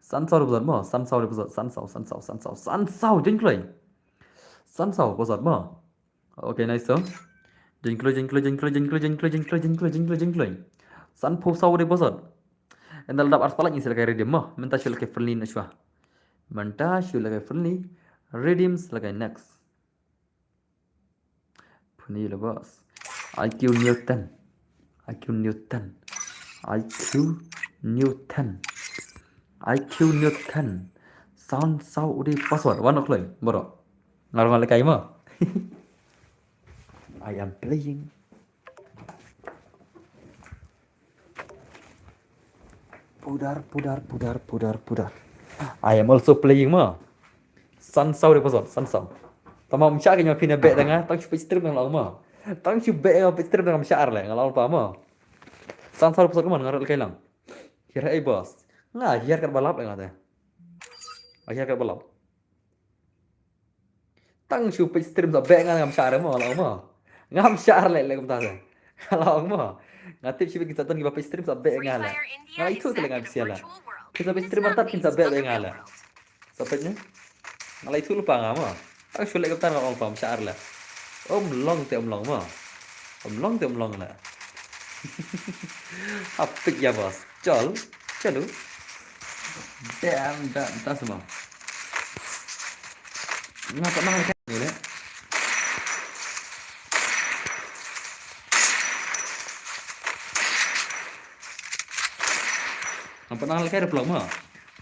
San saw password mo, san saw password, san saw, san saw, san saw, san saw, janyo kloi. San saw password mo. Okay, nice to. Jingkloi, jingkloi, jingkloi, jingkloi, jingkloi, jingkloi, jingkloi, jingkloi, jingkloi. Sanphew saw dei password. Ynda la dap ar spah lak ngin sa leh kai redeem mo. Mynta shu leh kai friendly na shuwa. Mynta shu leh kai friendly. Redeem sa leh kai next. Puni la boss. I Q Newton. I Q Newton. I Q Newton. I Q Newton. San saw u dei password. Wan kloi, bro. Ngar ngar leh kai mo. I am playing. Pudar, pudar, pudar, pudar, pudar. I am also playing mo. San saw dei password, san saw. Tang ma ym shah kein ma phi na beh da nga, tang shu peit stream nga la ong mo. Tang shu beh nga peit stream nga ym shah ar leh, nga la ong pa mo. San saw dei password kumno nga rel kai lang. Hiar ei boss. Nga hiar kat ba lap leh nga te. Nga hiar kat ba lap. Tang shu peit stream sa beh nga ngam shah re mo, la ong mo. Ngam shah leh leh kumta sa. La ong mo. Nga tip shibit ki sa ton kiba peit stream sa beh nga leh. Nga la ithuh te leh nga bisiah leh. Ki sa peit stream artat kin sa beh beh nga leh. Sa peit ne. Nga la ithuh lypa nga mo. Tang shu leh kumta nga ong pa ym shah leh. Ym long te ym long mo. Ym long te ym long leh. Hapik ïa boss. Chal, chalo. Damn, damn, ta sama. Nga pat nang leh kai leh. Nga pat nang leh kai replong ma.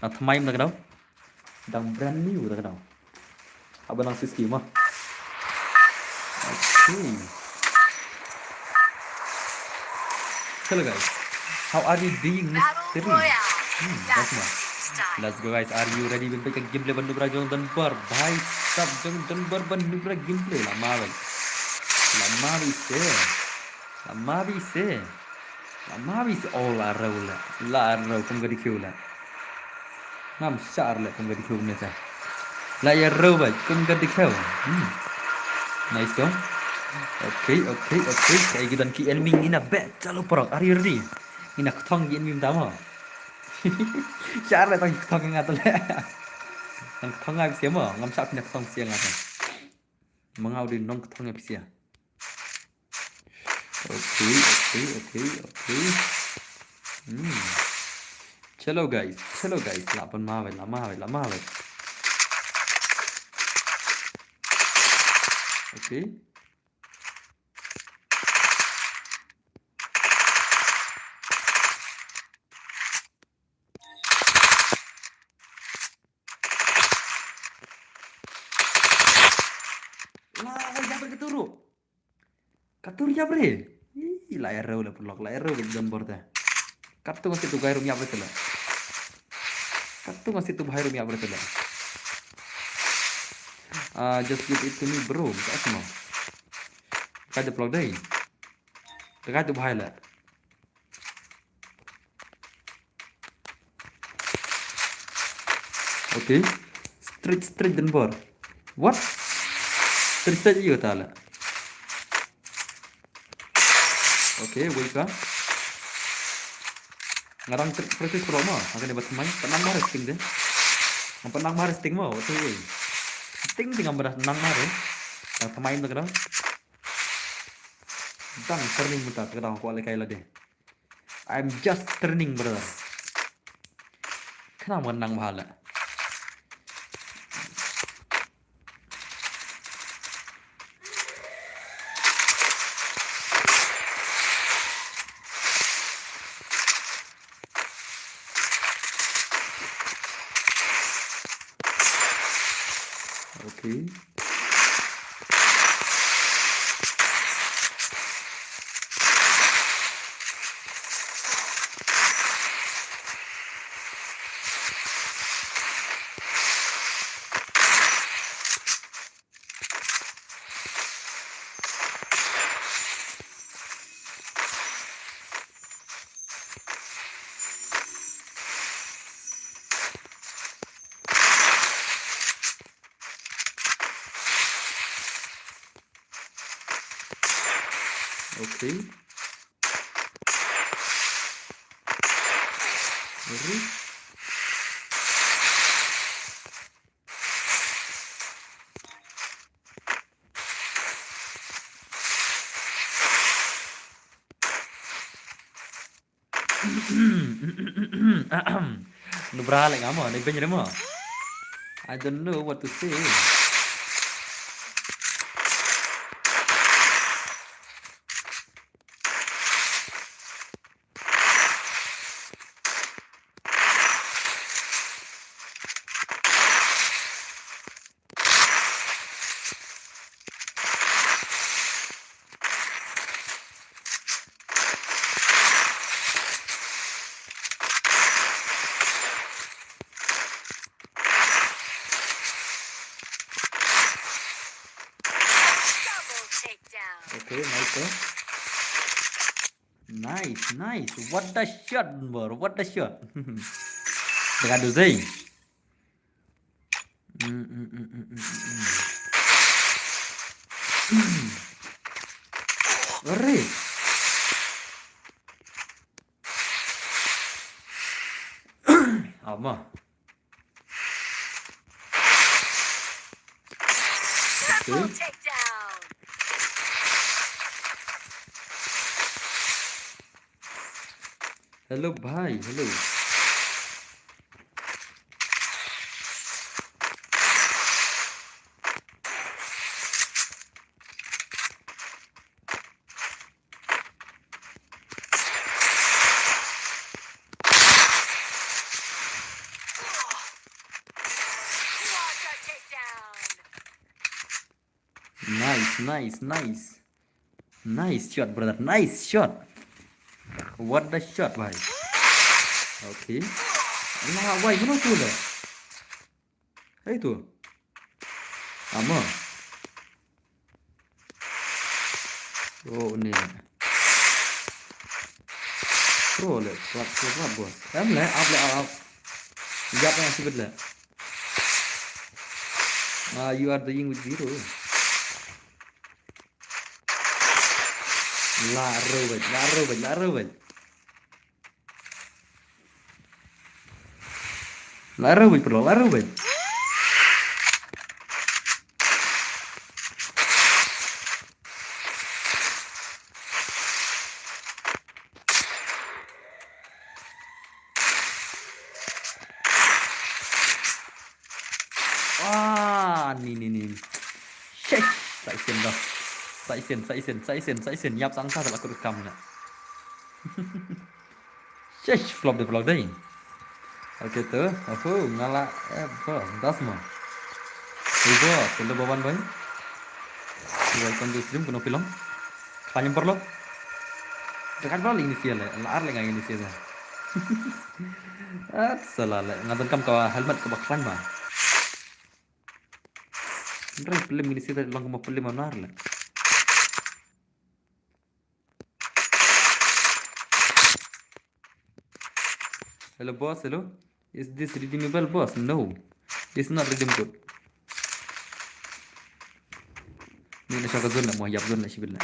Nga thymmai ym da ka daw. Dang brand new da ka daw. Haba nang sixty ma. Okay. Hello guys. How are you doing, Mister? Hmm, that's one. Let's go guys. Are you ready? Ban peit ka gameplay ba nukra jong Donbor. Bhai sab jong Donbor ba nukra gameplay. La ma bai. La ma bai se. La ma bai se. La ma bai se. Oh, la rau la. La rau kum ka dikhew la. Ngam shah leh kum ka dikhew ne ta. La ïa rau bai kum ka dikhew. Hmm. Nice dong. Okay, okay, okay. Sa ïa ki don ki enemy ngin ïa beh. Chalo parok. Are you ready? Ngin ïa kthong ki enemy mynta mo. Shah leh tang kthong nga ta leh. Tang kthong nga bisiah mo. Ngam shah phin ïa kthong bisiah nga ta. Ma nga u dei nong kthong ïa bisiah. Okay, okay, okay, okay. Hmm. Chalo guys, chalo guys, la pan ma bai, la ma bai, la ma bai. Okay. La wai jabri ka turu. Ka turu jabri. Ih, la ïa rau la pulok, la ïa rau ka Donbor te. Ka tu masih tu gai rum jabri te la. Katto nga siew tu bhai ruh ïa bret la. Ah, just give it to me, bro. Ka asma. Ka de plog dei. Ka tu bhai la. Okay. Straight, straight dan bor. What? Straight, straight ïa ta la. Okay, wait ka. Nga dang practice pro ma. Nga kane ba thymmai. Pat nang mar sting de. Nga pat nang mar sting mo. What do you mean? Sting de ngam pat nang mar. Dang thymmai mynta ka dang. Dang training mynta ka dang kwah lehkai lade. I'm just training, brother. Khnang ba nang bha la. Okay. Okay. Ready? Nu bra leh nga mo, ne beng re mo. I don't know what to say. Double takedown. Okay, nice, eh? Nice, nice. What the shot, bro? What the shot? Dekat tu, Zai. Mm, mm, mm, mm, mm, mm, mm. Ngeri. Ama. Okay. Triple takedown. Hello, bhai. Hello. Nice, nice, nice. Nice shot, brother. Nice shot. What the shot, bhai. Okay. Lah, why? Mano tu le? Hey tu. Ama. Oh, ni. Pro le, pro, pro, pro, boss. Em le, up le, up, up. Yap, yang sibit le. Ah, you are doing with zero. La robot, la robot, la robot. La robot, bro, la robot. Ah, ni, ni, ni. Shesh, sa shisien da. Sa shisien, sa shisien, sa shisien, sa shisien. Ïap sa nga sa la kut kam na. Shesh, flop de flop dei. Okay tu. Oho, nga la, eh, bro, das mo. Hey, bro, selo bawan, bhai. Welcome to stream, kuno film. Khlaiñ paralok. Dekat ba la initial, la ar le nga initial. At sala le, nga donkam ka helmet kaba khlaiñ ma. Nrang plim ini sita long kama plim anar le. Hello boss, hello. Is this redeemable, boss? No, it's not redeemable. Ni na shaka zone na mo yap zone na shibil na.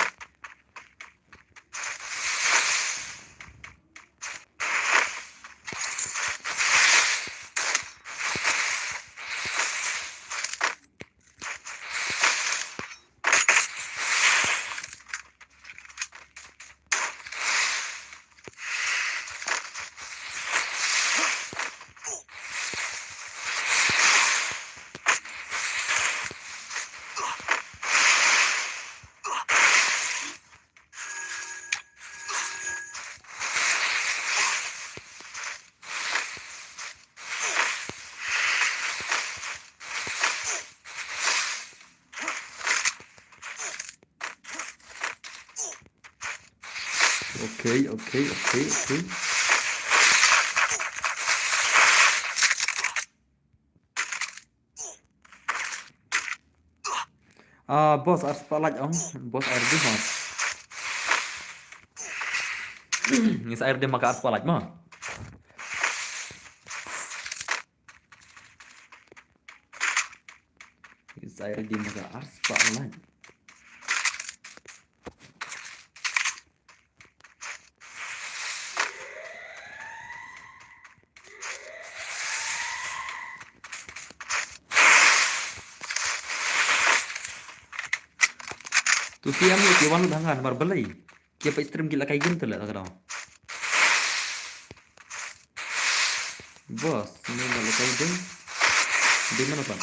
Okay, okay, okay, okay. Ah, boss, ar spotlight om. Boss, ar di mo. Ngis ar di maka ar spotlight mo. Ngis ar di maka ar spotlight. Tu siam ni ki wan lut hangan mar belai. Ki pa stream ki la kai gin tu la ka dong. Boss, ni ma la kai ding. Ding mana pa?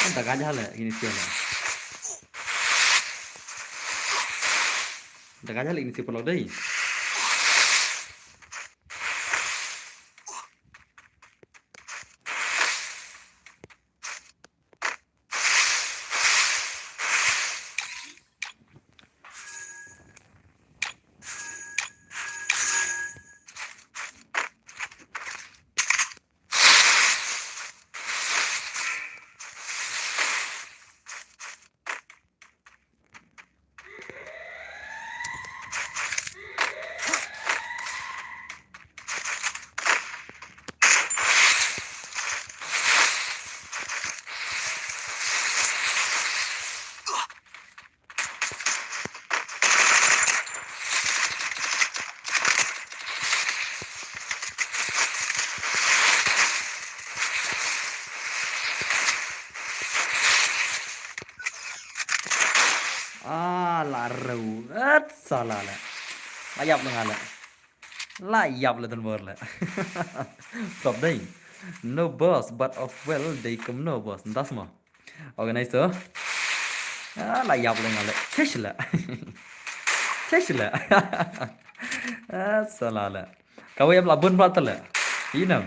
Anta ka jale ini sia le. Anta ka jale ini sia pelok dei. Ah, la rau. At sala la. La yap la ngala. La yap la dan bor la. Stop dei. No boss, but of well they come no boss. Das mo. Organize to. Ah, la yap la ngala. Chesh la. Chesh la. Ah, sala la. Kawei em la bun bra tala. Inam.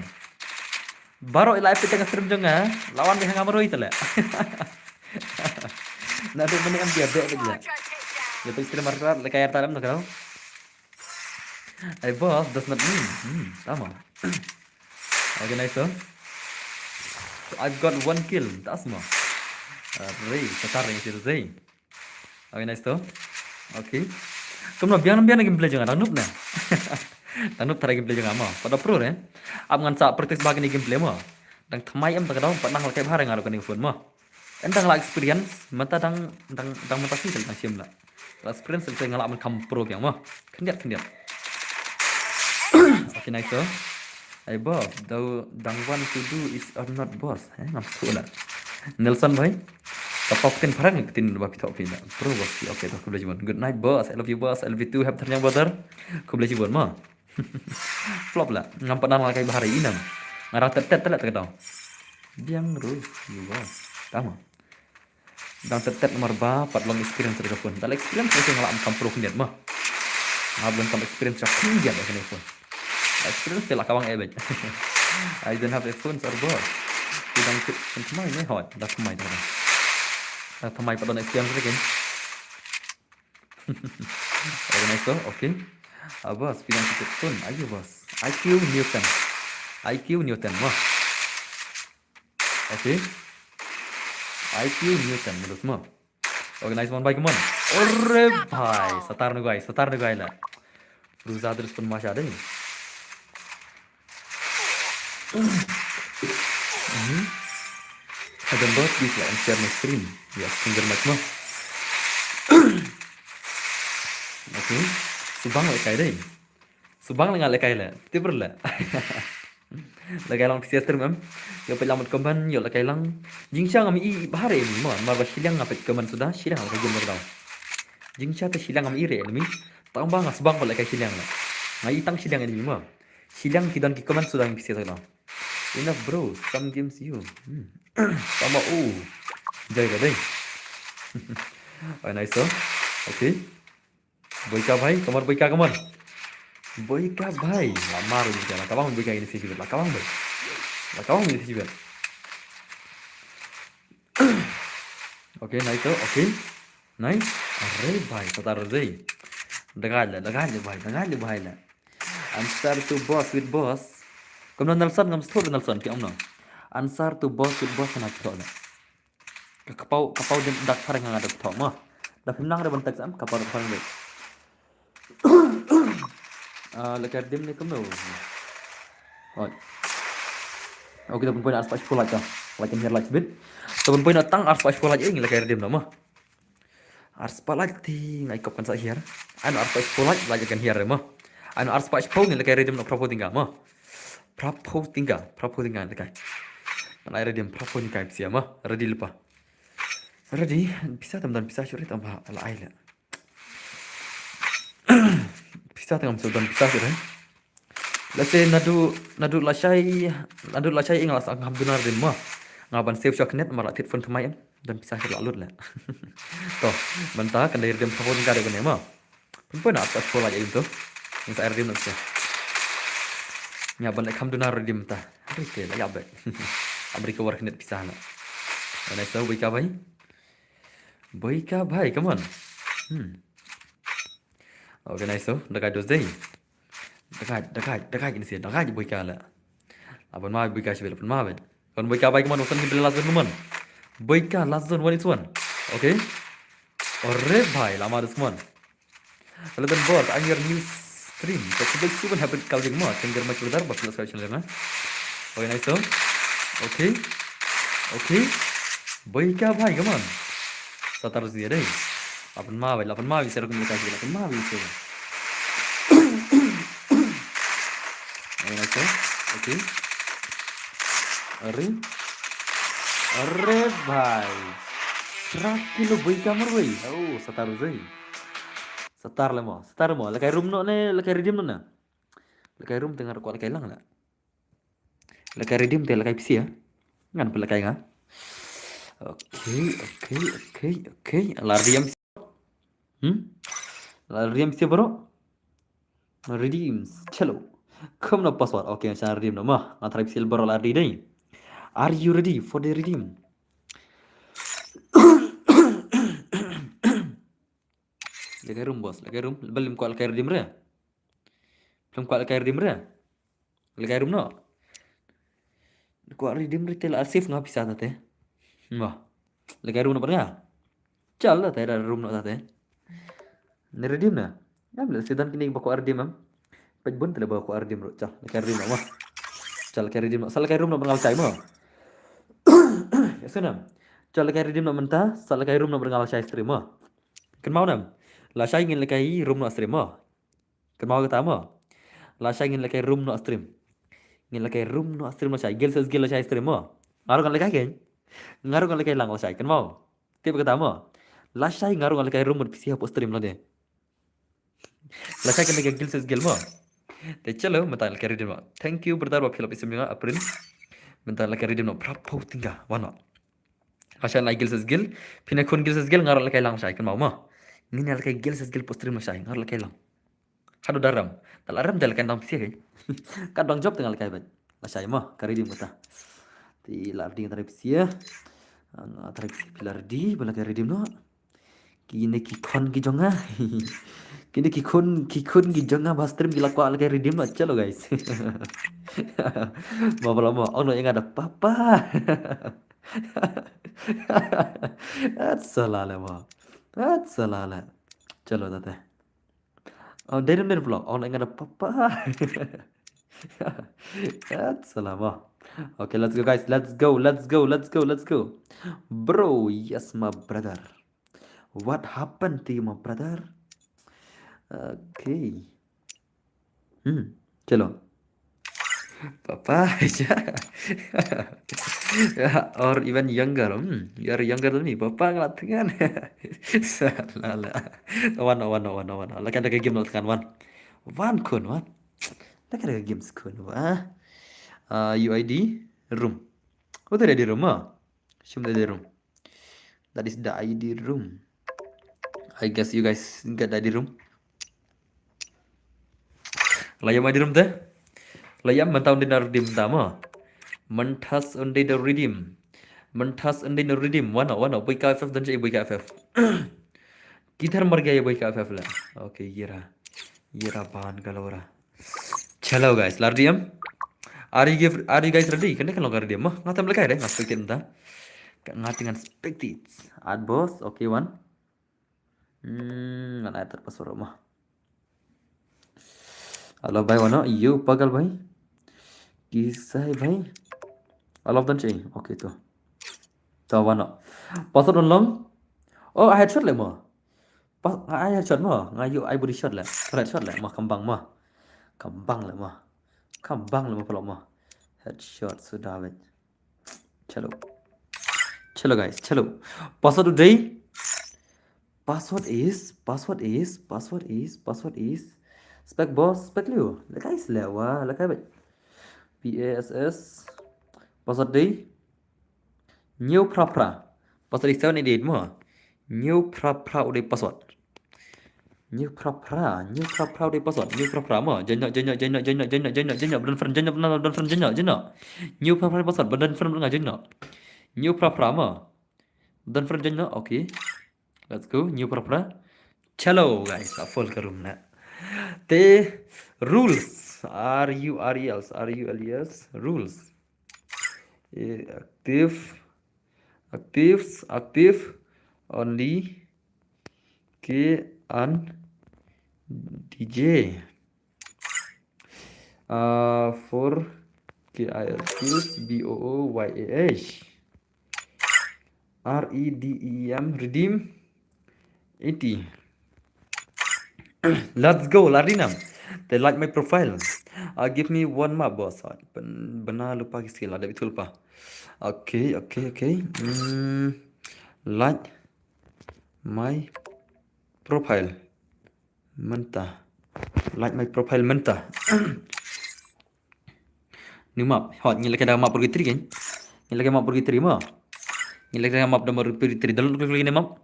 Baro ila epic tang stream jong nga. Lawan bi hanga maroi tala. Na tu mani em dia be be dia. Ya tu stream marka la kaya talam tu kau. Ai boss, does not mean. Hmm, tama. Okay, nice one. I've got one kill. That's more. Ray, satar ray sir zay. Okay, nice to. Okay. Kumno biang biang gameplay jong nga, dang noob ne. Dang noob tara gameplay jong nga mo. Pada pro ne. Ap ngan sa practice bha kane gameplay mo. Dang thymmai em ta ka daw, pat nang la kai bha re nga ruh kane phone mo. Em dang la experience, mynta dang dang dang mynta sing dang shim la. Last experience, lehse nga lah ban kham pro biang mo. Khyndiat, khyndiat. Okay, nice to. Ai boss, dang want to do is or not boss. Eh, ngam sngewthuh la. Nelson bhai. Ka pop ktien phareng, ktien ba phi thoh phi la. Pro boss phi. Okay, to, khublei shibun. Good night boss. I love you boss. I love you too. Happy Tharniang brother. Khublei shibun mo. Flop la. Ngam pat nang la kai bahari inam. Nga dang tet tet la ta ka dang. Biang ruh ïa u boss. Tama. Dang tet tet namar ba pat long experience da ka phone. Da la experience lehse nga lah ban kham pro khyndiat mo. Nga lah ban kham experience sha khyndiat da kane ka phone. Da experience te la ka wang eh beit. I don't have a phone sir boss. Ki dang kit shen thymmai ne hot. Da thymmai da. Da thymmai pat don experience lagi. Organize to, okay. Ah, boss, phi dang kit phone. Ayo boss. I Q Newton. I Q Newton mo. Okay. I Q Newton, terus mo. Organize one by, come on. Ore bhai, satar nugai, satar nugai la. Ruza terus pun masha dei. Mhm. Hadan bot, please like and share my stream. Yes, thank you very much mo. Okay. Subang lehkai dei. Subang lehkai lehkai la. Tiper la. Lehkai lang pisa stream em. Ïoh peit lang mut comment, ïoh lehkai lang. Jingshisha ngam i bahari em mo. Mar ba shiliang nga peit comment suda, shiliang lehkai game lockdown. Jingshisha te shiliang ngam i re enemy. Tang ba nga subang ba lehkai shiliang la. Nga i tang shiliang enemy mo. Shiliang ki don ki comment suda ngam pisa stream. Enough bro, some games you. Hmm. Tama u. Jai ka dei. Oh, nice so. Okay. Boika bhai, come on Boika, come on. Boika bhai, la mar Boika, la kabang Boika ini sih sibet, la kabang bhai. La kabang ini sih sibet. Okay, nice so. Okay. Nice. Are bhai, satar dei. Dagai la, dagai la bhai, dagai la bhai la. Answer to boss with boss. Kumno Nelson, ngam sthur Nelson, ki omno. Answer to boss with boss na thoh la. Ka kpaw, ka kpaw dim dak phareng nga da thoh mo. Da phim nang re ban text em, ka kpaw dak phareng re. Ah, lehkai redeem ne kumno. Oi. Okay, da pun poi na arspah shiphew like da. Like and share like bit. Da pun poi na tang arspah shiphew like ing lehkai redeem da mo. Arspah like te ngai kop kan sa hiar. Ano arspah shiphew like, like kan hiar mo. Ano arspah shiphew ngin lehkai redeem na phraphew tyngka mo. Phraphew tyngka, phraphew tyngka lehkai. Ngan ai redeem phraphew tyngka pisa mo. Ready lypa. Ready, pisa tam don pisa shuh re tam ba la ai la. Pisa tam ngam shu don pisa shuh re. Lehse naduh, naduh lashai, naduh lashai ing la sah ngam dunar redeem mo. Nga ban save shwa knet mar la thied phone thymmai em. Don pisa shuh la lut la. To, mynta kan dei redeem phraphew tyngka de kane mo. Pun pun na arspah shiphew like ing to. Ngin sa ai redeem na pisa. Nga ban leh kham dunar redeem mynta. Hynrei te la ïap beit. Am recover knet pisa la. Nice so Boika bhai. Boika bhai, come on. Hmm. Okay, nice so. Dagai dos dei. Dagai, dagai, dagai ini sih. Dagai Boika la. Lapan ma Boika sibet, lapan ma beit. Kon Boika bhai, come on, wasan ni bela last zone, come on. Boika last zone, one is one. Okay. Ore bhai, lama dus, come on. Hello then boss, I'm your new stream. So khublei shibun, happy Kalving mo. Thank you very much brother, ba phi la subscribe channel na. Okay, nice so. Okay. Okay. Boika bhai, come on. Satar zia dei. Lapan ma beit, lapan ma beit, sero kum lehkai, lapan ma beit, sero. Okay, nice so. Okay. Are. Are bhai. Phra kilo Boika marwei. Oh, satar zai. Satar le mo. Satar mo. Lehkai room noh ne, lehkai redeem noh na. Lehkai room te nga kwah lehkai lang la. Lehkai redeem te lehkai pisa. Ngan pynlehkai nga. Okay, okay, okay, okay. La redeem. Hmm? La redeem pisa bro. Redeem. Chalo. Kumno password. Okay, sa redeem noh ma. Nga try pisa bro la ready dei. Are you ready for the redeem? Lehkai room boss, lehkai room. Ba lym kwah lehkai redeem re. Lym kwah lehkai redeem re. Lehkai room noh. Kwah redeem re te la save nga pisa ta te. Mo. Lehkai room noh bad nga. Chal la te, da room noh ta te. Ne redeem na. Ngam leh, sedan kine ba kwah redeem em. Peit bun te le ba kwah redeem ruh. Chal, lehkai redeem noh mo. Chal, lehkai redeem noh. Sa lehkai room noh bad nga lashai mo. Ïa sngewbha. Chal, lehkai redeem noh mynta. Sa lehkai room noh bad nga lashai stream mo. Kynmaw ne em. Lashai ngin lehkai room noh stream mo. Kynmaw kata mo. Lashai ngin lehkai room noh stream. Ngin lehkai room noh stream lashai. Gil se sgil lashai stream mo. Nga ruh ngan lehkai kein. Nga ruh ngan lehkai lang lashai. Kynmaw. Tip kata mo. Lashai nga ruh ngan lehkai room mut phi sngewbha stream lade. Lashai kan lehkai gil se sgil mo. Te chalo, mynta lehkai redeem mo. Thank you brother ba phi la ïoh sim jong nga April. Mynta lehkai redeem noh. Prap pau tingga. Wan noh. Lashai lehkai gil se sgil. Phin ïa khun gil se sgil nga ruh lehkai lang lashai, kynmaw mo. Ngin ïa lehkai gil se sgil post stream lashai, nga ruh lehkai lang. Haduh da rem. Te la rem te lehkai dang phi sngewbha. Ka dang jop te nga lehkai bad. Lashai mo, ka redeem kata. Te la redeem te phi sngewbha. Nga te phi sngewbha, phi la ready ba lehkai redeem noh. Kine ki khun ki jong nga. Kine ki khun, ki khun ki jong nga ba stream ki la kwah lehkai redeem noh. Chalo guys. Mo, ba la mo, ong noh ïa nga da papa. At sala le mo. At sala le. Chalo tate. Oh, dei ruh mynta vlog. Ong noh ïa nga da papa. At sala mo. Okay, let's go guys. Let's go, let's go, let's go, let's go. Bro, yes my brother. What happened to you my brother? Okay. Hmm, chalo. Papa, yeah. Yeah, or even younger. Hmm, you are younger than me. Papa, nga la thngan. Sala la. Wan, wan, wan, wan, wan. Lehkai da ka game la thngan wan. Wan khun, wan. Lehkai da ka game khun, wan. Uh, U I D room. What are the room, ah? Show me the room. That is the I D room. I guess you guys get the I D room. La ïam I D room te? La ïam, mynta un dei na redeem mynta mo. Mynta un dei na redeem. Mynta un dei na redeem. Wan noh, wan noh. Boy ka F F don che, boy ka F F. Kidhar mar gaya boy ka F F la. Okay, ïa ra. Ïa ra ban ka lora. Chalo guys, la redeem. Are you, give, are you guys ready? Kane kan long ka redeem mo. Nga tam lehkai re, nga expect it mynta. Nga teng ngan expect it. Add boss, okay, wan. Hmm, ngan enter password mo. Alo bhai, wan noh, you pagal bhai. Kisai bhai. Alo don che. Okay, to. To wan noh. Password un long. Oh, I headshot le mo. Pas, nga ai headshot mo, nga ïoh ai body shot le. Headshot le mo, kam bang mo. Kam bang le mo. Kam bang le mo, pynlong mo. Headshot suda beit. Chalo. Chalo guys, chalo. Password u dei. Password is, password is, password is, password is. Spek boss, spek liu. Lehkai le wa, lehkai beit. P A S S. Password dei. Hynñiew phra phra. Password is seven eight eight mo. Hynñiew phra phra u dei password. Hynñiew phra phra, hynñiew phra phra u dei password. Hynñiew phra phra mo. Join noh, join noh, join noh, join noh, join noh, join noh, join noh. Don friend, join noh, don friend, join noh, join noh. Hynñiew phra phra password, don friend, join noh. Hynñiew phra phra mo. Don friend, join noh, okay. Let's go, hynñiew phra phra. Chalo guys, a full ka room na. Te rules, R U R E L S, R U L E S, rules. Eh, active, actives, active, only K and D J. Uh, for K I L kills, B O O Y A H. R E D E E M, redeem. Eighty. Let's go, la redeem. They like my profile. Uh, give me one map, boss. Bana lupa ki skill, ada betul pa. Okay, okay, okay. Hmm, like my profile. Mynta. Like my profile mynta. New map. Hot, ngi lehkai da map purgatory kan? Ngi lehkai map purgatory mo. Ngi lehkai map da map purgatory. Download klik klik ne map.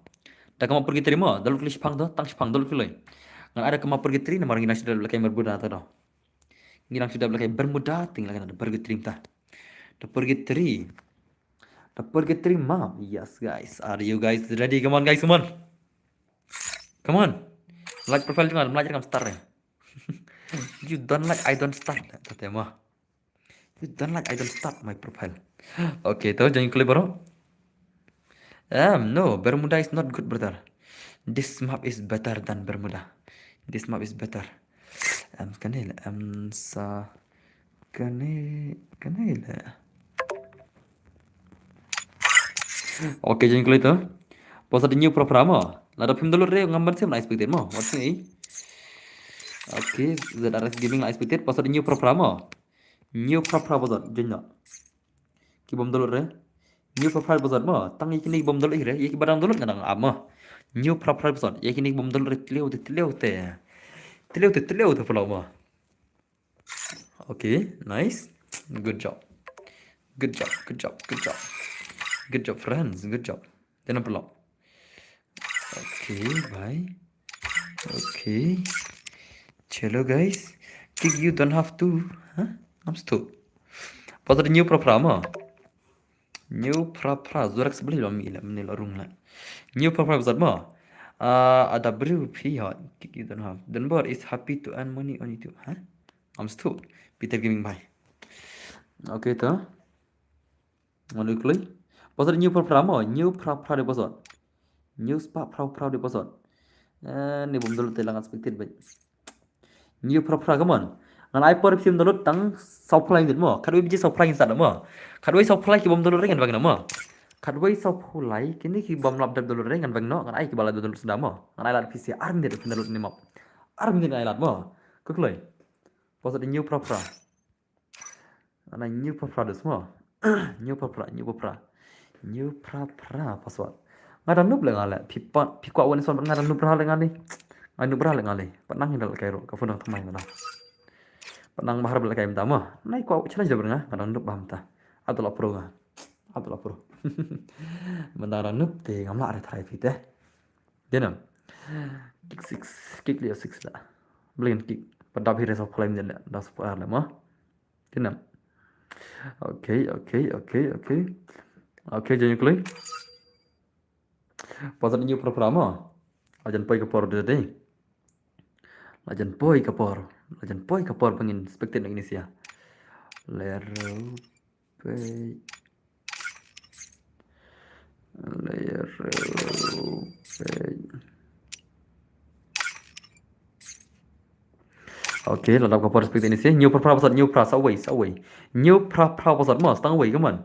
Da ka map purgatory mo. Download klik shipang to, tang shipang download klik. Ngan ada ka map purgatory namar ngi nang shu da lehkai Bermuda to do. Ngi nang shu da lehkai Bermuda, ting lehkai da purgatory mynta. Da purgatory. Da purgatory map. Yes guys. Are you guys ready? Come on guys, come on. Come on. Like profile jong nga, like kam start. You don't like, I don't start. Tate mo. You don't like, I don't start my profile. Okay, to join kuli bro. Um, no, Bermuda is not good, brother. This map is better than Bermuda. This map is better. Um, kane le, um, sa, kane, kane le. Okay, join kuli to. Password hynñiew phra phra mo. Lada phim download re ngam ban shem, la expected mo. Wat sing i. Okay, Z R S Gaming la expected. Password new phra phra mo. New phra phra password, join noh. Ki bym download re. New phra phra password mo. Tang ïa kine ki bym download re, ïa ki ba dang download nga dang ap mo. New phra phra password. Ïa kine ki bym download re, tliew te, tliew te. Tliew te, tliew te pynlong mo. Okay, nice. Good job. Good job, good job, good job. Good job, friends. Good job. Jangan pynlong. Okay, bye. Okay. Chalo, guys. Kick, you don't have to. Huh? Ngam sngewthuh. Password new phra phra mo. New phra phra, Zorax Blade lo mi la, mne lo rung la. New phra phra password mo. Ah, ada briew phi hot. Kick, you don't have. Donbor is happy to earn money on YouTube. Huh? Ngam sngewthuh. Peter Gaming, bye. Okay to. Ngan ïa kloi. Password new phra phra mo, new phra phra de password. New spah phra phra de password. Eh, ni bym download te, la ngan expected bha. New phra phra, come on. Ngan ai por phim download tang saw phew lai minit mo. Khatwei baje saw phew lai ngin start mo. Khatwei saw phew lai ki bym download re ngan weng noh mo. Khatwei saw phew lai kine ki bym lap dep download re ngan weng noh, ngan ai ki ba la download sdang mo. Ngan ai lad phi shi ar minit phim download ne map. Ar minit ngan ai lad mo. Khublei. Password new phra phra. Ana new phra phra dus mo. New phra phra, new phra phra. New phra phra password. Nga dang noob leh nga leh. Phi pat, phi kwah wan ïa shuwa nga dang noob bha leh nga leh. Nga noob bha leh nga leh. Pat nang ïa leh kai ruh, ka phone dang thymmai mynta. Pat nang bha leh kai mynta mo. Nai kwah challenge da nga, nga dang noob bha mynta. Ap da la pro nga. Ap da la pro. Mynta dang noob te ngam lah re try phi te. Dei nam. Kick six, kick leh six da. Bling kick. Pat dap hi re saw phew lai minit leh. Da saw phew lai leh mo. Dei nam. Okay, okay, okay, okay. Okay, jangan kloi. Password new phra phra mo. La jan poi ka por de de. La jan poi ka por. La jan poi ka por ba ngin expected na ini sia. Lero page. Lero page. Okay, la dap ka por expected ini sia. New phra phra password, new phra, saw wei, saw wei. New phra phra password mo, stang wei, come on.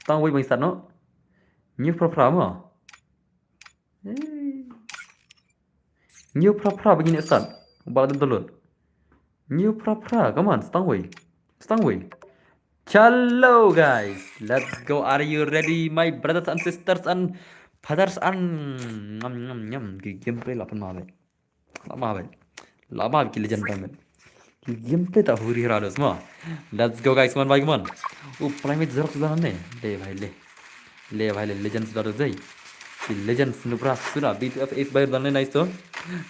Stang wei bang start noh. New phra phra mo. Hey. New phra phra begini start. Ba la download. New phra phra, come on, stang wei. Stang wei. Chalo guys, let's go. Are you ready, my brothers and sisters and fathers and nyam nyam nyam. Ki gameplay la pynma bha. La ma bha. La ma bha ki legend bha. Ki gameplay ta huri hara dos mo. Let's go guys, man bhai, man. U primate Zorax sudah ne. Le bhai le. Le bhai le, legend sudah dos dei. Ki legend snubra sudah. B two F Ace by Dane, nice to.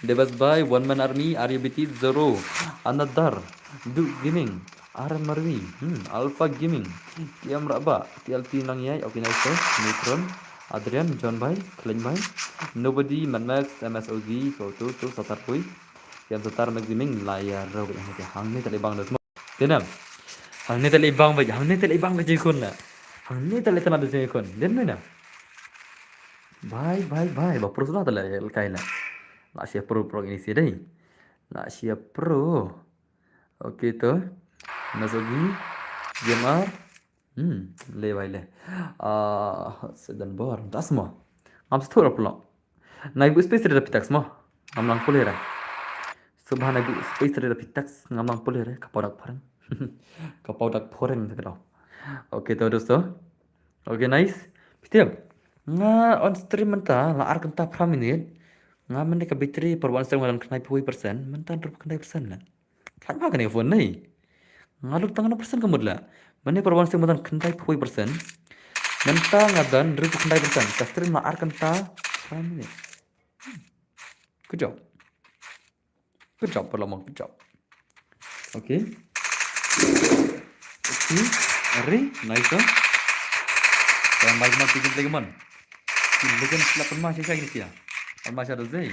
The best by One Man Army, R U B T, Zoro, Another, Duke Gaming, R M Marwi, hmm, Alpha Gaming, T M Raba, T L T Nangyai, okay, nice to. Neutron, Adrian, John Bai, Klein Bai, Nobody, Mad Max, M S O G, Koto, to, Satar Pui, Kiam Satar, Max Gaming, Layar, Robert, hangne te, hangne te le bang dos mo. Te nam. Hangne te le bang ba, hangne te le bang ba jikun na. Hangne te le tana dos jikun. Den na. Bye, bye, bye. Ba pro sudah te le kai la. La sia pro pro ini sia dei. La sia pro. Okay to. Nasogi. Gemar. Hmm, le bhai le. Ah, sedan bor. Das mo. Ngam sthur aplo. Nai bu space re da pitax mo. Ngam lang pule re. Subha nai bu space re da pitax ngam lang pule re. Ka pau dak phoreng. Ka pau dak phoreng te ka dau. Okay to dosto. Okay, nice. Pitiam. Nga on stream mynta la ar kynta phra minit. Nga mynta ka battery por wan stream nga don khyndai phew percent. Mynta hynriew phew khyndai percent la. Khlaiñ ma kane ka phone nei. Nga lut tang hynriew percent ka mut la. Mynne por wan stream nga don khyndai phew percent. Mynta nga don hynriew phew khyndai percent. Ka stream la ar kynta phra minit. Good job. Good job, Paralok, good job. Okay. Okay. Are, nice one. Kemon, bhai, kemon, phi gameplay kemon. Ki legend la pynma shisha kine sia. Pynma shisha da zei.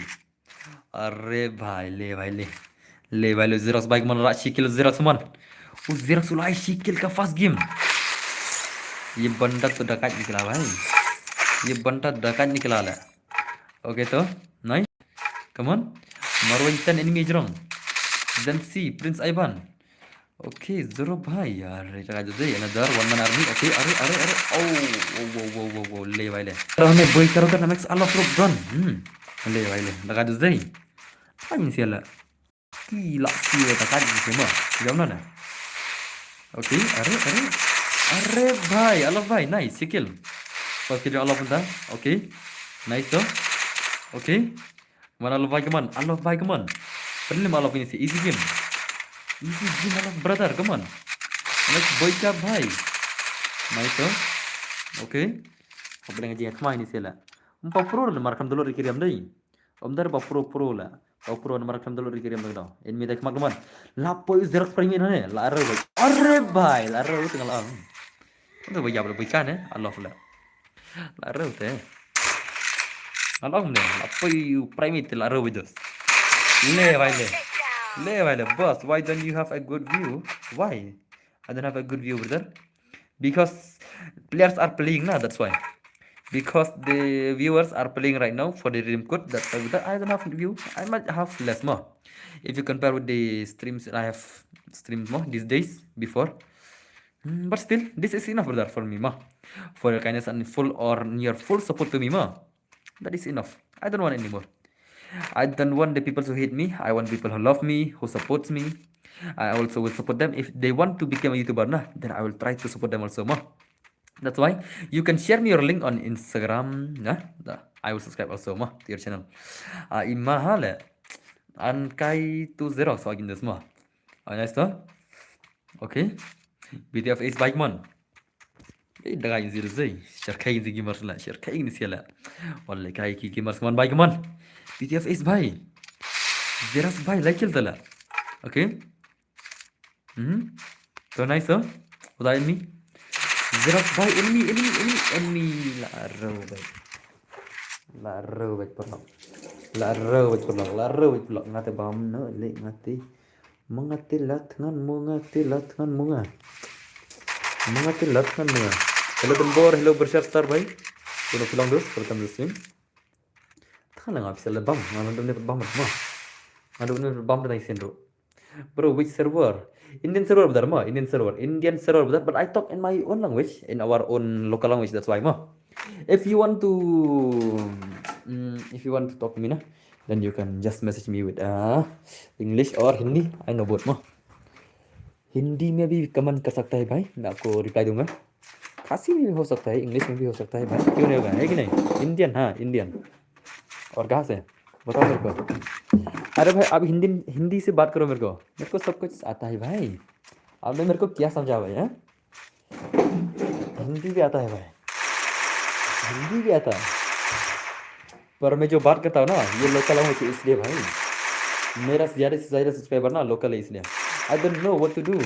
Are bhai, le bhai, le. Le bhai, le Xerox bhai, kemon, rah shi kill Xerox, kemon. U Xerox u la ai shi kill ka first game. Ye banda to dakat nikla bhai. Ye banda dakat nikla la. Okay to, nice. Come on. Marwin ten enemy jrong. Zensi, Prince Ivan. Okay, Zoro bhai. Are, jaga jode, another one man army. Okay, are, are, are. Oh, wow, wow, wow, wow, wow. Le bhai le. Are, hone boy karo ka namek sa Allah rob don. Hmm. Leh, wai leh. Da ka du zei. Ai, ni sia la. Ki la ki ta ka ni sia ma. Jam na na. Okay, are, are. Are bhai, I love bhai. Nice, she kill. First kill, I love bhai. Okay. Nice though. Okay. Come on, I love bhai, come on. I love bhai, come on. Pynlem I love ini si. Easy game. Easy game, I love brother, come on. Nice boy ka bhai. Nice though. Okay. Hop dang jing khmai ni sia la. Ym pau pro le mar kham download ri ki riam dei. Ym dar ba pro pro la. Pau pro namar kham download ri ki riam dei dong. In mi dei khmat khmat. La poi Xerox Prime ne. La re bhai. Are bhai, la re tang la. Ym da ba yap la bui kan eh. I love la. La re te. La ong ne. La poi Prime te la re bhai dos. Le bhai le. Le bhai le. Boss, why don't you have a good view? Why? I don't have a good view, brother. Because players are playing na, that's why. Because the viewers are playing right now for the redeem code, that's why, brother, I don't have view. I might have less more. If you compare with the streams I have streamed more these days before. Hmm, but still, this is enough, brother, for me, ma. For your kindness and full or near full support to me, ma. That is enough. I don't want any more. I don't want the people who hate me. I want people who love me, who supports me. I also will support them if they want to become a YouTuber, nah. Then I will try to support them also, ma. That's why you can share me your link on Instagram, nah. Nah, I will subscribe also, ma, to your channel. Ah, ima ha le. An kai two zero so agin this, ma. Ah, nice though. Okay. B T F is bike man. Eh, daga in zero zai. Share kai in gamers la. Share kai in sia la. Wallahi kai ki gamers man bike man. B T F is bhai. Xerox bhai, like kill tala. Okay. Hmm. So nice, huh? Udah enemy. Xerox bhai, enemy, enemy, enemy, enemy. La ro bhai. La ro bhai pernah. La ro bhai pernah. La ro bhai pernah. Ngate bam no, le ngate. Mengati lat ngan munga ti lat ngan munga. Mengati lat ngan munga. Hello Denbor, hello Bershar Star bhai. Hello Pilong Dos, welcome to stream. Tang lang abis le bam, ngan dum ne bam ma. Ngan dum ne bam dai sen ro. Bro, which server? Indian server brother ma, Indian server. Indian server brother, but I talk in my own language, in our own local language, that's why ma. If you want to, mm, if you want to talk to me na, then you can just message me with uh, English or Hindi. I know both ma. Hindi में भी कमेंट कर सकता है भाई, मैं आपको रिप्लाई दूंगा। खासी में भी हो सकता है, इंग्लिश में भी हो सकता है भाई, क्यों नहीं होगा, है कि नहीं? इंडियन, हाँ इंडियन। और कहाँ से? बताओ मेरे को। अरे भाई आप हिंदी हिंदी से बात करो मेरे को, मेरे को सब कुछ आता है भाई। आपने मेरे को क्या समझा भाई? हैं? हिंदी भी आता है भाई, हिंदी भी आता है। पर मैं जो बात करता हूँ ना, ये लोकल लैंग्वेज है, इसलिए भाई। मेरा ज़्यादा से ज़्यादा सब्सक्राइबर ना लोकल है, इसलिए। I don't know what to do.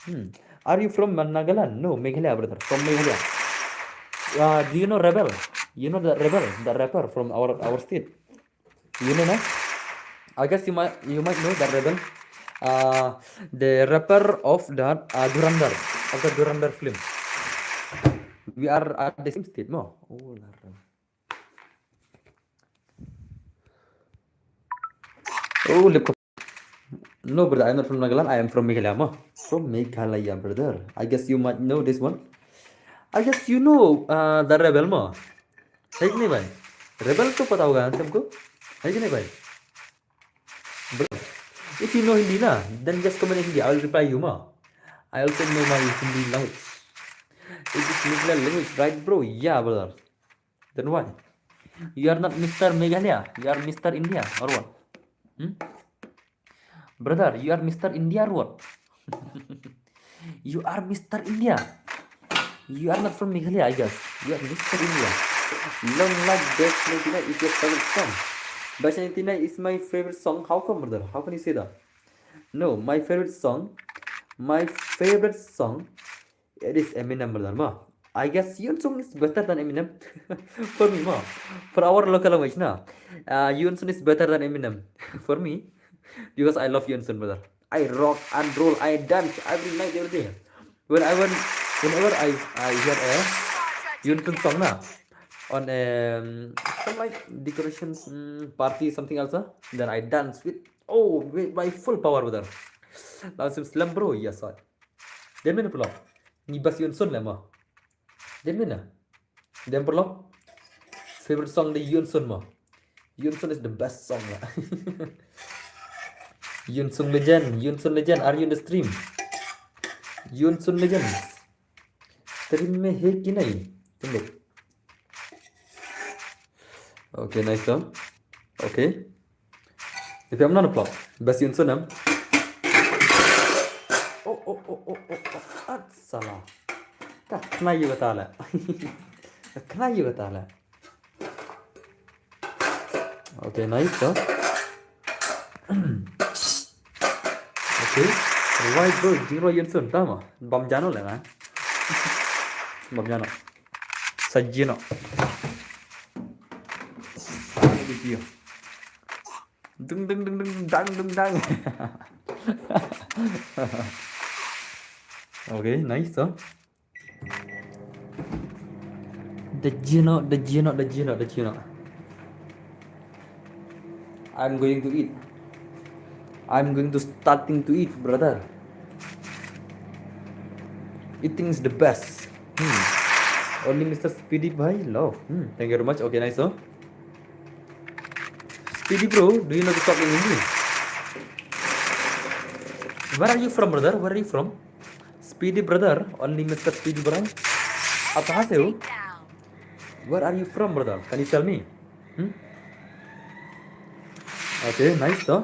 Hmm. Are you from Nagaland? No, Meghalaya, brother. From Meghalaya. Uh, do you know Rebel? You know the Rebel, the rapper from our our state. You know, no? I guess you might you might know that Rebel. Uh, the rapper of that uh, Dhurandhar, of the Dhurandhar film. We are at the same state, no? Oh, la Rebel. Oh, laptop. No, brother, I'm not from Nagaland. I am from Meghalaya, ma. From Meghalaya, brother. I guess you might know this one. I guess you know uh, the Rebel, ma. है कि नहीं भाई? रेबल तो पता होगा ना तुमको, है कि नहीं भाई? Bro, if you know Hindi na, then just comment in Hindi. I will reply you, ma. I also know my Hindi language. It is Meghalaya language, right, bro? Yeah, brother. Then why? You are not Mister Meghalaya. You are Mister India or what? Hmm? Brother, you are Mister India or what? You are Mister India. You are not from Meghalaya, I guess. You are Mister India. Long live Best ninety-nine is your favorite song. Best ninety-nine is my favorite song. How come, brother? How can you say that? No, my favorite song, my favorite song, it is Eminem, brother, ma. I guess Yun Sung is better than Eminem. For me, ma. For our local language, na. Uh, Yun Sung is better than Eminem. For me. Because I love Yun Sung, brother. I rock and roll, I dance every night, every day. When I went, whenever I, I hear a Yun Sung song, na, on um, some like decorations, mm, party, something else, na, then I dance with, oh, with my full power, brother. Langsung slam, bro, yes, I. Dem ne pula. Ni bas Yun Sung le ma. Dem ne. Dem pula. Favorite song de Yun Sung ma. Yunsun is the best song lah. Yunsun legend, Yunsun legend, are you in the stream? Yunsun legend. Stream में है कि नहीं तुम लोग? Okay, nice song. Okay. If I'm not a plot, best Yunsun em. Oh, oh, oh, oh, oh, oh. At salah. Ka kena yu kata lah. Kena yu kata lah. Okay, nice, huh? Okay. Right, bro, jingro Yunsun, tama. Bam jano le, man. Bam jano. Sajino. Video. Dung, dung, dung, dung, dang, dung, dang. Okay, nice, huh? The Gino, the Gino, the Gino, the Gino. I'm going to eat. I'm going to starting to eat, brother. Eating is the best. Hmm. Only Mister Speedy Bhai love. Hmm. Thank you very much. Okay, nice, huh? Speedy bro, do you know to talk in English? Where are you from, brother? Where are you from? Speedy brother, only Mister Speedy brother. आप कहाँ से हो? Where are you from, brother? Can you tell me? Hmm? Okay, nice though.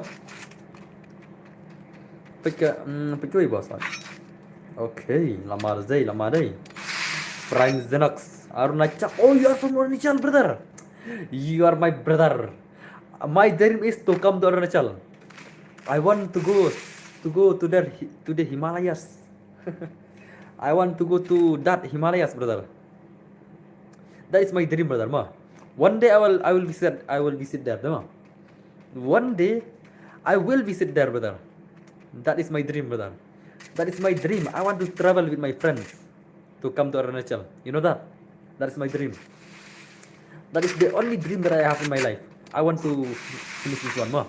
Pika, mm, pika boss. Okay, lama dei, lama dei. Prime Xenox, Arunachal. Oh, you are from Arunachal, brother. You are my brother. My dream is to come to Arunachal. I want to go to go to the to the Himalayas. I want to go to that Himalayas, brother. That is my dream, brother. Ma, one day I will I will visit I will visit there, ma. One day I will visit there, brother. That is my dream, brother. That is my dream. I want to travel with my friends to come to Arunachal. You know that? That is my dream. That is the only dream that I have in my life. I want to finish this one more.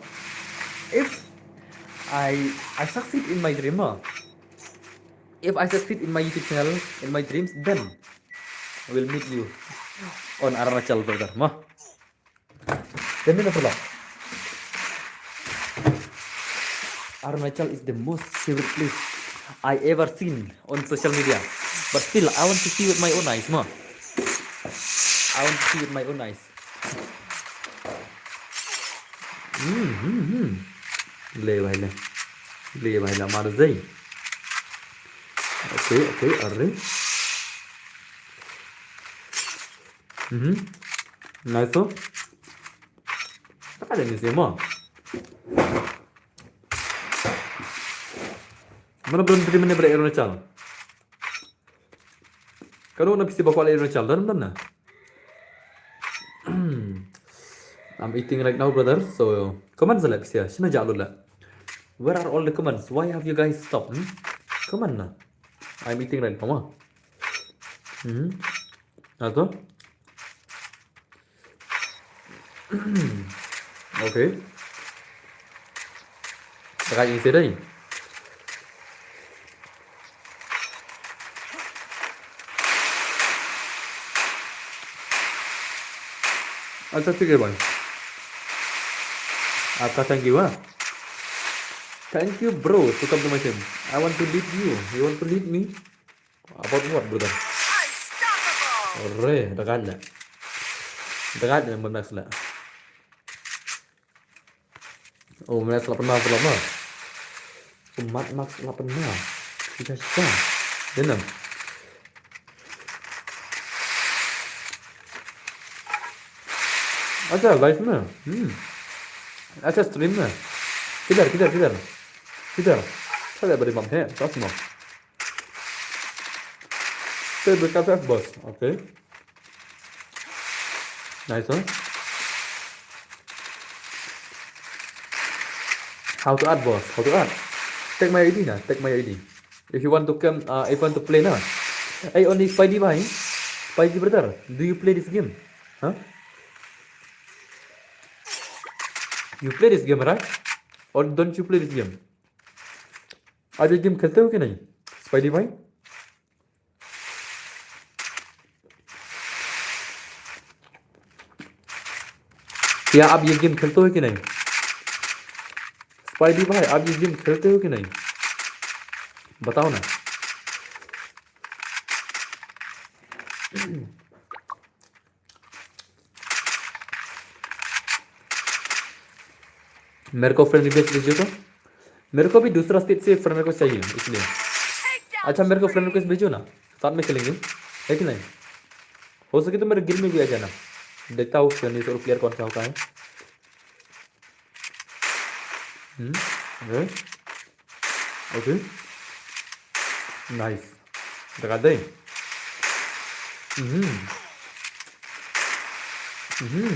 If I I succeed in my dream, more. If I succeed in my YouTube channel, in my dreams, then I will meet you on Arunachal, brother. Ma. Then, then, Arunachal is the most favorite place I ever seen on social media. But still, I want to see with my own eyes, ma. I want to see with my own eyes. Hmm, hmm, hmm. Le bhai le. Le bhai le, mar zai. Okay, okay, arre. Mhm. Nice, oh. Tak ada ni semua. Mana belum terima ni pada Arunachal? Kano na pisi bakwa le Arunachal, dan dan na. I'm eating right now, brother. So, comments la pisi, shina ja lo la. Where are all the comments? Why have you guys stopped? Hmm? Comment na. I'm eating right now, ma. Hmm. Ato? Okay. Takai isi dai. Acha, thik hai bhai. Acha, thank you, ha. Thank you, bro, to come to my stream. I want to lead you. You want to lead me? About what, brother? Re, dagal la. Dagal la, Mad Max la. Oh, Mad Max la pynmar, pynmar. Oh, Mad Max la pynmar. Shisha, shisha. Denam. Acha, live na. Hmm. Acha, stream na. Kidhar, kidhar, kidhar? Kidhar? Kidhar? Bari mam hai, tas mo. Te beri kata boss. Okay. Nice, huh? How to add, boss? How to add? Take my I D na. Take my I D. If you want to come, uh, if you want to play na. Hey, only Spidey bhai. Spidey brother, do you play this game? Huh? You play this game, right? Or don't you play this game? Aaj ye game khelte ho ki nahi, Spidey bhai? क्या आप ये गेम खेलते हो कि नहीं? स्पाइडी भाई, आप ये गेम खेलते हो कि नहीं? बताओ ना। मेरे को फ्रेंड रिक्वेस्ट भेजो तो। मेरे को भी दूसरा स्टेट से फ्रेंड रिक्वेस्ट चाहिए, इसलिए। अच्छा, मेरे को फ्रेंड रिक्वेस्ट भेजो ना, साथ में खेलेंगे, है कि नहीं? हो सके तो मेरे गिल्ड में भी आ जाना। देखता हूँ फ्रेंड, और प्लेयर कौन सा होता है। Hmm, okay. Okay. Nice. Dekat deh. Mhm. Mhm.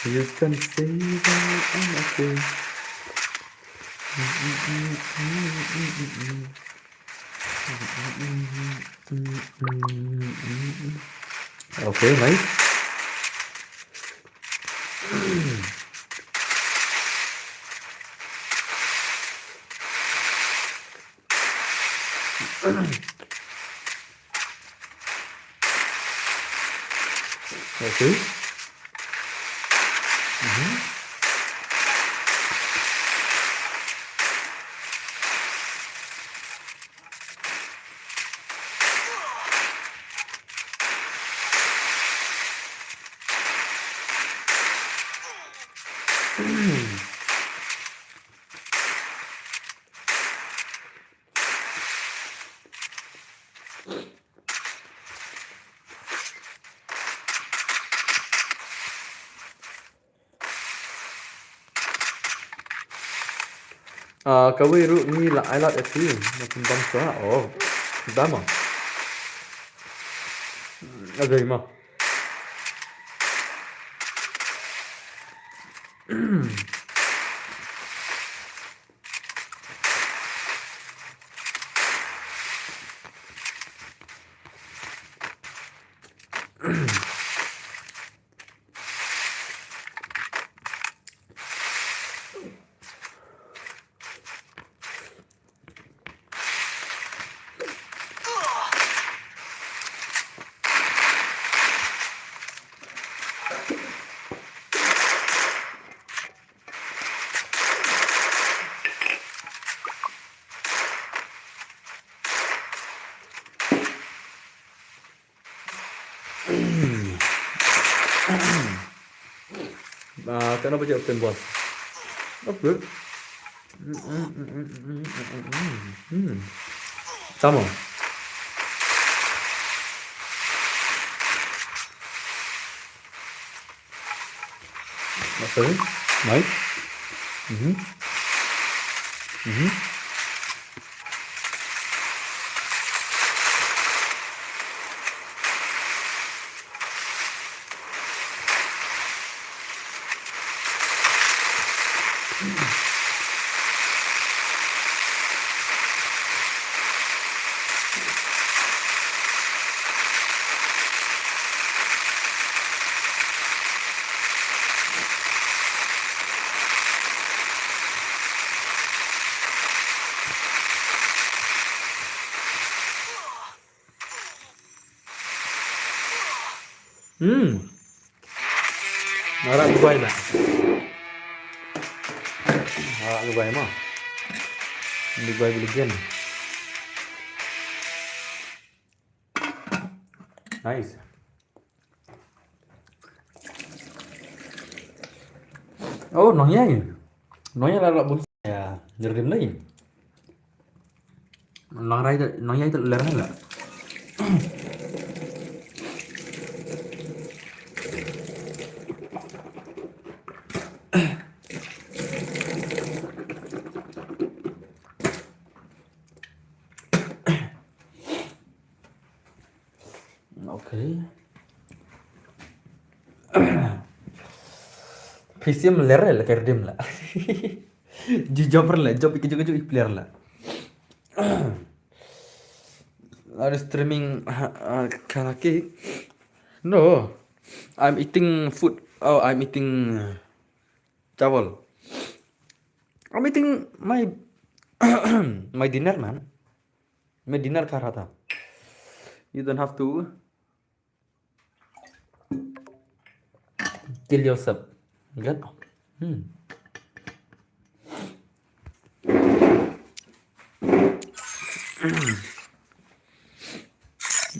You can say that I'm okay. Okay, nice. Okay. Mhm. Ah, kawei ruh ngi la ai lad ïa phi, ma phin bam shuwa. Oh, dama. Adei ma. Ah, kano ba je open boss. That's good. Hmm. Sama. Okay. Nice. Mhm. Mhm. Hmm. Ngarap dubai ma. Ngarap dubai ma. Dubai beli gen. Nice. Oh, nong yai. Nong yai la la bun. Ya, jerdim lai. Nang rai, nang yai tu ler la. Okay. P C M ler la kerdim la. Ju job la, job ke ju ke ju player la. Are you streaming, uh, uh, karaoke? No, I'm eating food. Oh, I'm eating, uh, chawal. I'm eating my my dinner, man. मैं डिनर खा रहा था। You don't have to kill yourself. Got? Hmm.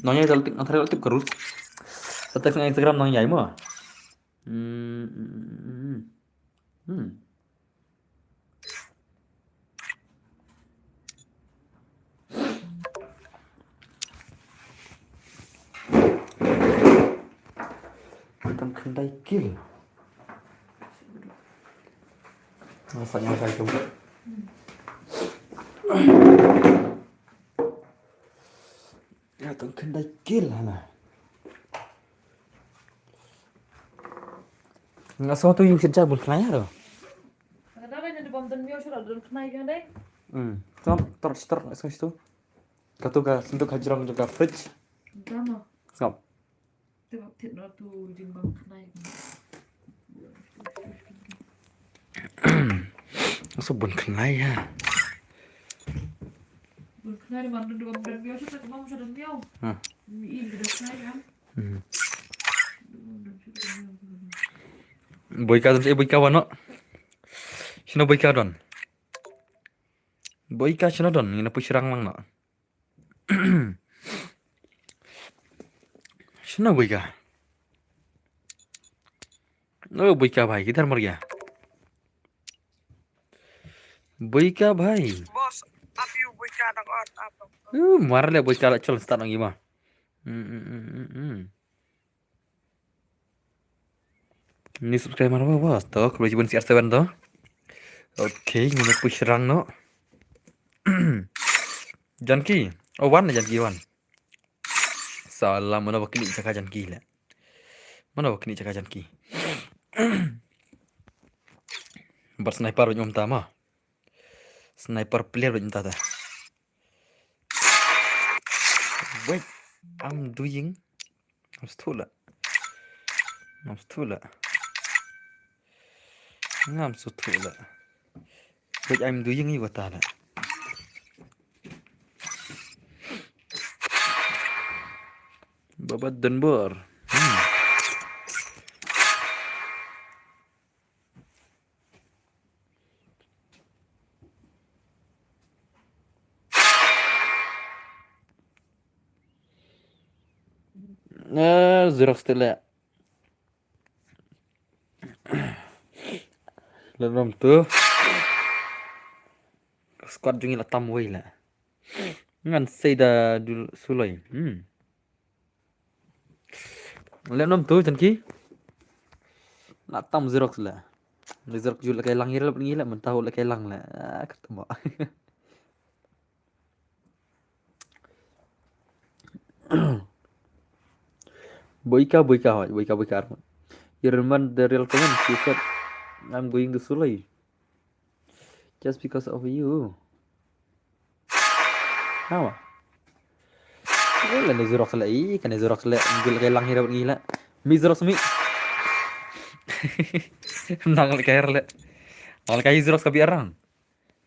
Nong ïai, tip, nong ïai tip ka rules. Sa text nga Instagram nong ïai mo. Hmm. Hmm. Hmm. Tang khyndai kill. Nga sa, nga sa tu. Nga tang khyndai kill hana. Nga sa tu ïing sha bun khyndai haro. Ka daba ina daba don miaw sha don khyndai ka dei. Hmm. Sngap, tor, tor, sngap tu. Katu ka senduk hajrong jong ka fridge. Dama. Sngap. Tip, tip na tu jingbam khyndai. Nga sa bun khyndai ha. Bun khyndai man don daba don miaw sha ka bam sha don miaw. Ha. Mi in ka don khyndai kan. Hmm. Boika don, eh, boika wano. Shano boika don? Boika shano don? Ngin ïa pyrshang lang no. Shano boika? Oh, boika bhai, kidhar mar gaya? Boika bhai. Boss, api u boika dang on, apa? Uh, mar le boika la chol start nang ima. Hmm, hmm, hmm, hmm, hmm. Ni subscriber ba, ba, to, khublei shibun C R seven to. Okay, ngin ïa pyrshang no. Janki. Oh, wan Janki, wan. Salam, mano ba kini jaka Janki le. Mano ba kini jaka Janki. Bad sniper ba nyum ta ma. Sniper player ba nyum ta ta. Wait, I'm doing. Ngam sngewthuh la. Ngam sngewthuh la. Ngam sngewthuh la. Wait, I'm doing ïa kata la. Baba Denbor. Hmm. Eh, Xerox te leh. Leh nom tu. Squad jong ngi la tam wei la. Ngan sei da dul suloi. Hmm. Leh nom tu Janki. Na tam Xerox la. Xerox ju la kai lang ira la ngi la mynta la kai lang la. Ah, ketemu. Boika, boika, hoi, boika, boika, Armut. You remember the real comments you said, "I'm going to Sulai." Just because of you. Hawa. Wala ne Xerox le, i, kane Xerox le, jul ke lang hira ngi la. Mi Xerox mi. Nang le kair le. Nang le kai Xerox ka bi arang.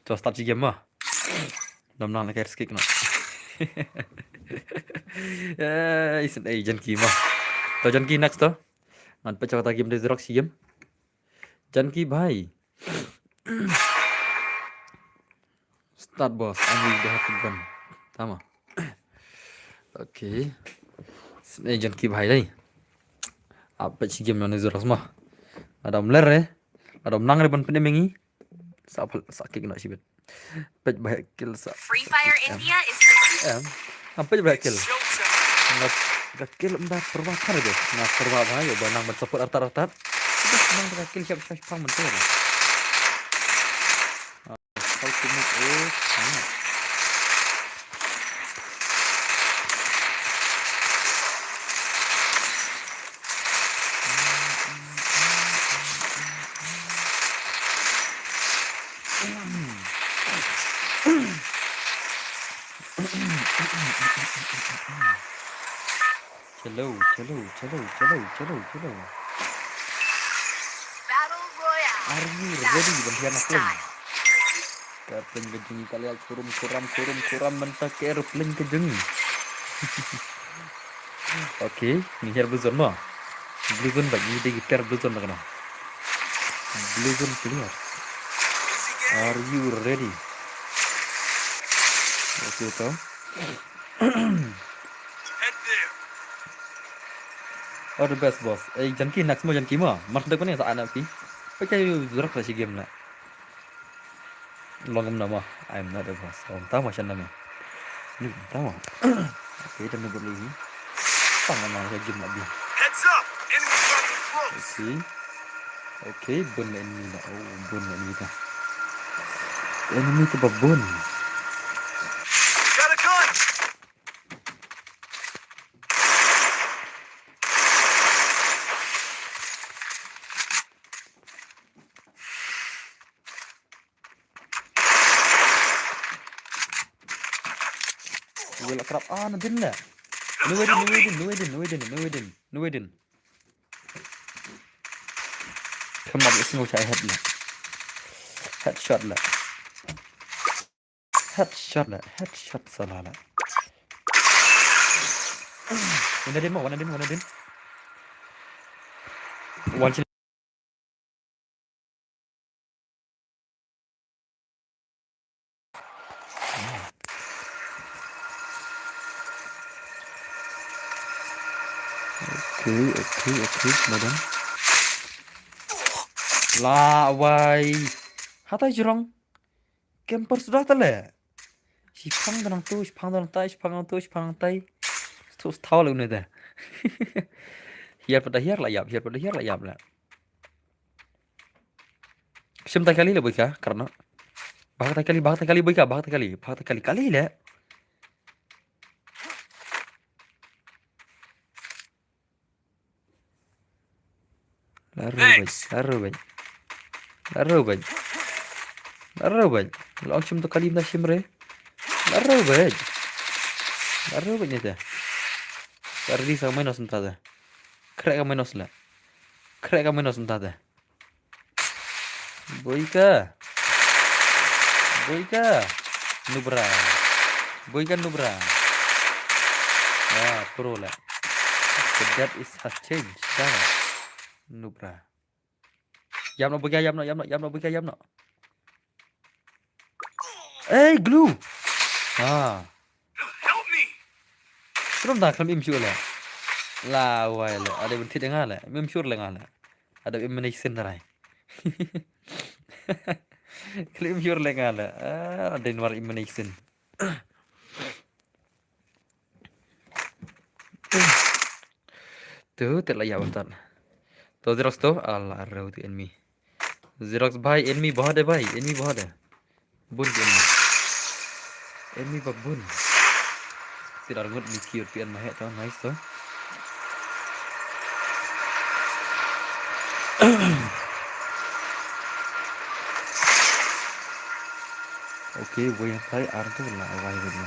To start shi game ma. Dam nang le kair skik no. Eh, isin, eh, Janki ma. To Janki next to. Ngan peit kata game de Xerox shi game. Janki bhai. Start boss, ani dah happen. Tama. Okay. Sne Janki bhai dai. Apa shi game nani Xerox ma. Adam ler eh. Adam nang re ban pene mengi. Sa phal, sa kick na shibit. Peit bhai kill sa. Free Fire India is em. Ngam peit bhai kill. Ngam, ngam kill mda perwa thar de. Ngam perwa bhai, ba nang ban support artat artat. Nang ba kill siap siap pang mentor. How to make it? Chalo, chalo, chalo, chalo, chalo, chalo. Battle Royale. Are you ready? Ban hian plane. Ka plane ka jong ngi ka la ïaid kurum, kuram, kurum, kuram mynta ka aeroplane ka jong ngi. Okay, ngi hiar blue zone mo. Blue zone ba, ngi dei ki player blue zone ba kane. Blue zone players. Are you ready? Okay, to. All the best, boss. Eh, Janki, next mo, Janki mo. Mar dek kane sa ana pi. Pakai zrak sa shi game la. Long kumno mo. I'm not a boss. Long tama shan nami. Ni tama. Okay, ita mebut lagi. Tama na game lagi. Heads up! Enemy dropping close. Okay. Okay, bun na enemy na. Oh, bun na enemy ta. Enemy ta ba bun. Got a gun! Wei la krap. Ah, na din la. Nuwe din, nuwe din, nuwe din, nuwe din, nuwe din, nuwe din. Come on, let's go, I head la. Headshot la. Headshot la, headshot sala la. Wan na din mo, wan na din, wan na din. Wan sila. Okay, okay, okay, madam. La wai. Hatai jrong. Camper suda tale. Shipang da nangtu, shipang da nangtai, shipang nangtu, shipang nangtai. Stu stau le une da. Hiar pada hiar la yap, hiar pada hiar la yap la. Shim tai kali le boika, karna. Bah tai kali, bah tai kali boika, bah tai kali, bah tai kali, kali le. Laro bej, laro bej. Laro bej. Laro bej. Long shim to kali mna shim re. Laro bej. Laro bej ni te. Kari sa minus mta te. Krek ka minus le. Krek ka minus mta te. Boika. Boika. Nubra. Boika nubra. Ah, pro la. The death is has changed. Dah. Nubra. Yam no boika, yam no, yam no, yam no boika, yam no. Hey, glue. Ah. Help me. Khlem da khlem im shuh le. La wai le. Ada bentit nga le. Im shuh le nga le. Ada im mene sin rai. Khlem im shuh le nga le. Ah, ada nwar im mene sin. Tu te la ya bantan. To Xerox to ala rau tu enemy. Xerox bhai, enemy bahut hai bhai, enemy bahut hai. Bun ki enemy. Enemy ba bun. Ti dar ngut ni kiot pi an mahe to, nice to. Okay, wei hai ar tu la wai bun.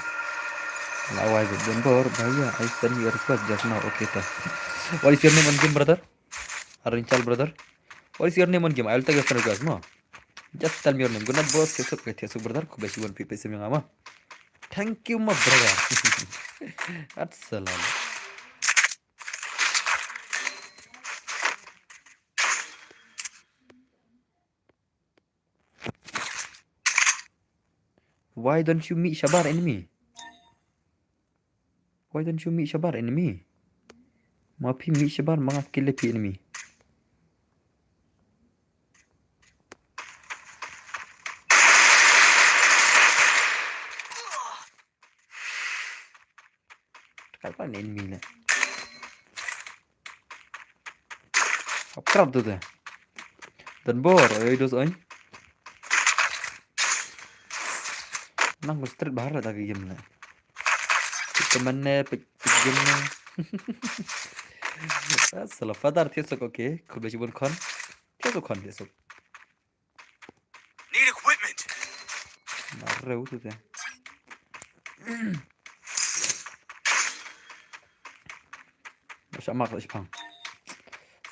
La wai bun bor, bhaiya, I send you a request just now, okay to. What is your name on game, brother? Arinchal brother. What is your name on game? I will take your friend request, no? Just tell me your name. Good night, boss. Thiaksuk, okay, Thiaksuk brother. Khublei shibun phi phi sim nga ma. Thank you, my brother. Assalam. Why don't you meet Shabar enemy? Why don't you meet Shabar enemy? Ma phi meet Shabar ma nga kill phi enemy. Kal pa enemy le. Hap krap tu te. Dan bor, oi dos oi. Nang ko straight bahar la ta ki game le. Kita mana pik pik game na. Sala Father Thiaksuk, okay. Khublei shibun khon. Thiaksuk khon, Thiaksuk. Need equipment. Mareu tu te. Sa mak sa shipang.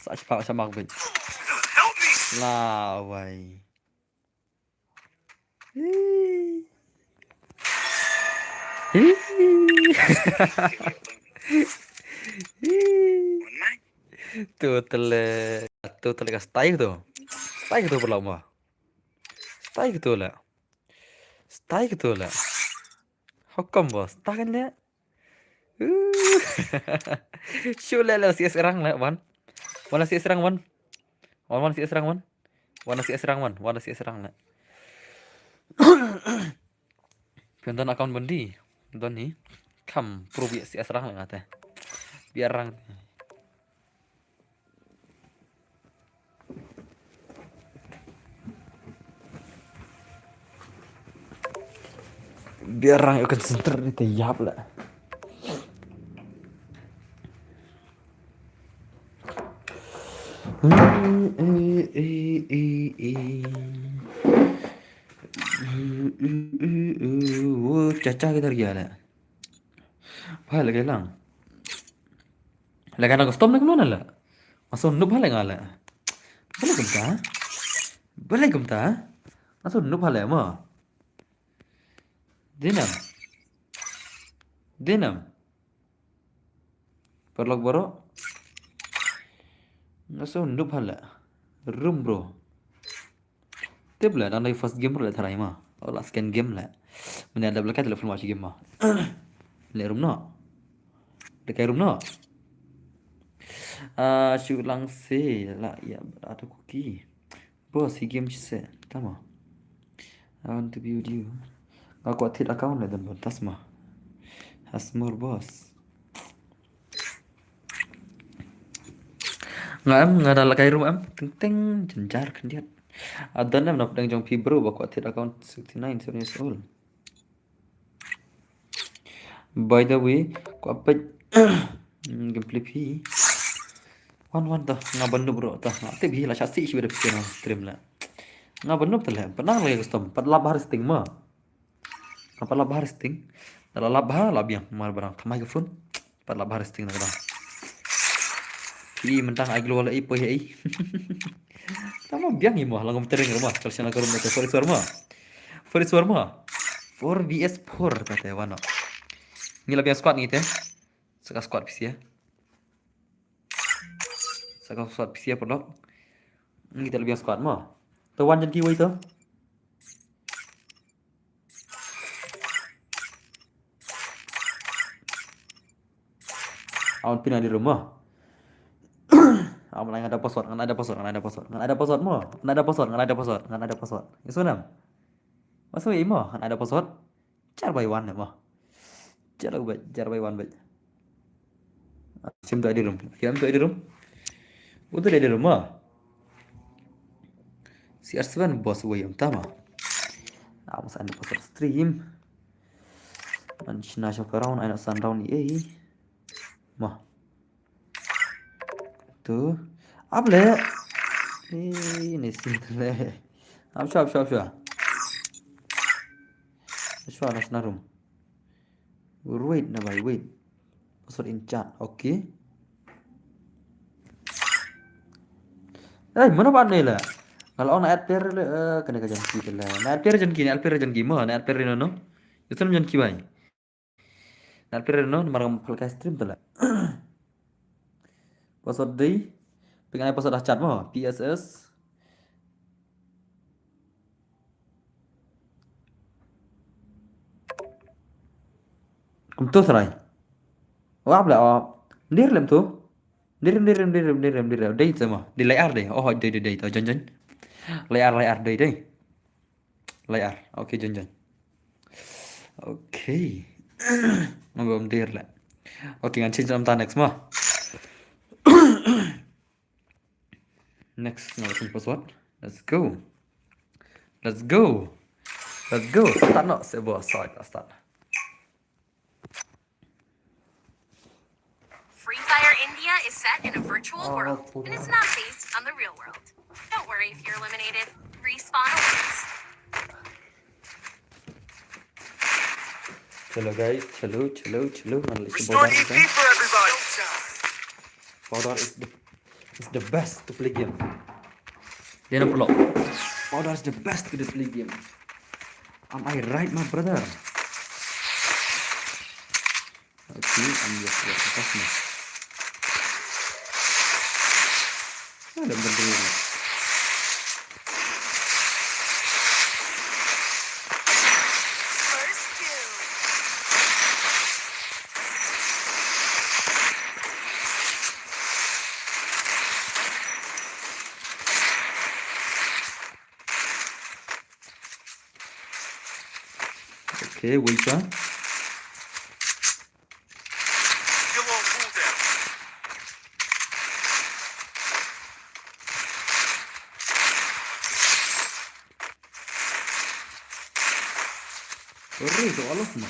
Sa shipang sa mak bej. Help me. La wai. Hi. Hi. Tu tele, tu tele ka style tu. Style tu pula mo. Style tu la. Style tu la. Hukum bos, style kan le. Uh. Shu le le C S rang le, wan. Wan C S rang, wan. Wan, wan C S rang, wan. Wan C S rang, wan. Wan C S rang le. Phi don account bun di. Don hi. Kam proof ïa C S rang le ngate. Biar rang. Biar rang ïa concentrate ni te ïap la. Wo, caca kita lagi ada. Apa lagi lang? Lagi ada custom lagi mana la? Masuk nup balik ngala. Balik kumta. Balik kumta. Masuk nup balik ma. Dinam. Dinam. Paralok baroh. Nga shu nup hala. Room bro. Tip la, dang dei first game ruh la tharai ma. Oh, la second game la. Mynta da lehkai telephone watch game ma. Leh room noh. Lehkai room noh. Ah, shu lang se la ïa atu kuki. Boss, hi game shisha. Tama. I want to be with you. Nga kwah thied account le dan bontas ma. Has more boss. Nga em, nga da lehkai room em. Teng teng, jynjar khyndiat. Adan em, na pdeng jong phi bro, ba kwah thied account sixty nine, seven years old. By the way, kwah peit, hmm, gameplay phi. Wan wan ta, nga ban nup ruh ta. Nga tip hi la sha sih shi bad phi na stream la. Nga ban nup ta la, pynang lagi custom, pat lap bha sting ma. Nga pat lap bha sting. Da la lap bha, lap biang, mar barang thamai ka phone. Pat lap bha sting na ka dang. Phi mynta ai glow la i poi ai. Tama biang i mo, la ngam tering ruh ma. Chal sha na ka room na ka, sorry, sorry ma. Sorry, sorry ma. Four V S four kata wan. Ngi la biang squad ngi te. Saka squad phi sia. Saka squad phi sia paralok. Ngi te la biang squad ma. To wan jan kiwei to. Awan pina di room ma. Awan nga da password, nga da password, nga da password, nga da password ma. Nga da password, nga da password, nga da password. Isu nam. Masuk i ma, nga da password. Jar bai wan ma. Jar bai, jar bai wan bai. Sim tu di room. Sim tu di room. Udah di room ma. C R seven boss wei um tama. Awas anda password stream. Man shina shop around, I know sun round ni eh. Ma. Tu. Ap le. Eh, ni sim tu le. Ap shua, ap shua, ap shua. Ap shua na shina room. Wait na bai, wait. Password in chat. Okay. Eh, mana ban ni la? Kalau na add player le, eh, kena ka janki tu la. Na add player janki, na add player janki ma, na add player no no. Itu janki bai. Na add player no, mar ngam phalkai stream tu la. Password dei. Pyngai password ha chat ma, P S S. Kumtu sarai. Wah, bla, oh. Dir lem tu. Dir, dir, dir, dir, dir, dir. Dei sama. Di layar dei. Oh, dei, dei, dei. Oh, jan, jan. Layar, layar, dei, dei. Layar. Okay, jan, jan. Okay. Ngam dir la. Okay, ngan change namta next ma. Next, another change password. Let's go. Let's go. Let's go. Start no, se bo, start, start. Free Fire India is set in a virtual world and is not based on the real world. Don't worry if you're eliminated. Respawn awaits. Chalo guys, chalo, chalo, chalo. Ngan leh powder. Powder is the, is the best to play game. Dia nak pula. Powder is the best to play game. Am I right, my brother? Okay, I'm just gonna pass me. Lem bynriew. Okay, wait, ah. Ore, so alas ma.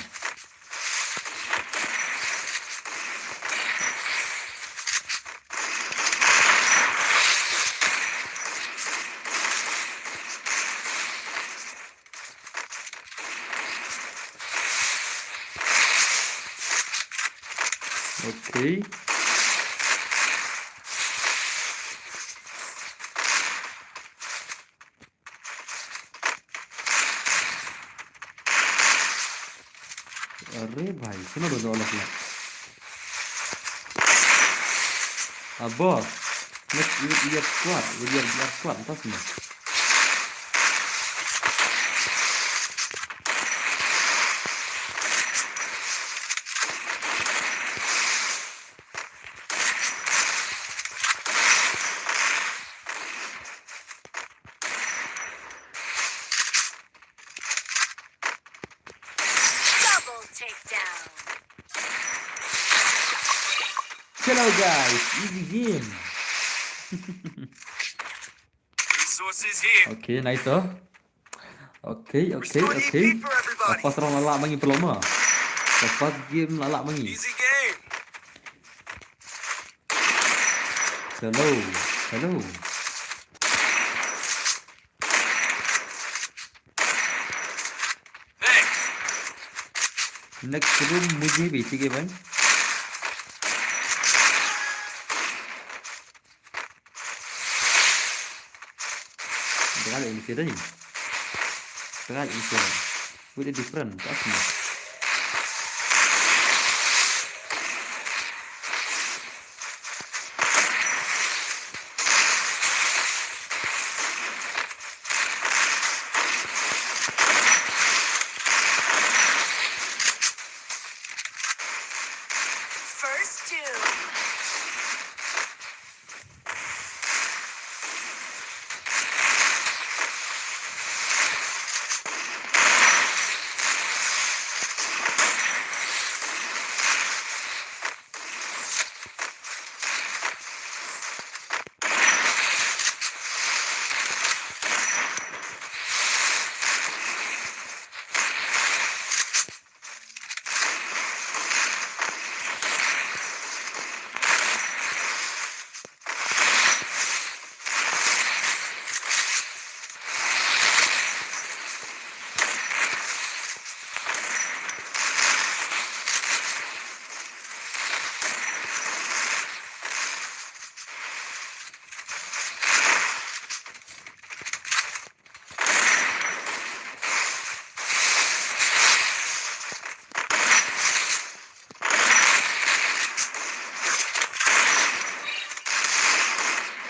Okay. Are bhai, shano ba dei la. Ah, boss. Next with your squad, with your, your squad, pas mo. Double takedown. Hello guys, easy game. Resources here. Okay, nice, oh. Okay, okay, okay. First round la lah ma ngi, paralok mo. First game la lah ma ngi. Easy game. Hello, hello. Next room मुझे भी चाहिए भाई. Dengan ini sih dah ni. Dengan ini sih. With a different, tak semua. First two.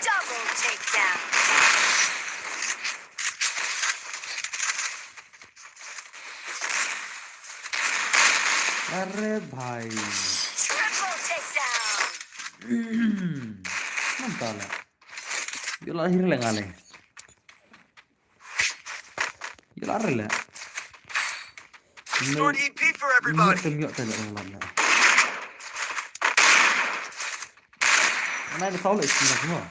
Double takedown. अरे भाई. Triple takedown. Mantap lah. Yola hir le ngale. Yola re le. Restored E P for everybody. Tem yok tele ngala na. Ana ni saul isin na kuma.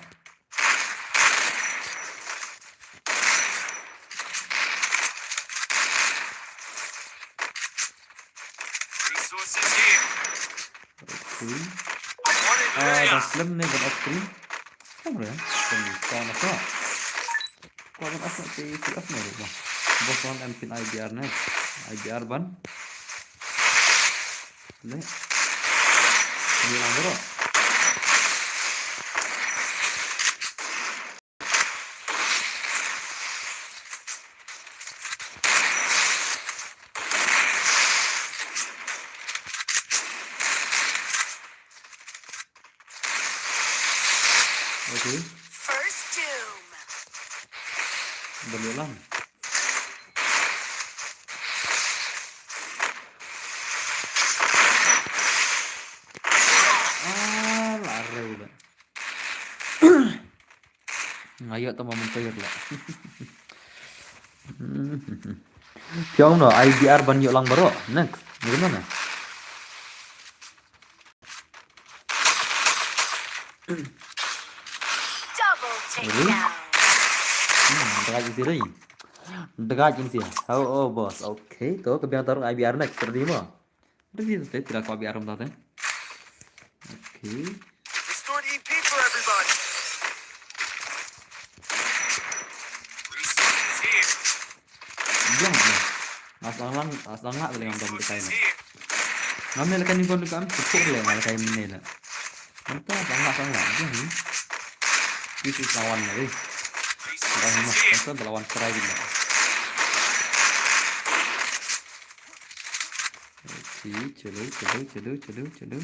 Resources here. Okay. Ah, da slem ne ban off screen. Slem re. Slem ne. Kau nak apa? Kau ban off nak ke si off ne re. Boss wan em pin I B R ne. I B R ban. Ne. Ni lang bro. Okay. Ban ïoh lang. Ah, la reu la. Nga ïoh tang ba mynta ïoh la. Phi ong no, I B R ban ïoh lang baroh. Next. Ni kumno na? Double takedown. Hmm, degaj ïa si ri. Degaj ïa si. Oh, oh, boss. Okay, to ka biang tarung I B R next. Ready mo? Ready to te, tira ko I B R rum ta te. Okay. Restored E P for everybody. Resources here. Biang ne. Nga sdang lang, nga sdang nga tadi ngam dam kita ini. Ngam ne lekan ni kon kam, cukup le nga lekan ini le. Mantap, sdang nga, sdang nga. Biang ni. This is lawan lagi. Dah mah, kita lawan try ni. Okay, chalo, chalo, chalo, chalo, chalo.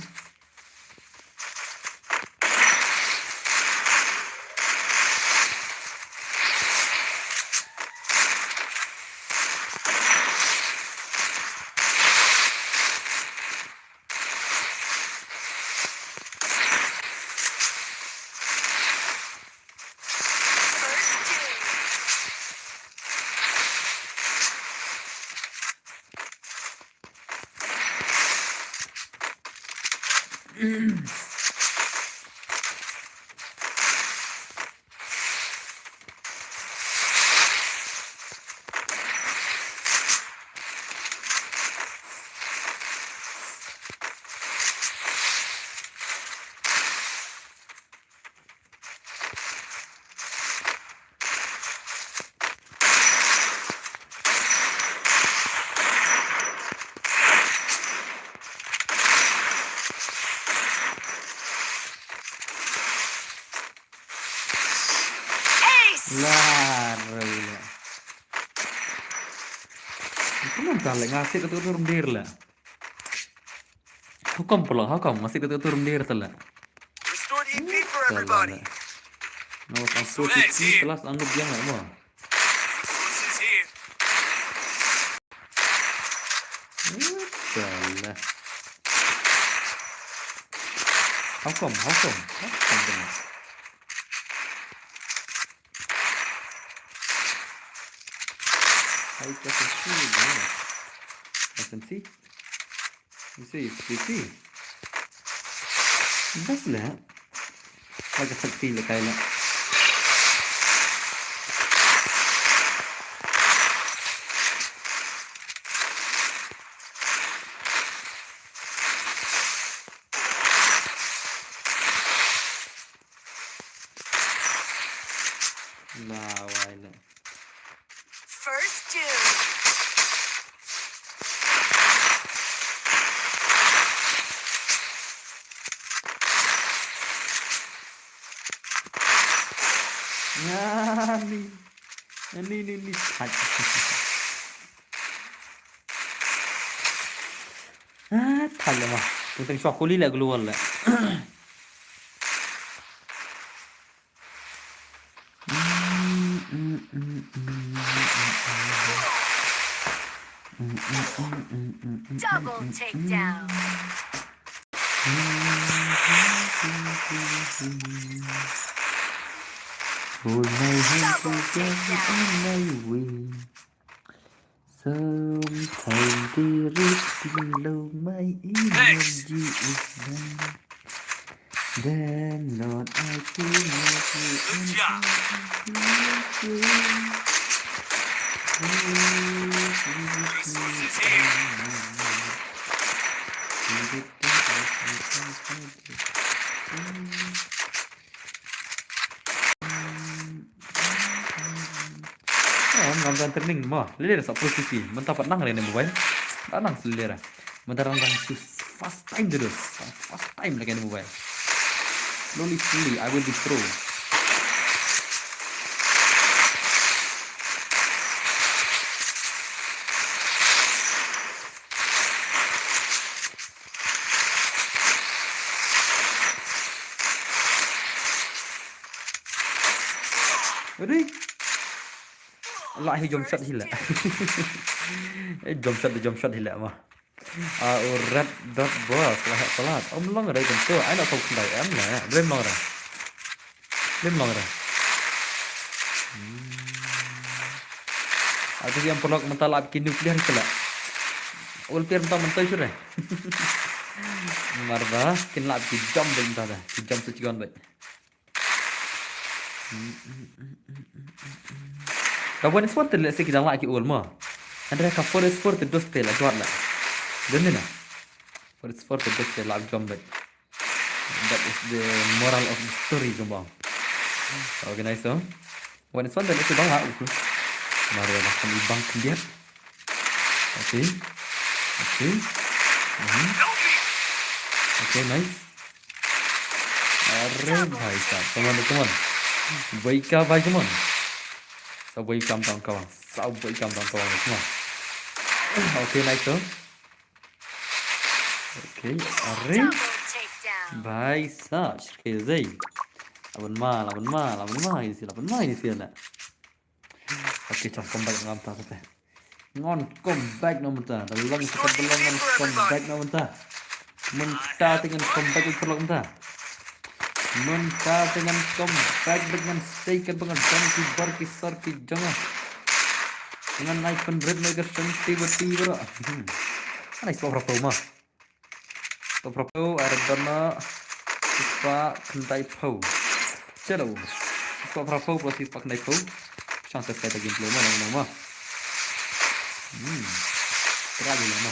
Ace! La reu la. Kumno ta le nga sih ka tu tu rendir la. Hukum pula, hukum masih ka tu tu rendir ta la. Restore E P for everybody. No, kan tu sih kelas anggap dia nggak mau. Salah. How come? How come? How come? I can see, bro. I can see. You see, it's pretty. Bas la. Ka thak ti la kai la. La wai la. First doom. Nani. Nani ni ni. Ah, thal ma. Teng teng shwa kuli la global la. Double takedown. Hold my hand together on my way. Sometimes there is slow, my energy is down. Then, Lord, I think of you and I will sing. Resources here. Oh, ngam dang training mo. Lele sa pro sisi. Mynta pat nang lele mobile. Nang lele. Mynta dang dang sus first time terus. First time lagi mobile. Slowly, slowly, I will be pro. Ready? Lah hi jump shot hi leh. Eh, jump shot, jump shot hi leh ma. Ah, u red dot boss, lah heh palat. Ym long re kumto. Ai na song khyndai em leh. Blem long re. Blem long re. Hmm. Atu ki em paralok mynta lah ki nuclear hi leh. Ul pier mynta mynta shu re. Mar ba kin lah ki jump bad mynta da. Ki jump sa chigon bad. Ka one is four te leh se ki dang lah ki ul mo. Hynrei ka four is four te dos te la jot la. Don ni na. Four is four te dos te la jump bad. That is the moral of the story kumba. Okay, nice so. One is four te leh se dang lah ul. Mar ba kan i bang khyndiat. Okay. Okay. Mhm. Okay, nice. Are bhai sahab, come on, come on. Bhai ka bhai, come on. Sa bhai kam down ka bang. Sa bhai kam down ka bang, come on. Okay, nice so. Okay, are. Double takedown. Bhai sahab, shirke zai. Laban ma, laban ma, laban ma, isi, laban ma, isi na. Okay, chal, come back ngam ta te. Ngan come back noh mynta. Da long sa ka ba long ngan come back noh mynta. Mynta te ngan come back ïa u paralok mynta. Mynta te ngan come back bad ngan sei ka ba ngan dang ki bar ki sar ki jong nga. Ngan ai pynrit noh ïa ka shanti bati baroh. Hmm. Ngan ai spah phra phew ma. Spah phra phew, ai don na spah khyndai phew. Chalo. Spah phra phew plus spah khyndai phew. Shang test kai ta gameplay ma, ma, ma. Hmm. Try dulu ma.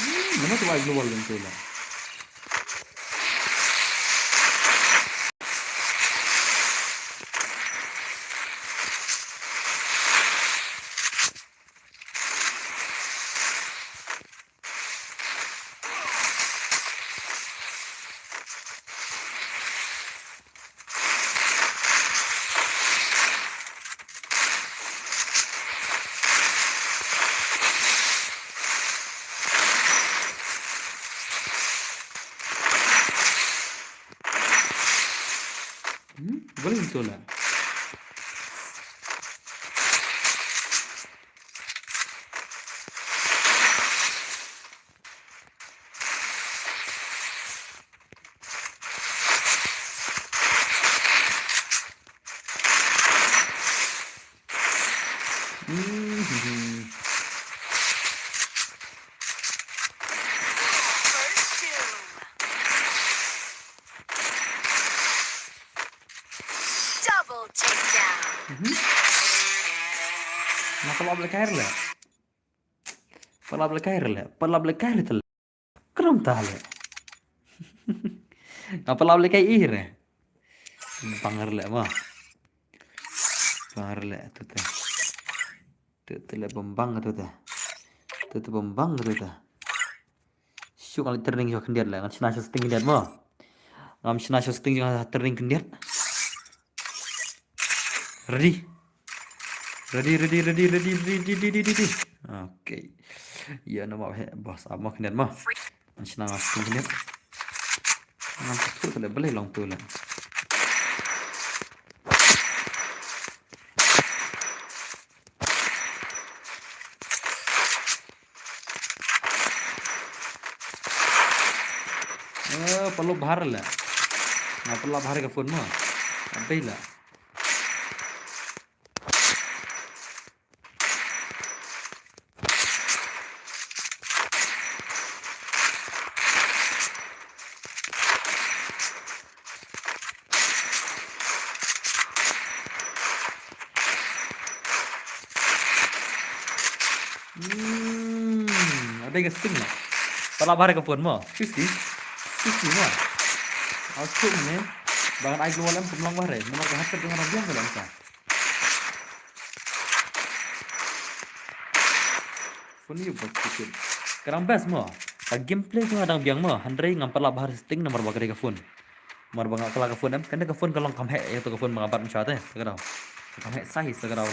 Hmm, mana tu ai global gameplay la. Hmm? Boleh betul lah. Hmm. Double takedown. Mhm. Nga pynlap lehkai re leh. Pynlap lehkai re leh. Pynlap lehkai re te leh. Kynmaw ta leh. Nga pynlap lehkai i re. Bang re leh ma. Bang re leh tu te. Tu te leh bym bang tu te. Tu te bym bang tu te. Shu ngan leit training sha khyndiat leh, ngan shna sha sting khyndiat mo. Ngam shna sha sting, ngan training khyndiat. Ready? Ready, ready, ready, ready, ready, ready, ready, ready. Okay. Ïa, namar he, boss, ap mo khyndiat mo. Ngan shna sha sting khyndiat. Ngan tu tu leh, balei long tu leh. Eh, pynlap bha re leh. Nga pynlap bha re ka phone mo. Abei leh. Hmm, ada ka sting lah. Pynlap bha re ka phone mo. Ski ski. Ski ski mo. Aus tu ne. Ba ngan ai global em pynlong bha re. Namar ka headset jong nga dang biang ka long ka. Phone ïa u best sikit. Ka dang best mo. Ka gameplay jong nga dang biang mo. Hynrei ngam pynlap bha re sting namar ba ka dei ka phone. Namar ba nga kylla ka phone em. Kane ka phone ka long kham heh ïa to ka phone ba nga bat mynshuwa te. Ka dang. Kham heh size ka dang.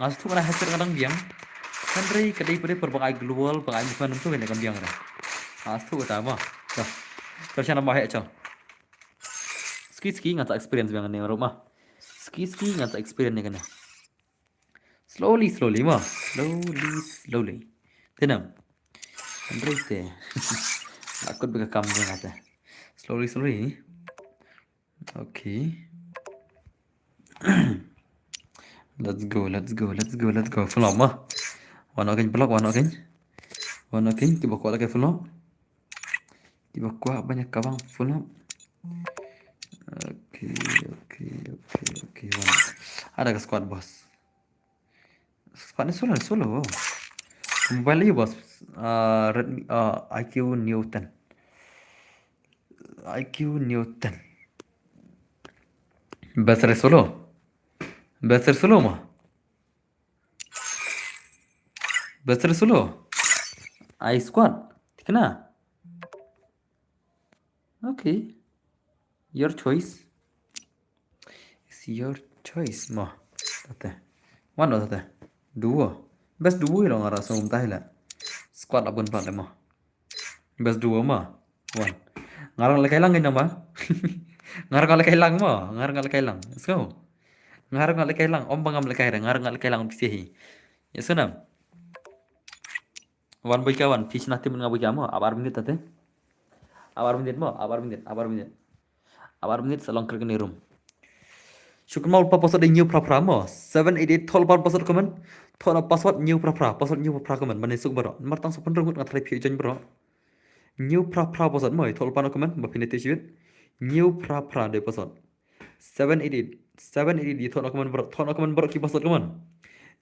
Nga sngewthuh ka headset ka dang biang. Hynrei ka dei pyrshah ba nga ai global ba nga ai movement tu kane kam biang re. Nga sngewthuh kata mo. To. To shan ba heh chal. Ski ski nga sa experience biang ne ruh ma. Ski ski ngan sa experience ïa kane. Slowly slowly mo. Slowly slowly. Te nam. Hynrei te. Akut bika kam jong nga te. Slowly slowly. Okay. Let's go, let's go, let's go, let's go. Full up mo. Wan ok, block, wan ok. Wan ok, kiba kwah leh ka full up. Kiba kwah ban ïa kawang full up. Okay, okay, okay, okay. Wan. Ada ka squad, boss. Squad ni solo, solo. Mobile aïu, boss? Ah, Redmi, ah, I Q Neo ten. I Q Neo ten. Best re solo. Best re solo mo. Best re solo. Ai squad. Thikna. Okay. Your choice. It's your choice mo. Tate. Wan lo tate. Duo. Best duo ïa lo nga rasa um tai la. Squad la bun pat le mo. Best duo mo. Wan. Nga rang lehkai lang kin mo. Nga rang lehkai lang mo. Nga rang lehkai lang. Let's go. Nga rang lehkai lang. Ym ba ngam lehkai re. Nga rang lehkai lang phi hi. Ïa snam. Wan boi ka wan, phi shna team nga boi ka mo, ap ar minit tate. Ap ar minit mo, ap ar minit, ap ar minit. Ap ar minit sa long kyrkhu ne room. Shukran mo, lypa password dei New Phra Phra mo. Seven eight eight, thoh lypa password comment. Thoh na password New Phra Phra, password New Phra Phra comment. Mane suk baroh. Mar tang sa pynrong ngut nga try phi join baroh. New Phra Phra password mo, thoh lypa na comment, ba phi ne te shibit. New Phra Phra dei password. Seven eight eight. Seven eight eight, thoh na comment baroh, thoh na comment baroh ki password comment.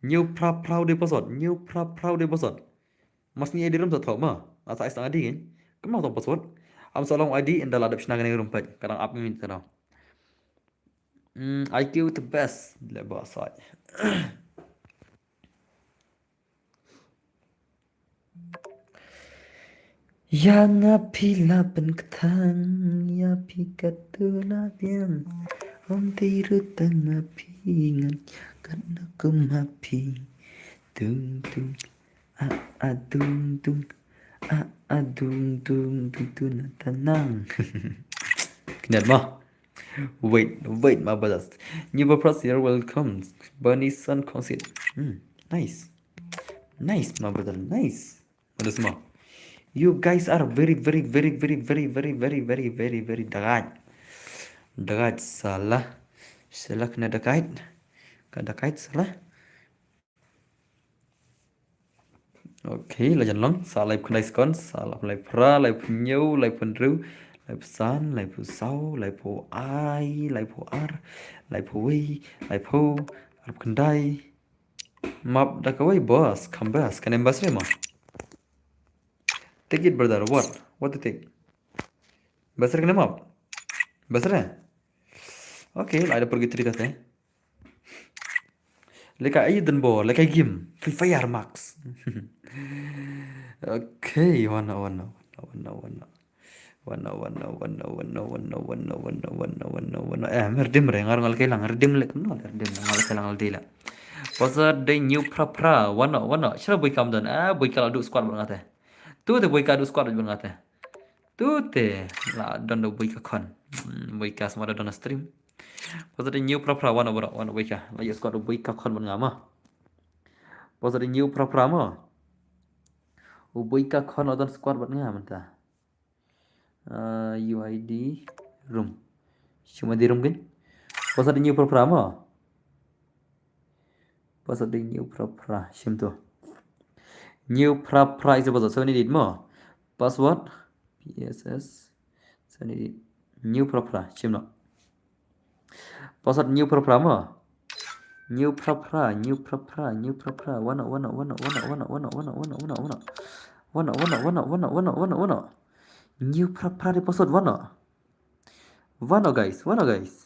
New Phra Phra dei password, New Phra Phra dei password. Mas ni I D room sa thoh ma. Asa ai sang I D ngin. Kumno thoh password? Am sa long I D ynda la dep shna kane room page. Ka dang ap ngin sa dang. Hmm, I Q the best. Le ba sai. Ïa nga phi la pynkthang, ïa phi katto la biang. Ym dei ruh tang ma phi ngan kat na kum ma phi. Tung tung. A a dung dung. A a dung dung dung dung na tanang. Kyndiat mo. Wait, wait, my brothers. New Bapras, you're welcome. Bernie Sun Concert. Hmm, nice. Nice, my brother, nice. What is more? You guys are very, very, very, very, very, very, very, very, very dakaid. Dakaid salah. Salah kena dakaid. Ka dakaid salah. Okay, la jan long. Sa laiphew khyndai second, sa laiphew phra, laiphew hynñiew, laiphew hynriew, laiphew san, laiphew saw, laiphew ar, laiphew ar, laiphew wei, laiphew, arphew khyndai. Map da kawei boss, kam best, kane best re ma. Take it brother, what? What to take? Best re kane map? Best re? Okay, la da pergi cerita teh. Leka ai den bo, leka game. Free Fire Max. Okay, wana, wana, wana, wana, wana. Wana, wana, wana, wana. Eh, mer dim re, ngar ngal kelang, redim lek, no, redim, ngal kelang al dila. Pasa de new pra pra, wana, wana. Shira bui kam don, ah, bui kala du squad bang ate. Tu te bui ka du squad bang ate. Tu te la don do bui ka khon. Hmm, bui ka semua don stream. Pasa de new pra pra wana bro, wana bui ka. La yu squad bui ka khon ban ngama. Pasa de new pra pra ma. U bui ka khon la don squad ban ngama ta. Uh, U I D room. Shima di room kin. Pasa de new pra pra ma. Password dei new pra pra, shim tu. New pra pra is the password, seven eight eight mo. Password P S S seven eight eight. New pra pra, shim no. Password new pra pra mo. New pra pra, new pra pra, new pra pra. Wano, wano, wano, wano, wano, wano, wano, wano, wano, wano. Wano, wano, wano, wano, wano, wano, wano. New pra pra dei password wano. Wano guys, wano guys.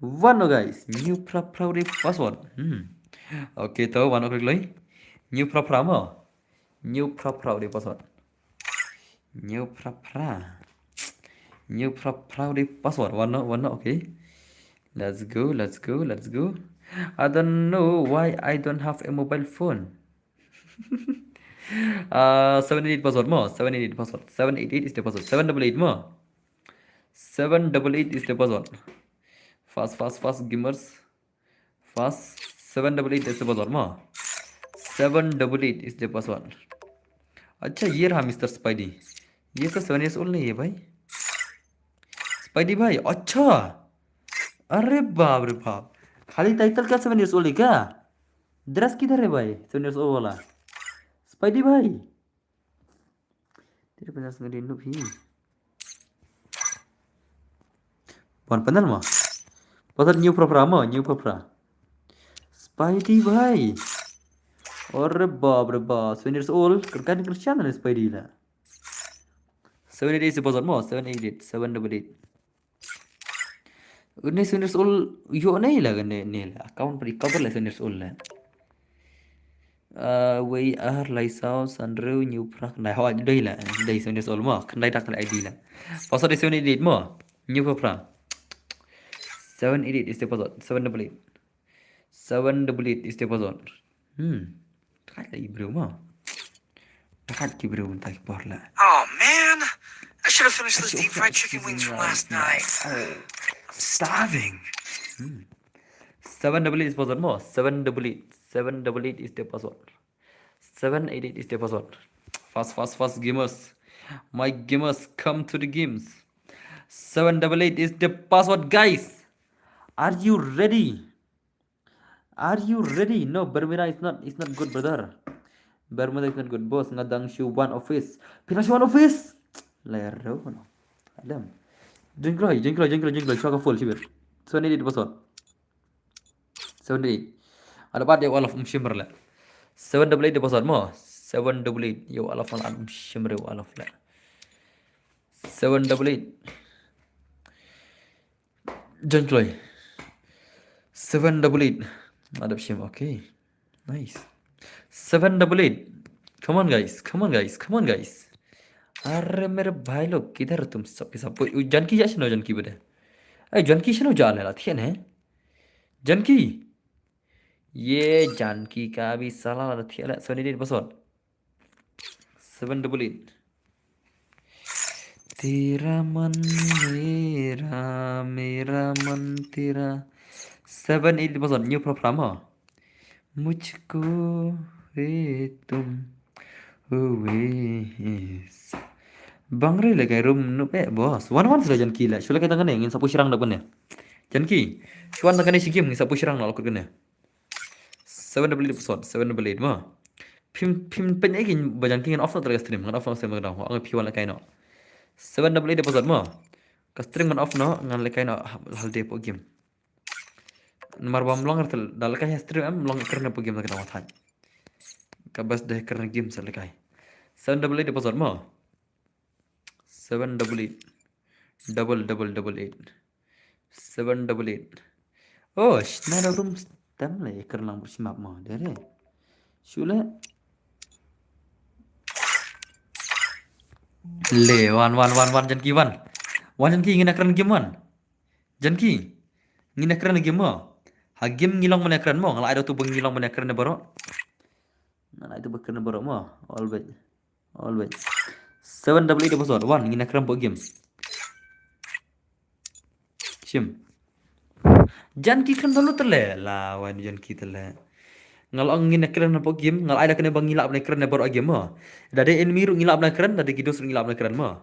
Wano guys, new pra pra dei password. Hmm. Okay, to wano klik lai. New pra pra mo. New pra pra dei password. New pra pra. New pra pra dei password. Wano, wano, okay. Let's go, let's go, let's go. I don't know why I don't have a mobile phone. Uh, seven eight eight password mo. Seven eight eight password. Seven eight eight is the password. Seven double eight mo. Seven double eight is the password. Fast, fast, fast, gamers. Pass. Seven double eight is the password mo. Seven double eight is the password. अच्छा, ये रहा mister spidey. ये तो seven years old नहीं है भाई। स्पाइडी भाई, अच्छा। अरे बाप रे बाप, खाली टाइटल का सेवन ईयर्स ओल्ड है क्या? ड्रेस किधर है भाई, सेवन ईयर्स ओल्ड वाला? स्पाइडी भाई, तेरे पचास में रेंडो भी। Wan panel ma. Pasal new pro pra ma, new pro pra. Spidey bhai. Arre baap re baap, seven years old. Kan kan Christian ne Spidey la. Seven eight eight se pasal ma, seven eight eight, seven double eight. Une seven years old yo ne la ne ne la. Account recover la seven years old la. Uh, wei ar lai saw san reu new pra khyndai, ho dei la, dei seven years old mo, khyndai tak khyndai I D la. Password dei seven eight eight mo, new pra pra. Seven eight eight is the password, seven double eight. Seven double eight is the password. Hmm. Takat la i breu mo. Takat ki breu mynta ki por la. Oh man, I should have finished those deep fried chicken wings from last night. Oh, I'm starving. Hmm. Seven double eight is password mo. Seven double eight. Seven double eight is the password. Seven eight eight is the password. Fast, fast, fast, gamers. My gamers, come to the games. Seven double eight is the password, guys. Are you ready? Are you ready? No, Bermuda is not, is not good, brother. Bermuda is not good, boss. Nga dang shu wan office. Phi la shu wan office? Ler do no. Adam. Jingkloi, jingkloi, jingkloi, jingkloi. Shu ka full shibit. Seven eight eight password. Seven eight. Ada pat dia walaf um shimmer la. Seven double eight dia password mo. Seven double eight. Yo walaf mal um shimmer walaf la. Seven double eight. Jingkloi. Seven double eight. Adap shim, okay. Nice. Seven double eight. Come on guys, come on guys, come on guys. अरे मेरे भाई लोग, किधर तुम सब के सब? Janki ya shino Janki bede. Eh, Janki shino ja la thian hai. Janki. Ye Janki ka bi sala la thian la. Seven eight eight password. Seven double eight. तेरा मन मेरा, मेरा मन तेरा. Seven eight password, new pro pra ma. मुझको वे तुम हुए. Bang re le kai room nu pe boss. Wan wan sila Janki la. Shu la kai tang kane ngin sa push rang da kane. Janki. Shu wan tang kane shi game ngin sa push rang na lokut kane. Seven double eight password, seven double eight ma. Phim, phim pyn eki ba Janki ngan off no tara ka stream, ngan off no stream ka dang, ang phi wan la kai no. Seven double eight password ma. Ka stream ngan off no, ngan la kai no hal day po game. Namar bam long rtel, da la kai stream em long kren po game la ka dang thai. Ka bas de kren game sa la kai. Seven double eight password ma. Seven double eight. Double, double, double eight. Seven double eight. Oh, shna da room stem le, kren lang bur shimap ma, dere. Shule. Le, wan, wan, wan, wan, Janki, wan. Wan, Janki, ngin kren game, wan. Janki, ngin kren game, ma. Ha game ngi long ma ne kren, ma. Nga la ai da tu ba ngi long ma ne kren ne baroh. Nga la ai tu ba kren ne baroh, ma. All bad. All bad. Seven double eight password. Wan, ngin kren po game. Shim. Janki kren da lu tele. La, wan Janki tele. Nga la ong ngin kren po game. Nga la ai da kane ba ngi lah ban kren ne baroh game, ma. Da dei enemy ruh ngi lah ban kren, da dei ki dos ruh ngi lah ban kren, ma.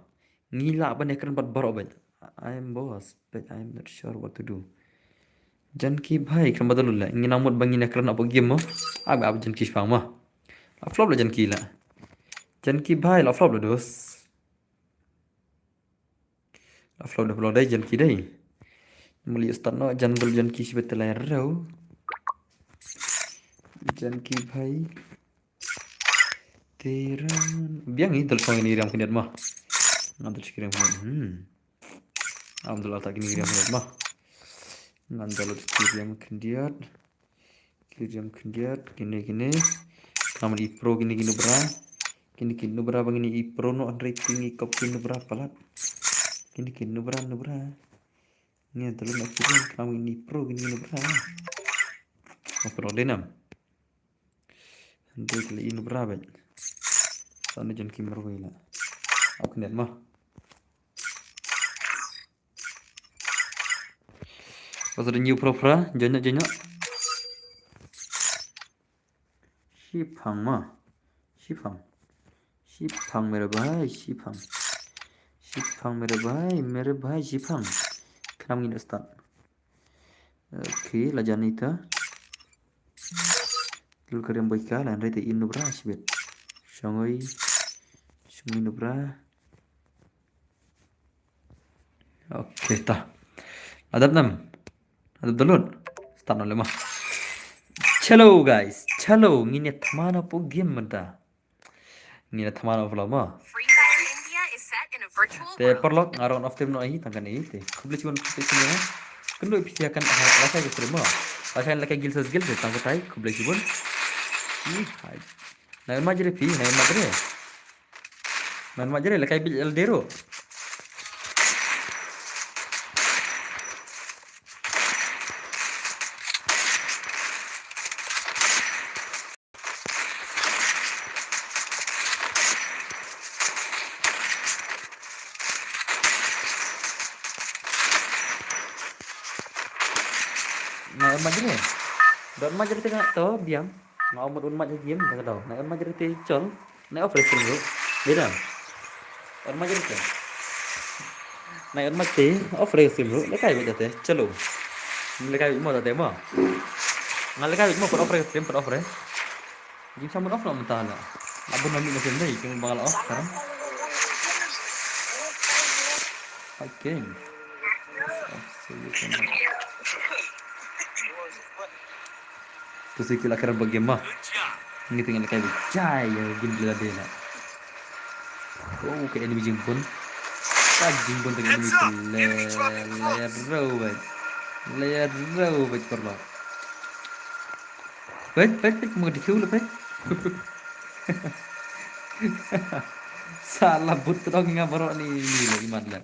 Ngi lah ban kren bad baroh bad. I'm boss, but I'm not sure what to do. Janki bhai, kren bad lu le. Ngi nang mut ba ngi kren apa game mo. Ab, ab Janki shipang mo. La flop la Janki la. Janki bhai, la flop la dos. La flop da flop dai Janki dai. Muli start no, Jungle Janki shibet la rau. Janki bhai. Teran. Biang ni dal song ini riam khyndiat ma. Ngan dal song riam khyndiat. Hmm. Am dal atak ini riam khyndiat ma. Ngan dal song riam khyndiat. Ki riam khyndiat. Kini kini. Nama i pro kini kini bra. Kini kini bra bang ini i pro no andre kini kop kini bra palat. Kini kini bra no bra. Ngi dal na kini kini pro kini kini bra. Apa lo denam. Hynrei ki la ïa nubra bad. Sa ne jon ki marwei la. Au khyndiat ma. Pasal da new pro pra, jon jon jon. Shipang ma. Shipang. Shipang mere bhai, shipang. Shipang mere bhai, mere bhai shipang. Khnang ngin start. Okay, la jan ita. Lul kariam boy ka, la nrei te in nubra shibit. Shongoi. Shongoi nubra. Okay, ta. Adap nam. Adap dalut. Start na lema. Chalo guys, chalo, ngin ïa thma na po game mynta. Ngin ïa thma na vlog ma. Free Fire India is set in a virtual Te world. Paralok nga rong off time no ahi tang kan ahi te. Khublei shibun, khublei shibun. Kynduh phi ïa kan ha la sai ka stream ma. La sai la ka gilsa gilsa tang ko tai khublei shibun. Ih hai. Na ma jere phi, na ma jere. Man ma jere la kai bi el dero. Na em ma jere. Don ma jere tengah to biang. Nga umut un ma jere game tengah to. Na em ma jere te chol. Na off rest room. Beda. Em ma jere te. Na em ma te off rest room. Lekai beda te. Chalo. Lekai mo te mo. Nga lekai mo put off rest room put off rest. Jing sa mut off na mynta na. Abun na mih na sien dei, keng bang la off sekarang. Fight game. Tu si kila kera bagi mah. Ngi tinggal kai bi jai ya game bila dei na. Oh, ka enemy jingbun. Ka jingbun tang enemy tu le, le rau bai. Le rau bai paralok. Peit, peit, peit, kumba ka dikhew la peit. Sala but tdong nga baroh ni, ni la imat la.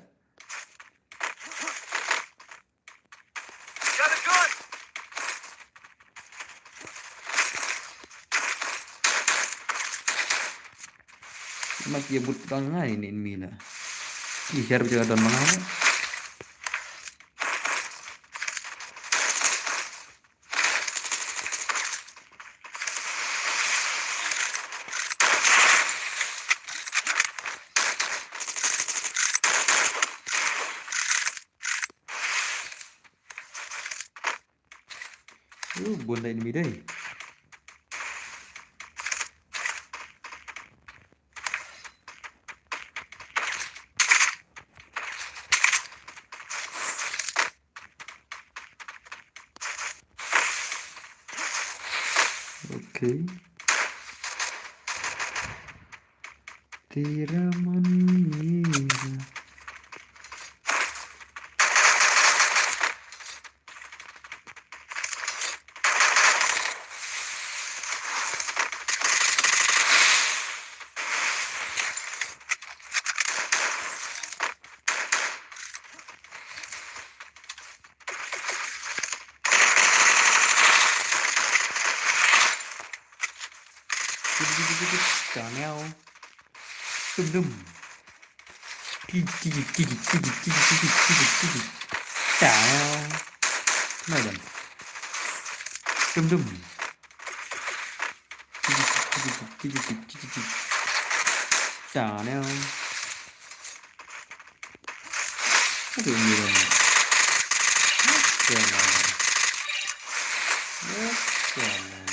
Ma ki but tdong nga ni, ni mi la. Ki her bi don ma nga la. Uh, bun da enemy dei. Okay. Tira manira. Dum dum. Tiki tiki tiki tiki tiki tiki tiki tiki. Down. Dum dum. Tiki tiki tiki tiki tiki tiki. Down. Aduh, ini dong. What's going on? What's going on? What's going on?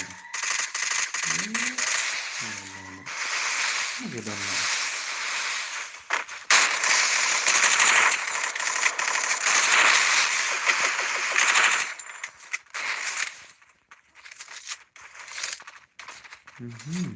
Aduh, dong. Mhm.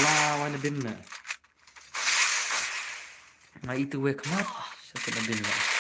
La wai na bin me. Nga itu we khmat. Sha tu na bin me.